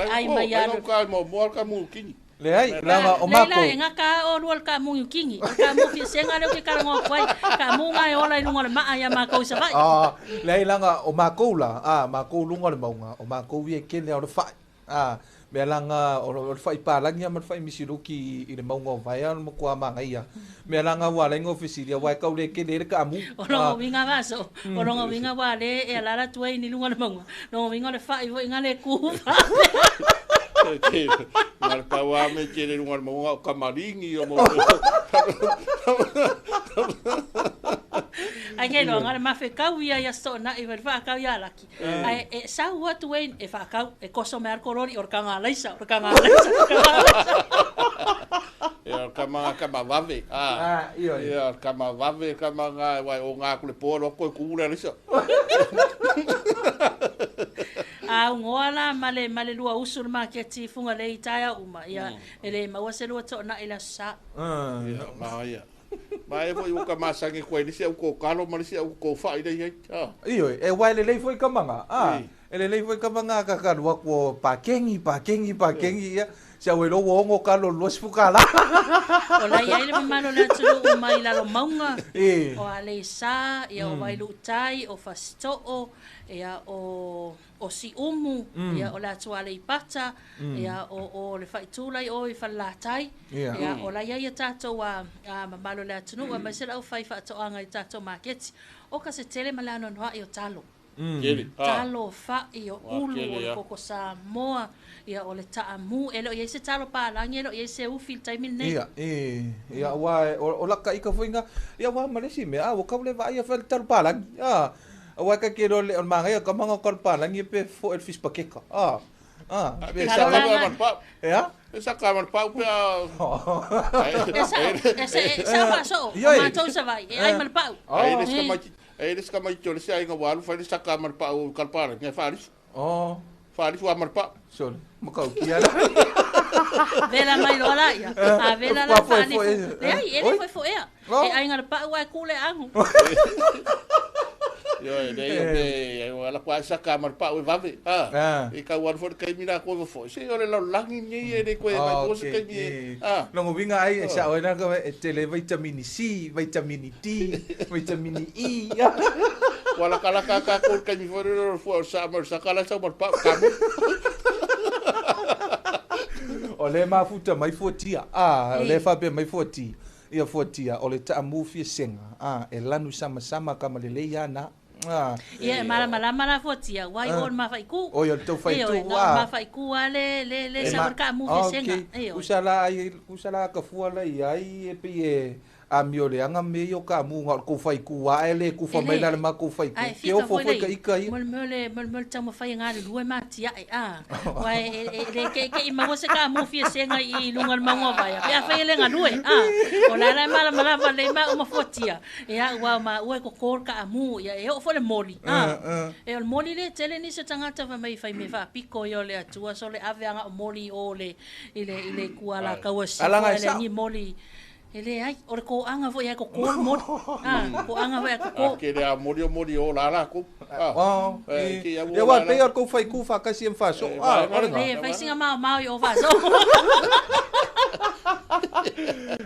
ai mai alu. O ka mo mo ka mu kini. Leai, laga o Lei la makou. e gaka a olua le kaamugi ukigi o le kaamu fiaseaga lea ou te kalagoa atu ai kaamuga e ola i luga o le maa iā makou i Savaii. Ah, leai laga o makou la, a makou luga o le mauga, o makou ia e kele a o le fa'i. A mea laga o le fa'i palagi ma le fa'i misiluki i le mauga o Vaea o le matua magaia. Mea laga ua alai ona fesili aua e tau le kele ai le kaamu. O lona uiga vaso, o lona uiga ua lē e alala atu ai ni luga o le mauga, lona uiga o le fa'i fo'iga le kū Ma le pau a me tele lunga le maunga o kamaringi o mo. Ai ke loa le mafekau ia ia so'ona'i ma le fa'akau iā Laki. Ae e sau atu ai e fa'akau e koso mai a le kololi o le kagalaisa o le kagalaisa o le kagalaisa. Ia o kama kama vave. Ah, ia kama vave kama nga wai o ngā kule po lo ko ku le alisa. A ugoa la ma le ma le lua usu le maketi i Fugalei i taeao uma ia e lē maua se lua to'ona'i le aso sā. Ia ma ia. Ma e foi o ka masangi koe le si au ko kalo ma le si au ko fa ile ia. Ah. Ioe, e uae lelei foi kamaga, a, e lelei foi kamaga ka ka alu atu o pakengi, pakengi, pakengi, ia, si au e lo ua ono kalo 20 kālā. O la i ai le mamalu o le atunuu mai lalo mauga o Aleisa, ia o Vailuutai, o Fasito'o, ia o Siumu, ia o le atu Aleipata, ia o le faitū lai o i Falelatai, ia o la i ai ia tatou a mamalu o le atunuu aemaise le aufai faatoaga i tatou maketi. O ka se tele ma le anoanoa'i o talo. Talo fa'i o ulu o le koko Samoa, ia o le ta'amū e le o i ai se talo palagi e le o i ai se ufi i le taimi lenei. Ia, e, ia, ua, o laka ika foi nga, ia, ua ma le isi mea, a, ua kau le vaai a fai le talo palagi, a, aua ka ke lo le o le magaia kamaga o kalo palagi e pe fo e le fispakeka, a, a, pe sa sa ia? E sa ka mar pau pe a. E sa'o, e sa'o fa'aso'o, o matou Savaii, e ai ma le pa'u. Ai le ska mai e le ska mai tole se ai nga walu fai le saka mar pau kalpara ngai faalifu. Oh. Faalifu a mar pau. Sole, makau kia la. Vela mai loa la ia. A vela la faalifu. Leai, e le foefoea. E aiga le pa'u ae ku le agu. Io e le io pe e ala kwa saka mar pau e vave. Ah. E ka walu fo kai mina ko fo. Se o le lo langi ni e le ko e mai ko se kai mi. Ah. Longo winga ai e sa oena ka e tele vitamini C, vitamini D, vitamini E. Wala kala ka ka ko kai mi fo ro fo sa mar saka la sa mar pau kamu. O le mafuta mai fuatia. Ah, o le faapea mai fuatia. Ia fuatia, o le ta'amu fiaseaga, a, e lanu samasama ka ma lelei ana. Ah. Ia e malamalama la fuatia, ua i o le mafa'iku. Oi, o le taufaitū, a. Mafa'iku a le E sa o le kaamu fiaseaga. Ioe. Usa la ai, usa la ka fua la i ai e pei e amio leaga me ia o kaamuga o le koufaikū a e lē kufa mai la le makou faikū Ae ke fika ofo foi foi lei ka ika ia. mo le mea o le mo le mea o le taumafai e galulue ma atia'e a ua e e lē ke'eke'i maua se kaamu fiaseaga i luga o le mauga o Vaea pe afai e lē galue a o la la e malamalama lelei ma uma fuatia ia ua o maua e kokō le kaamu ia e oo foi le moli a e o le moli lē tele nisi o tagata fai mai fai mea faapiko ia o le Atua so le ave aga'o moli i o le i le i le ikualakaua sifo Alaga e ae le sa'o. agi moli e leai o le kō'aga foi ae kokō le moli a kō'aga foi ae kokō. A ke le a moli o moli o la la ko. Ah. Oh, E ke ia ua pei o le koufaikū faakasi e mafaso'o a o le Lē fai siga maomao i o fa'aso'o.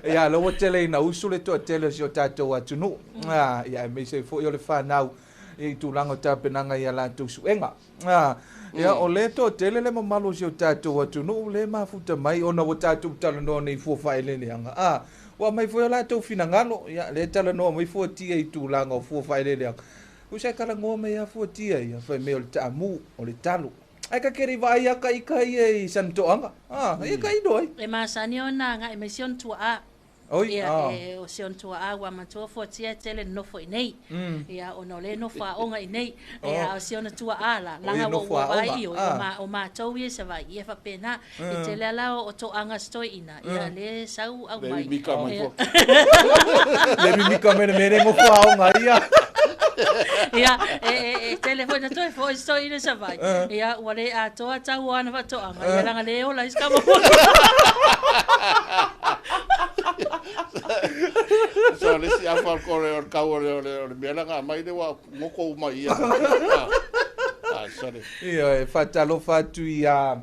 Ia la ua tele ina usu le to'atele o si o tatou atunuu a ia aemaise foi o le fanau i tulaga o tapenaga ia latou su'ega a ia o lē to'atele le mamalu o si o tatou atunuu lē mafuta mai ona ua tatou talanoa nei fua fa'aeleleaga a ua mai foi o latou finagalo ia lē talanoa mai fuatia i tulaga o fua fa'aeleleaga usa e kalagoa mai a fuatia ia fai mea o le ta'amū o le talo ae ka keri vaai a ka ia i sanato'aga a ia ka ino ai. E masani ona aga'i mai si ona tua'a. Oi, Ia ah. e o si ona tua'a ua matua fuatia e tele nofo i nei. Ia ona o lē nofo a'oga i nei. Ia o si ona tua'a la O ia laga ua nofo ua a'oga, vaai o ah. ma o matou ia Savaii ia fa'apena e tele ala o to'aga setoe'ina ia lē sau au Le mai. mimika mai Ia. fo. Le mimika mele mele ngofo a'oga ia. Ia e e e tele foi na toe fo'i setoe'ina Savaii. Ia ua lē atoa tau o ana fa'ato'aga ia laga lē ola isi kama. So le si afa ko le o kau o le o le o le mea nga mai le wa ngoko uma ia. Ah. Ah, sorry. Ia e fa'atalofa atu ia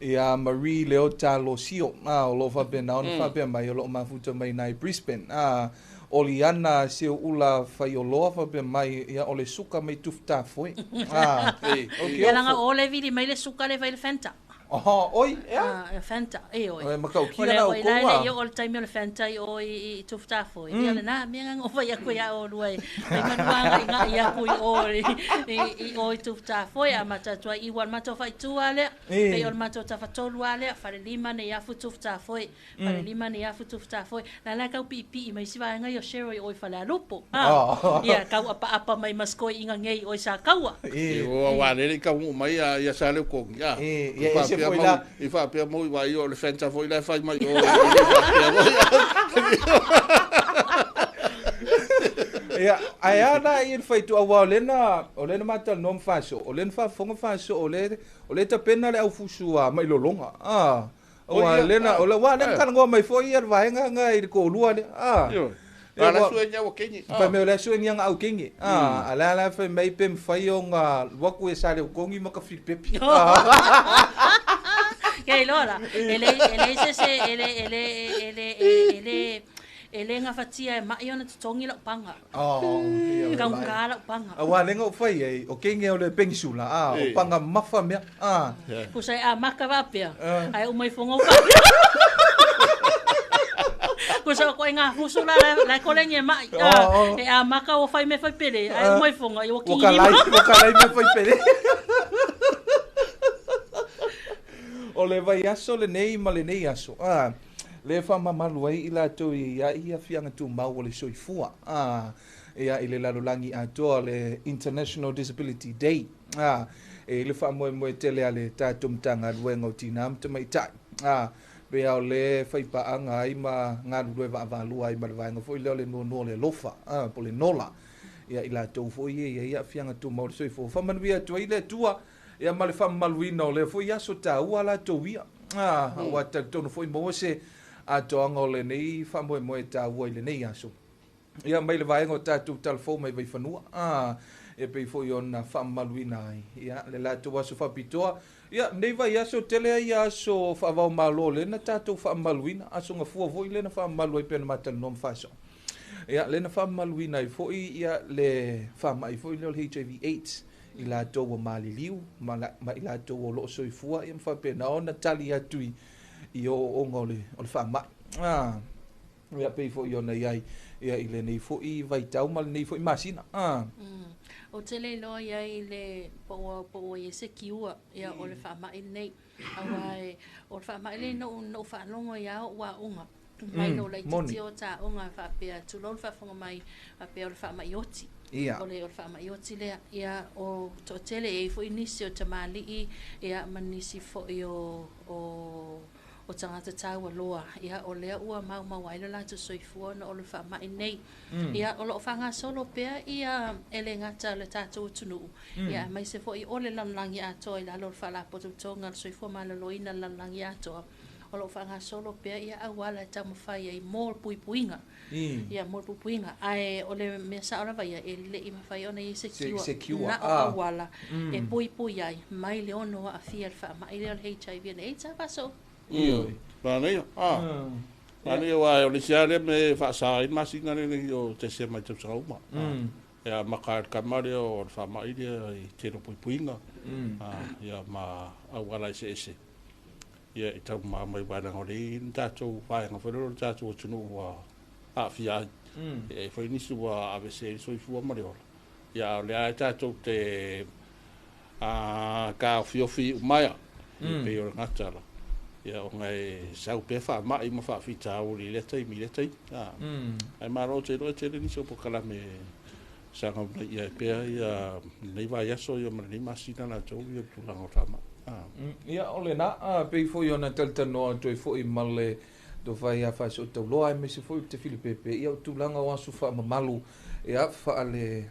Ia Marie Leota Losio, a o loo faapena ona faapea mai o loo mafuta mai nai Brisbane. A o Liana Seuula Faioloa faapea mai, ia o le suka mai Tufutafoe. A o ke Ia laga o le vili mai le suka le fai le Fanta. Oh, oi, ea. Ah, e Fanta, e oi. E matautia O le la oi outou la a. le i o le taimi o le Fanta i o i Tufutafoe. Ia le na mea nga fai aku ia o lua e. Mai manuanga i nga i aku i o i o i Tufutafoe a mata tua i wan mato fai tua le. Pe o le mato tafatolu a le fale lima ne afu Tufutafoe. Fale lima ne afu Tufutafoe. La la kau pi pi mai siva nga yo share i o i fale alupo. Oh. Ia kau apa apa mai maskoi inga ngei o i sa kaua. E o wa le ka u mai ia ia sa le ko ia. Ia, ese foi la. I fa pea mo i wa i o le Fanta foi la fai mai o. Ia, ae a la i le faitu auā o lena matalanoa ma fasoo, o lena faafofoga fasoo, o le tapena le aufusu a mailologa. A, ua lena, o le ua lena talanoa mai foi ia le vaega aga i le toalua lea. A. A la sue nya wa kengi. Fai mai o le aso e niaga au kenge. A, a la la fai mai pe mafai ona luaku e sa le ukogi ma ka filipepi. Ke lola, ele ele se se ele ele ele ele ele ngafatia e mai ona totongi lau panga. Oh, ia Kau ka lau panga. Auā lega o fai ai, o kenge o le penisula, a, o panga mafa mea. A. Pusa e a maka vapea. Ai umai fongo pa. Kusa ko ngā fusu la la ko le nye mai. E a maka o fai me fai pele. Ai umai fonga i o ki. Ua ka lai, ua ka lai me fai pele. O le vaiaso lenei ma lenei aso. A, le faamamalu ai i latou i ai afiaga tumau o le soifua. A, ia i le lalolagi atoa le International Disability Day. A, e le faamoemoe tele a le tatou Matagaluega o Tinā ma Tamaitai. A, pea o le faipaaga ai ma galulue vaavalua ai ma le vaega foi lea o le nuanua o le alofa, a, po le nola. Ia i latou foi ia i ai aafiaga tumau o le soifua. Faamanuia atu ai le Atua, ia ma le faamamaluina o lea foi aso tāua latou ia. A, ua talitonu foi maua se atoaga o lenei faamoemoe tāua i lenei aso. Ia mai le vaega o tatou talafou mai Vaifanua. A, e pei foi ona faamamaluina ai. Ia le latou aso faapitoa. Ia nei vai aso tele ai aso faavao malo lena tatou faamamaluina. Aso gafua foi lena faamamalu ai pe na matalanoa ma fasoo. Ia lena faamamaluina ai foi ia le faamai foi lea o le HIV AIDS i latou ua maliliu ma i latou o loo soifua ia ma faapena ona tali atu i ooooga o le faamai. A, ia pei foi ona iai ia i lenei foi vaitau ma lenei foi masina. A. O te le loa ia i le po o i se kiua ia o le faamai nei. Aua e o le faamai le no no faalogo ia o ua unga. Mai no lai Moni. titi o ta unga faapea tulou le faafofoga mai faapea o le faamai oti. Ia. O le faamai oti lea ia o toatele e foi nisi o tamalii ia ma nisi foi o o tagata taua loa ia o lea ua maumau ai le latou soifua ona o le faamai nei. Ia o loo faagasolo pea ia e le gata le tatou atunuu. Ia aemaise foi o le lalolagi atoa i lalo o le faalapotopotoga le soifua maloloina le lalolagi atoa. O loo faagasolo pea ia auala e taumafai ai mo le puipuiga. Ia mo le puipuiga ae o le mea sao lava ia e lei mafai ona iai se Se kiua se kiua. na o A. auala e puipui ai mai le ono aafia le faamai lea o le HIV and AIDS a faasoo. Manaia. A. Manaia wa o le sia le me faasa i masina le nei o te se mai tausaga uma. Ia maka kama le o le faamai le i te puipuiga. A, ia ma auala ese ese. Ia i tau ma mai waenga o le i tatou vaega foi lea o le tatou atunuu ua aafia ai. E foi nisi ua avese i le soifua ma le ola. Ia o lea e tatou te a ka ofiofi umaia. I pei o le gata la. Ia ona e sau pea faamai ma faafitauli i lea taimi i lea taimi. A. Ae malo te iloa e tele nisi o polokalame saga unai ia e pea ia lenei vaiaso ia ma lenei masina latou ia tulaga o le faamai. A. Ia o lena a pei foi ona talatalanoa atu ai foi ma le tofai ia faasootauloa aemaise foi o te filipepe ia o tulaga o aso faamamalu ia faale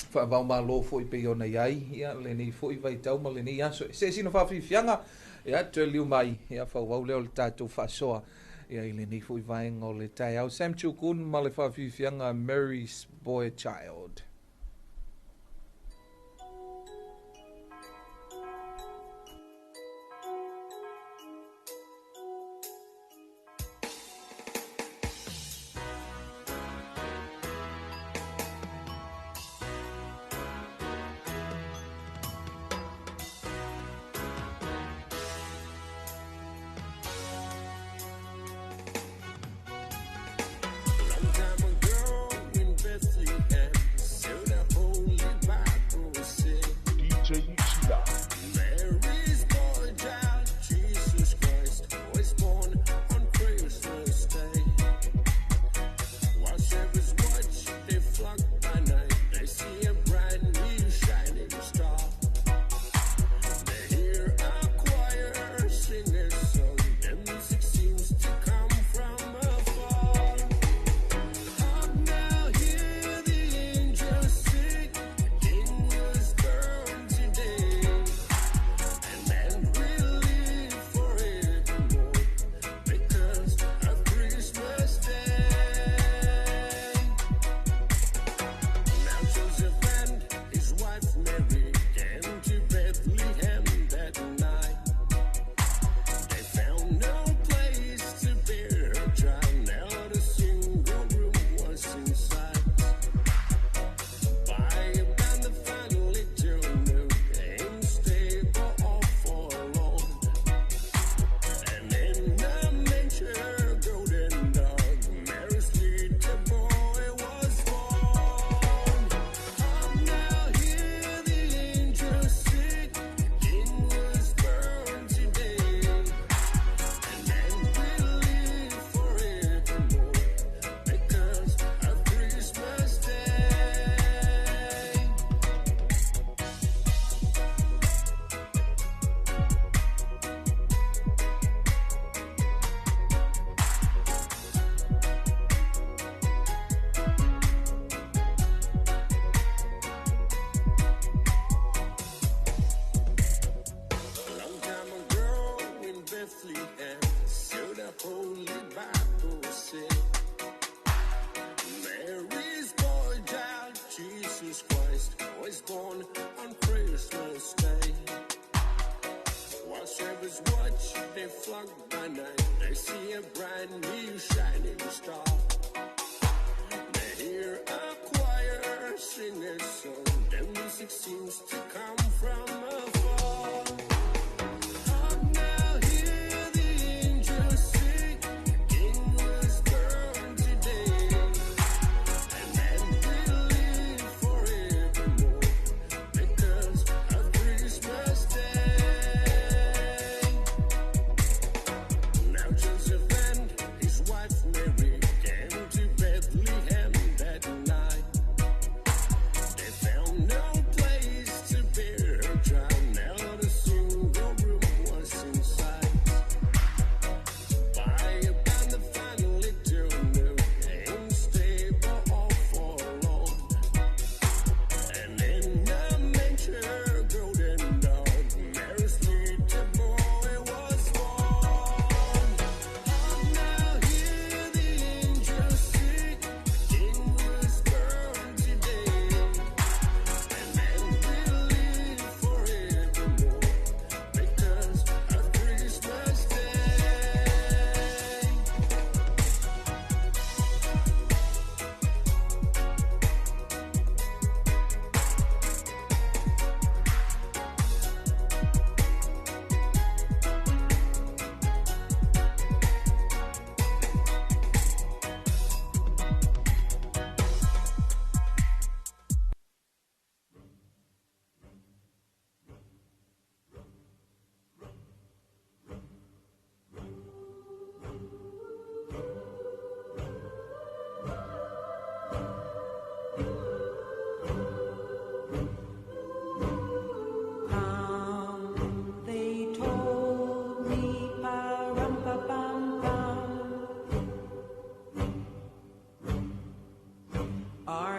faavaomalo foi pei ona iai ia lenei foi vaitau ma lenei aso. Se sina faafiafiaga ia toe liu mai ia fauau lea o le tatou faasoa ia i lenei foi vaega o le taeao. Sam Chukun ma le faafiafiaga Mary's Boy Child.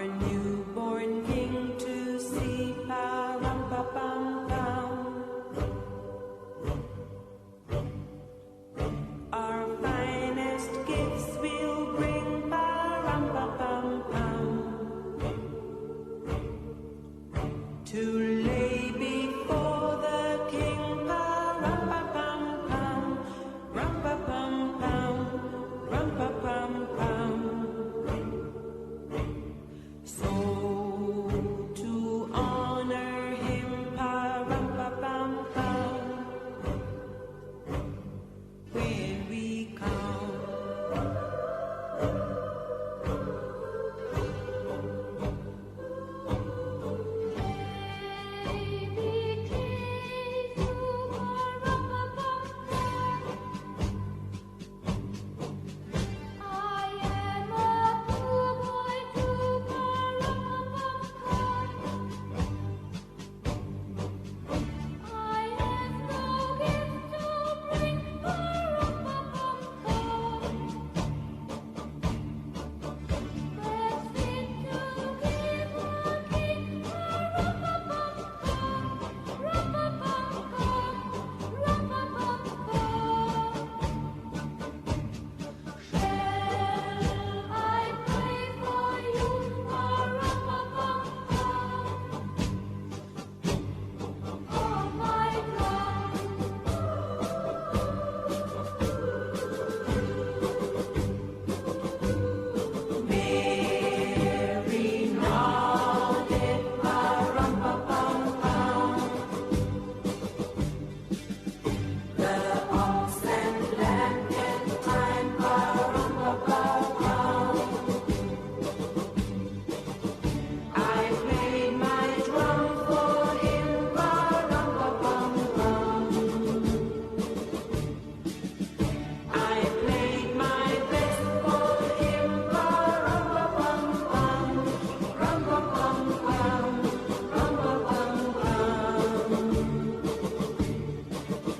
Our newborn king to see. Pa-rum-pa-pum-pum. Our finest gifts we'll bring. Pa-rum-pa-pum-pum. To lay before the king. Pa-rum-pa-pum-pum. Rum-pa-pum-pum. Rum-pa-pum-pum. So to honor him, pa-rum-pa-pum-pum. When we come. Mary nodded, pa-rum-pa-pum-pum. The ox and lamb kept time, pa-rum-pa-pum-pum. I played my drum for him, pa-rum-pa-pum-pum. I played my best for him, pa-rum-pa-pum-pum, rum-pa-pum-pum, rum-pa-pum-pum.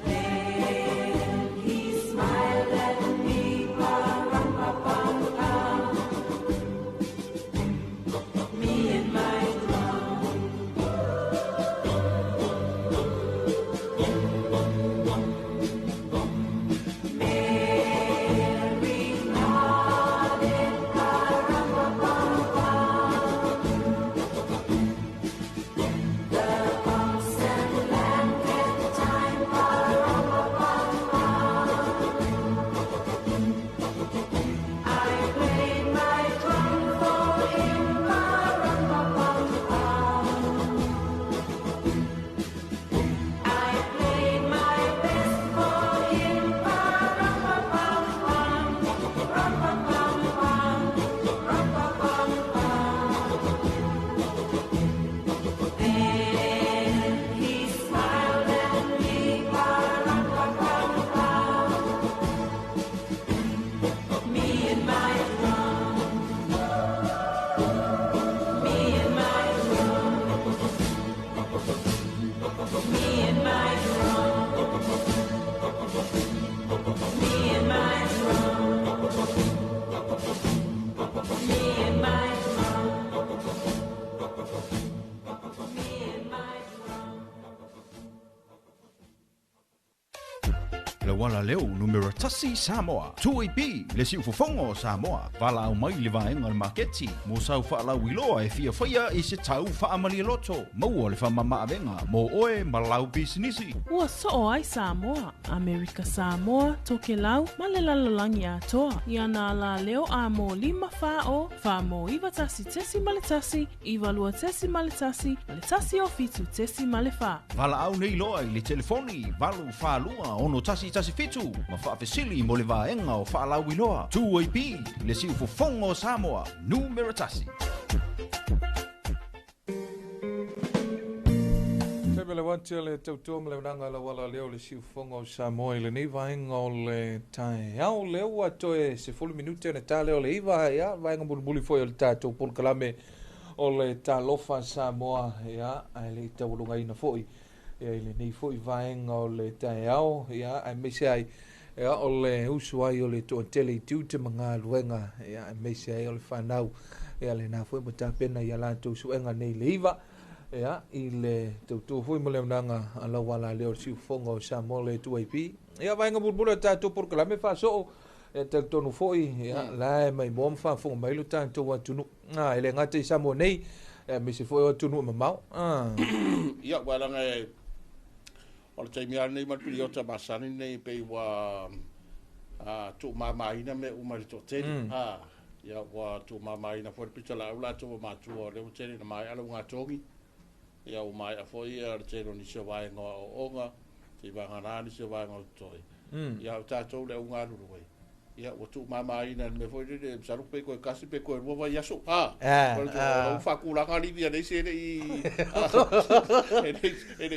Then he smiled at me, pa-rum-pa-pum-pum. Me and my drum. Mary nodded, pa-rum-pa-pum-pum. The ox and lamb kept time, pa-rum-pa-pum-pum. I played my drum for him, pa-rum-pa-pum-pum. I played my best for him, pa-rum-pa-pum-pum, rum-pa-pum-pum, rum-pa-pum-pum. Then he smiled at me, pa-rum-pa-pum-pum. Me and my drum. Me and my drum. Me and my drum. Me and my drum. Me and my drum. Me and my drum. Le wala leo numero tasi Samoa. 2AP, le siufofogo o Samoa. Valaau mai le vaega o le maketi. Mo sau faalauiloa e fiafaia i se tau faamalialoto. Maua le faamamaavega mo oe ma lau pisinisi. Ua soo ai Samoa, Amerika Samoa, Tokelau, ma le lalolagi atoa. Ia nā la leo a mō 5 whā o, whā mō 91.1, 92.1, ma le 1 o 7.4. Valaau nei loa i le telefoni 842 61 17 ma faafesili mo le vaega o faalauiloa. 2AP, le siufofogo o Samoa, numero tasi. Tebele wati le tautua ma le unanga la wala leo le siufogo o Samoa i lenei vaega o le taeao lea ua toe 10 minute ona ta lea o le 9, ia vaega mulimuli foi o le tatou polokalame o le Talofa Samoa, ia ae le i taualugaina foi ia i lenei foi vaega o le taeao, ia aemaise ai ia o le usu ai o le toatele i tiute ma galuega, ia aemaise ai o le fanau Ia lena foi ma tapena ia latou suega nei le 9 ia i le tautua foi ma le auaunaga a lau alaleo o le siufofoga o Samoa le 2AP. Ia vaega mulimuli o le tatou polokalame faasoo ia talitonu foi ia la e maimoa ma faafofoga mai lo tatou atunuu. E le gata i Samoa nei, aemaise foi o atunuu e mamao. Ia, ua laga e o le taimi lava lenei ma le piliota masani lenei pei ua tuumamaina mea uma i le toatele. Ia, ua tuumamaina foi le pitolaau latou ua matua, o lea ua tele na maea le ugatogi. Ia, ua maea foi le tele o nisi o vaega o aoaoga, se i vagana nisi o vaega o totoe. Ia, o tatou le au galulue, ia, ua tuumamaina i le mea foi lele, masalo pe toe tasi pe toe lua vaiaso. O lau faatulaga livi a le isi e le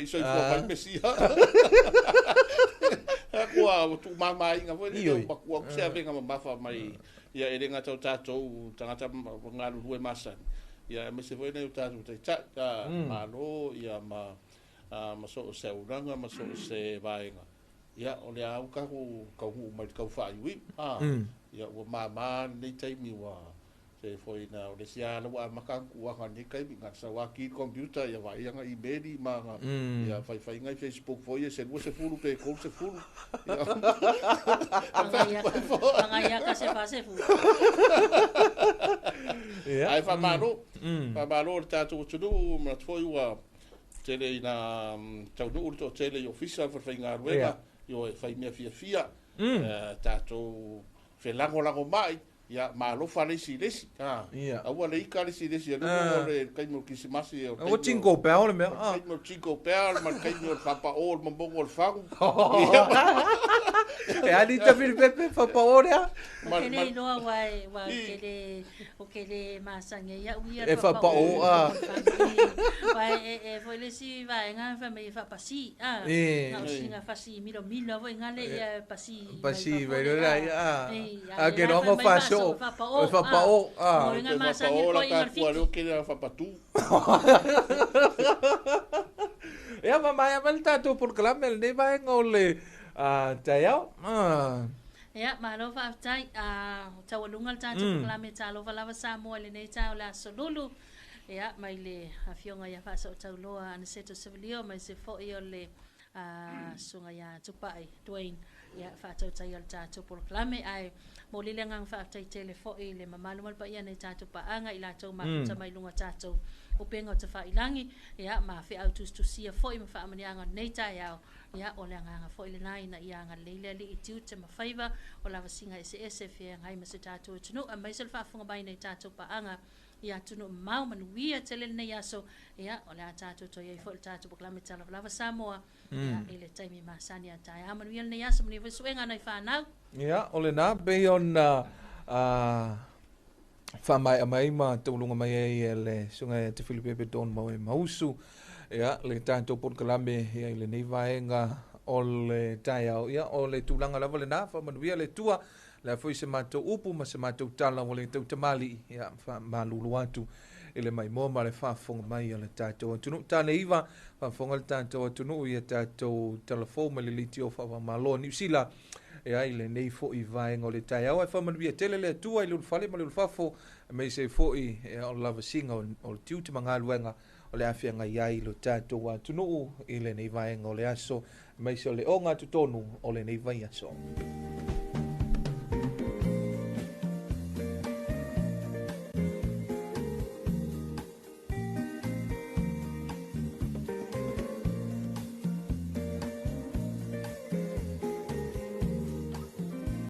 i soifua mai Mesia. Ua tuumamaina foi lele, ua matua atu se avega mamafa mai. Ia, e le gata o tatou tagata galulue masani, ia, aemaise foi nai o tatou taitai, Malo, ia, ma so o se auaunaga ma so o se vaega. Ia, o lea ua tatou taunuu mai i le tau faaiuiu. Ia, ua mama lenei taimi ua se foi na o le isi lava ua amata ona tuuaga i lenei taimi, na o le sau lava ki le computer, ia vaai ana email ma ana ia faifaiga i Facebook foi ia se 20 pe 30. Ia ka se 40. Ae faamalo, faamalo i le tatou atunuu, manatu foi ua tele ina taunuu le toatele i ofisa ma falefaigaluega, ioe, fai mea fiafia, tatou felagolago mai, ia, malofa le isi i le isi. Aua le ika le isi i le isi, o le taimi o le Kerisimasi, o le Ua jingle bell le mea. O le taimi o le jingle bell ma le taimi o le faapao o le momono o le fagu. E ali ta Filipepe faapao lea. O ke le iloa ua ua ke le o ke le masani ai au ia E faapao a. Ua e foi le isi vaega fai mai e faapasi a. Na o sina fasi milomilo foi nga le ia pasi. Pasi mai le la ia. A ke no mo faso. O faapao a. O nga masani Faapao la foi ka nga kua leo ke le faapatu. Ia ma mai ma le tatou polokalame lenei vaega o le taeao. Ia, malo faafetai. Taualuga le tatou polokalame Talofa Lava Samoa i lenei taeao o le Aso Lulu. Ia, mai le afioga ia Faasootauloa Aniceto Savelio, mai se foi o le susuga ia Tupai Dwayne, ia faatautaia o le tatou polokalame. Ae momoli le agaga faafetai tele foi i le mamalu ma le paia nei tatou paaga i latou mafuta mai luga tatou upega o tafailagi, ia, ma feau tusitusia foi ma faamanuiaga o lenei taeao. Ia, o le agaga foi lena ina ia agalelei le Alii i tiute ma faiva o lavasiga eseese feagai ma se tatou atunuu, aemaise o le faafofoga mai nei tatou paaga i atunuu mamao. Manuia tele lenei aso. Ia, o le a tatou toe ai foi le tatou polokalame Talofa Lava Samoa, ia, i le taimi masani a taeao. Manuia lenei aso, manuia foi suega nai whanau. Ia, o lena pei ona faamaea mai ma tauluga mai ai e le susuga ia Te Filipepe Don Maue Mausu. Ia, le tatou polokalame ia i lenei vaega o le taeao. Ia, o le tulaga lava lena, faamanuia le Atua, le a foi se matou upu ma se matou tala ua le tautamali'i. Ia, faamalulu atu i le maimoa ma le faafofoga mai a le tatou atunuu. Tane iva, faafofoga le tatou atunuu ia tatou talafou ma le leitio faavamalo a Niu Sila. Ia, i lenei foi vaega o le taeao, ae faamanuia tele le Atua i le ulufale ma le ulufafo, aemaise foi ia, o le lavasiga o le tiute ma galuega o le afeagai ai lo tatou atunuu i lenei vaega o le aso, aemaise o le ogatotonu o lenei vaiaso.